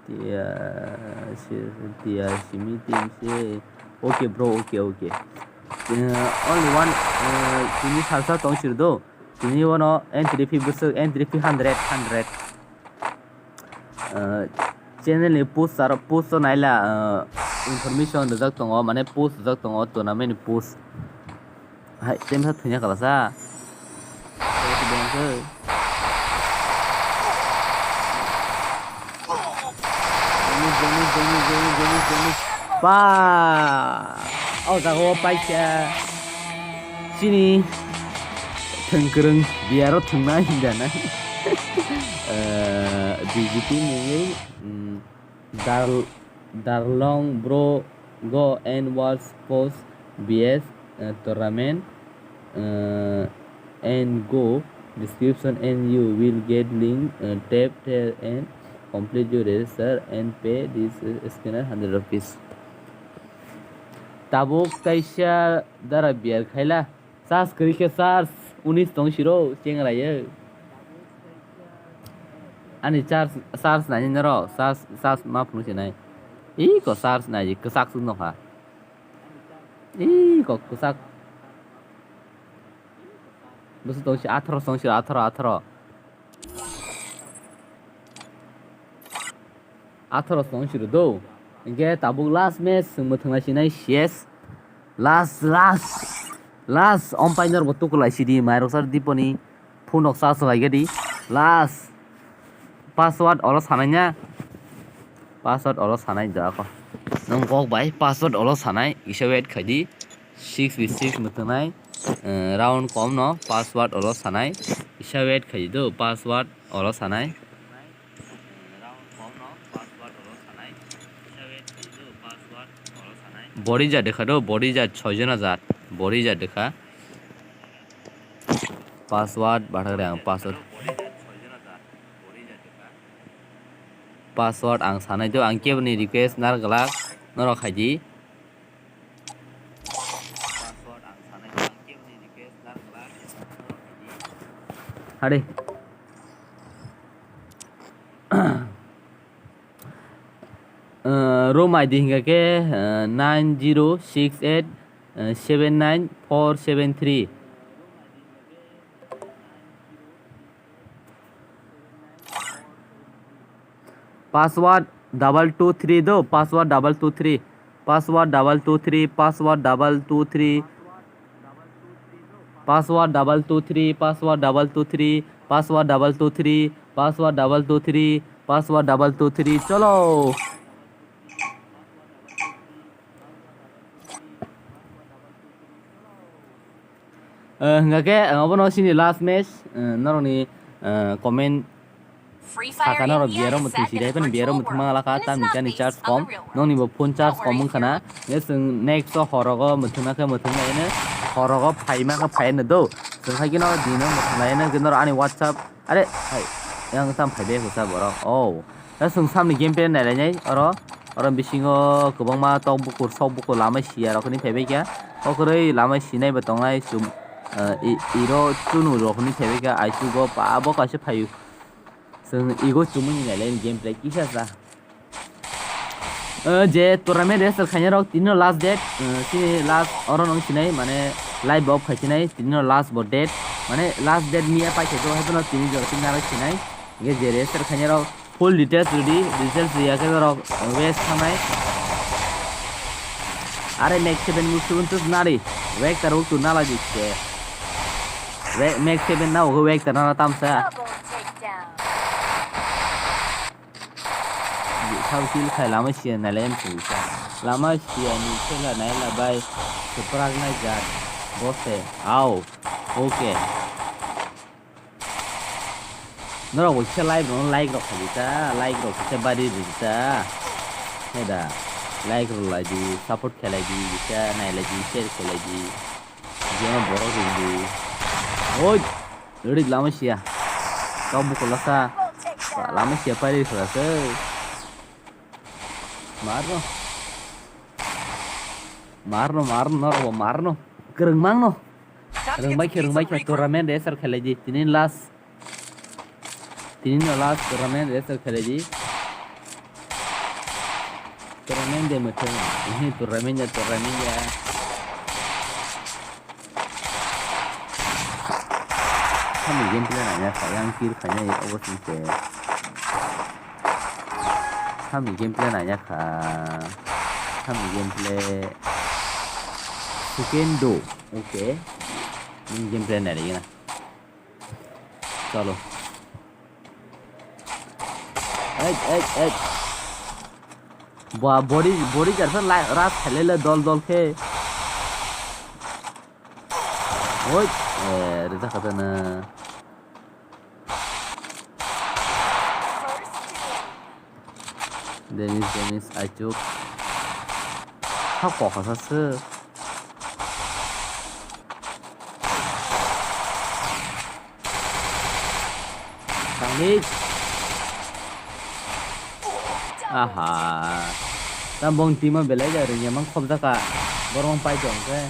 Tia, si-, tia, simi team se. Okay, bro, okay, okay. Eh, only one, eh, tini salsa tong sir do. Tini bono entry fee bwswk, entry fee hundred, hundred. Eh, channel ni post aro post o naila, eh, information rijak tongo, mane post rijak tongo, tournament ni post. Hai, temsa thwngya kala sa. Ba, o jaga o paikha chini thwngkwrwng biaro thwngna hinjana. Eh, B J P nungwi, mm, Dar-, Darlong bro go and watch post B S, uh, tournament, uh, and go description and you will get link, uh, tap there and complete your register and pay this, uh, scanner hundred rupees. Tabuk kaisa dara biar khaila. Charge kwrwi khe charge, unis tong siro, chengra ye. Ani charge, charge nai nini ro, charge, charge ma phunuk se nai. Iko charge nai, kwchak suk nokha. Iko kwchak. Bwswk tong si atharo tong siro, atharo, atharo. Atharo song siro do. Hingke tabuk last match chwng mwthwng lai sinai C S. Last, last, last. Umpire bo tukulai sidi, mairok sar diponi phone rok charge lai gadi. Last. Password olo sanai na. Password olo sanai da ko. Nong kok bai password olo sanai. Isa wait khaidi. Six v six mwthwngnai, eh, round kom no password olo sanai. Isa wait khai do, password olo sanai. Body ja dekha do, body ja choi jona jat, body ja dekha. Password bathak re ang, password. Password ang sanai do, ang keboni request nar glak, norok khai di. Hade. Uh, room I D hingka ke, uh, nine zero six eight, uh, seven nine four seven three. Password double two three do, password double two three, password double two three, password double two three, password double two three, password double two three, password double two three, password double two three, password double two three, cholo. Eh, hingka ke, eh, obono sini last match, eh, norokni, eh, comment saka norok biyaro muthung sidai phano biyaro muthung mangala ka tamni chani charge kom, nokni bo phone charge kom wngkha na, hingke chwng next o horogo muthung na khe muthung nai hino, horogo phaima khe phai hino do, chwng hai khe no dino muthung nai hino, hingke norok ani WhatsApp, are, hai, yang tam phai de kusa borok, oh. Da chwng samni gameplay nailainai oro. Oro bisingo kwbangma tok bukur sok bukur lamai siya rok hinwi phaibaikha. O kwrwi lamai sinai bo tongnai chum, eh, i-, iro chunu rok hinwi phaibaikha. Aisugo pa bo kaisa phaio. Chwng igo chumui nailaini gameplay kisa sa. Eh, je tournament register khainai rok tini no last date, eh, chini last oro nung sinai mane live off khai sinai tini no last bo date. Mane last date miya paikhe do haiphano tini jora tini narwk sinai. Hingke je register khainai rok full details rwdi, details rwya khe norok waste thangnai. Are Max seven move seven tus nari, Vector uk tu nala jikse. Ve-, Max seven na ugo Vector nala tamsa. Double takedown. Sao kill khai lama sia nala em sui sa. Lama sia ni khela nai la bai. Suprak nai jat. Bose. Au. Okay. Norok bo kisa live rok like rok khaidi ta, like rok kisa bari ridi ta. Heda, like rok lai di, support khelai di, kisa nai lai di, share khelai di. Jema borok ridi. Oi, ridi lama sia. Kau bukula sa. Lama sia pari khala se. Marno. Marno, marno, norok bo marno. Kwrwng mangno. Rwngbai khe, rwngbai khe, tournament register khelai di. Tini last. Tini no last tournament register khelai di. Tournament de mwthang. Ini tournament ya, tournament ya. Samni gameplay nanya kha, yang kill khainai obo sing se. Samni gameplay nanya kha. Samni gameplay. Second do. Okay. Ini gameplay nai lagi na. Chalo. Eit, eit, eit. Ba, body, body jar phan lai, ras khailele dol dol khe. Oi, eh, rida kata na. Denis, Denis, Aichuk. Ha, kok kasa se. Tangdi. Aha. Tam bong timo belai ja rwngya mang khobjaka. Borok mang pai tong khe.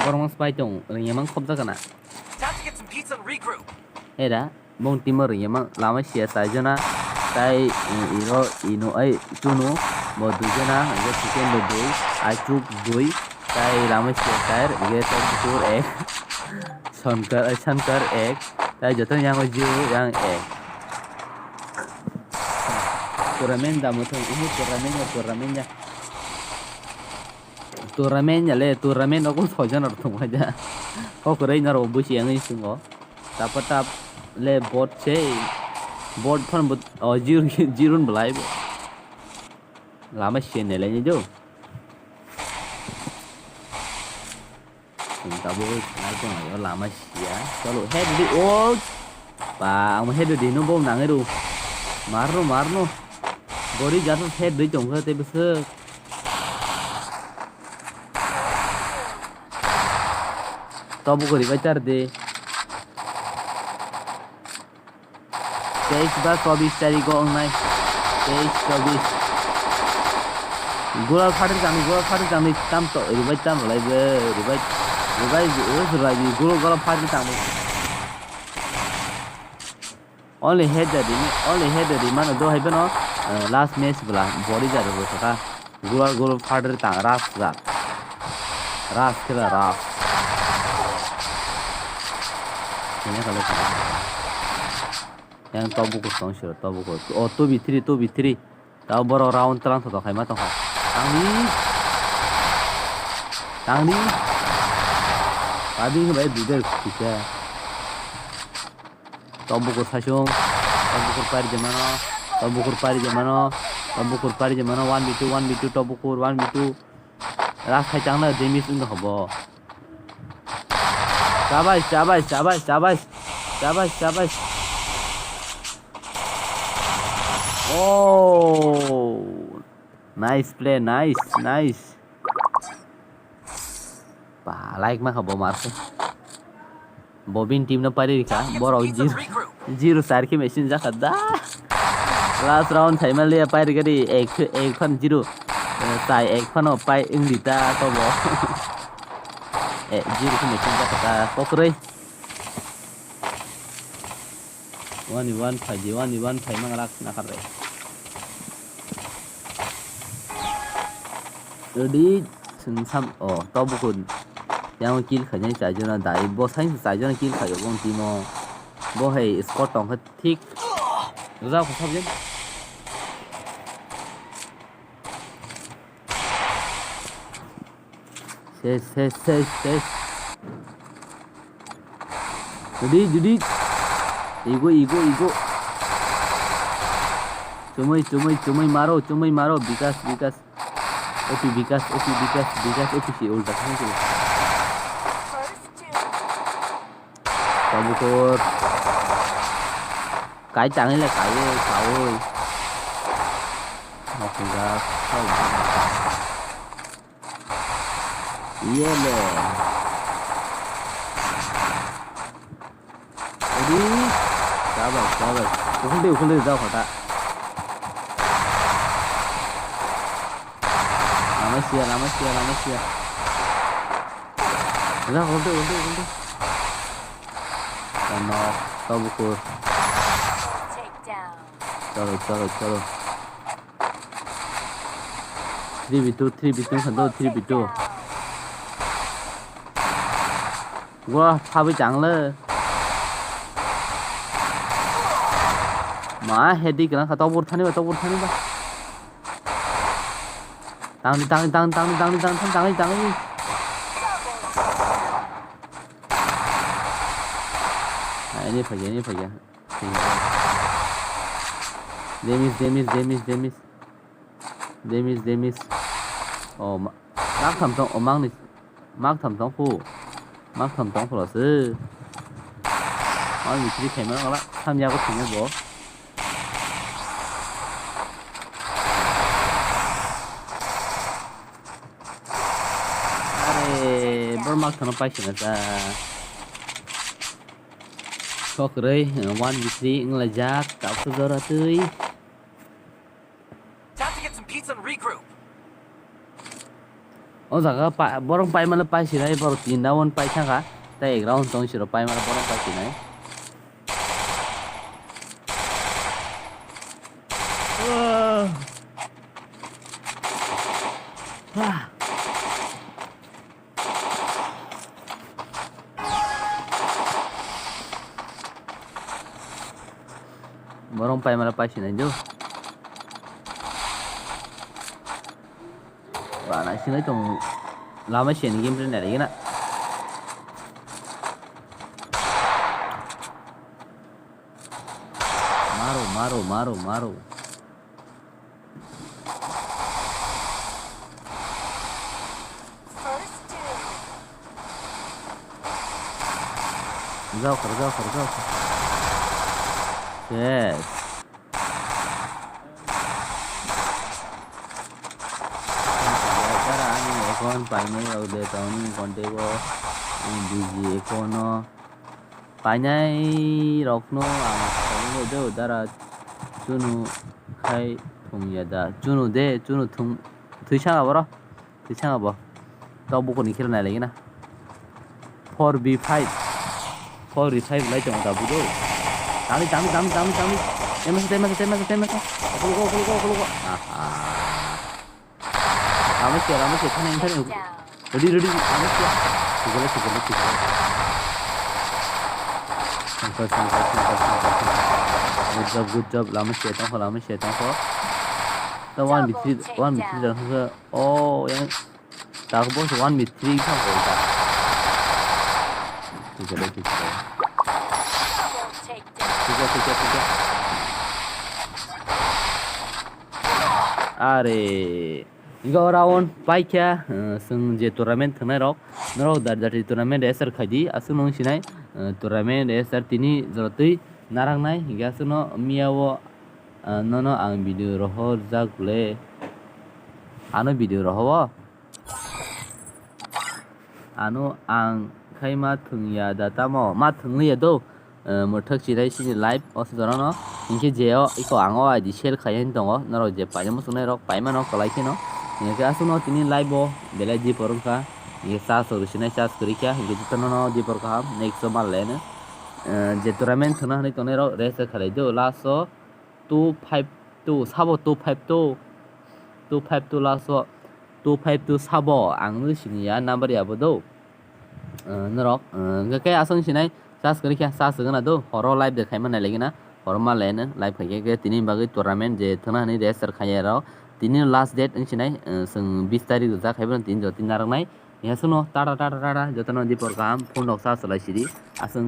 Borok mang pai tong rwngya mang khobjaka na. Time to get some pizza and regroup. Era. Bong timo rwngya mang lama sia chai jona, tai, eh, iro ino ai chunu bo dui jona, hingke second bo dui, Aichuk dui, tai lama sia chair, hingke tai bukur ek, Shankar, ai Shankar ek, tai joto yang o jiu yang ek. Tournament da mo thung, uhu tournament ya, tournament ya. Tournament ya le, tournament rok soijon rok thung hai da. Kok rei norok busi yang sing o. Tapa tap le bot se. Bot phan bot, o, zero, zero belai. Lama se ne le ni do. Chwng tabuk nai tong laio lama sia. Chalo, head di, o. Ba, ang head di no bo nang ero. Marno, marno. Bori jat head di tong kha te bwswk. Tobo gori bai char di. Teis ba chobis tarikgo wngnai. Teis, chobis. Gulal phatri tangni, gulal phatri tangni tam to, rwbai tam rwlai bo, rwbai, rwbai, rwbai, gulal, gulal phatri tangni. Only head the remain, only head the remain, do hai beno, eh, last match bwla, body jar rw sakha. Gulal gulal phatri tang ras ras. Ras khe da ras. Khe kalo kalo. Yang top bukur tong siro, top bukur. Oh, two v three, two v three. Tao borok round tlang tho khai ma tong kha. Tangni. Tangni. Padi khe bai duder kisa. Top bukur saichung, top bukur pari je mano, top bukur pari je mano, top bukur pari je mano, one v two, one v two, top bukur, one v two. Ras khai chang na, damage wng kha bo. Chabai, chabai, chabai, chabai, chabai, chabai. Oh, nice play, nice, nice. Ba, like ma kha bo mar khe. Bobin team no pari rikha, borok zero, zero char khe machine jakha da. Last round thaima le pai rikha di, ek, ek phan zero. Eh, tai ek phano pai wng di ta to bo. Eh, zero khe machine jakha da, kokroi. One v one phai di, one v one phai mang rak na kar re. Ready, sung sam, oh, to bukun. Yang kill khainai chaijona dai, bo sai chaijona kill khaio bong timo. Bo hai squad tong kha thik. Rajak ko sabjin. Ses, ses, ses, ses. Judi, judi. Igo, igo, igo. Chumui, chumui, chumui maro, chumui maro. Bikas, Bikas. Opi Bikas, Opi Bikas, Bikas, Opi si ulta thang si. Tabukur. Kai tangwi le kai, kai. Opi Bikas. Yele. Adi. Sabai, sabai. Ukhuldi, ukhuldi, jao khata. Lama sia, lama sia, lama sia. Jao, ukhuldi, ukhuldi, ukhuldi. Ono, tabukur. Chalo, chalo, chalo. Three v two, three v two, khan do, three v two. Gua phabwi chang le. Ma, head di kena kha, tobur thani ba, tobur thani ba. Tangdi, tangdi, tangdi, tangdi, tangdi, tangdi, tangdi, tangdi. Ah, ini phaikya, ini phaikya. Damage, damage, damage, damage. Damage, damage. Oh, ma-, mak tham tong, oh, mak ni, mak tham tong khu. Mak tham tong khu lo se. Mak ni kiri khaima ngala, tham yago thangma bo. Are, bor mak thano paisana ta. Kok rei, one v three wnglaijak, tabuk jora twi. Time to get some pizza and regroup. O jaga pa-, borok paimano paisinai, borok tin round pai thangkha, tei ek round tong siro paimano borok paisinai. Borok paimano paisinai do. Bana sinai tong lama siyani game play nai lagi na. Maro, maro, maro, maro. Jao khar, jao khar, jao khar. Yes. Dara ani account painai rok de tongni contact o, ang busy account no. Painai rokno ang sawi do dara chunu khai thung ya da. Chunu de, chunu thung, thwi sanga boro. Thwi sanga bo. Tok buku ni khela nai lagi na. Four v five. Four v five lai tong da budo. Tami, tami, tami, tami, tami. Tema sa, tema sa, tema sa, tema sa. Kulugo, kulugo, kulugo. Aha. Lama siya, lama siya, thani, thani. Ready, ready, lama siya. Thikala, thikala, thikala. Sangkar, sangkar, sangkar, sangkar, sangkar. Good job, good job. Lama siya, tangkho, lama siya, tangkho. The one v three, one v three, tangkho. Oh, yang. Tak bos one v three, tangkho, tak. Thikala, thikala. Thikala, thikala, thikala. Are, hingke o round paikha, eh, chwng je tournament thwngnai rok, norok da-, dati tournament register khaidi, aswk nung sinai, eh, tournament register tini jora twi naraknai, hingke aswkno miya o, eh, nono ang video rohorjak le, ano video roho o. Ano ang khai ma thwngya da tamo, ma thwngliya do. Eh, mwthak chirai sini live o se jorano. Hinkhe je o iko ang o I D share khai ani tongo. Norok je paina muchungnai rok paimano kwlai kheno. Hinkhe aswkno tini live o belai dipor wngkha. Hinkhe charge rok rwsinai charge kwrwi kha. Hinkhe jotono no dipor kaham next o mal leno. Eh, je tournament thwngna hinwi tongnai rok register khalai do last o. Two five two, sabo two five two, two five two last o, two five two sabo ang nw sini ya number ya bo do. Eh, norok, eh, hwnkhe khe aswk sinai charge kwrwi khe charge gana do, horo live de khaima nai lagi na, horo ma leno live khai khe, khe tini bagwi tournament je thwna hinwi register khaiya rok, tini last date wng sinai, eh, chwng bis tarik rwjak khai bono tini jotoni narwknai. Hingke aswkno tata, tata, tata, jotono dipor kaham, phone rok charge rwlai sidi. Aswk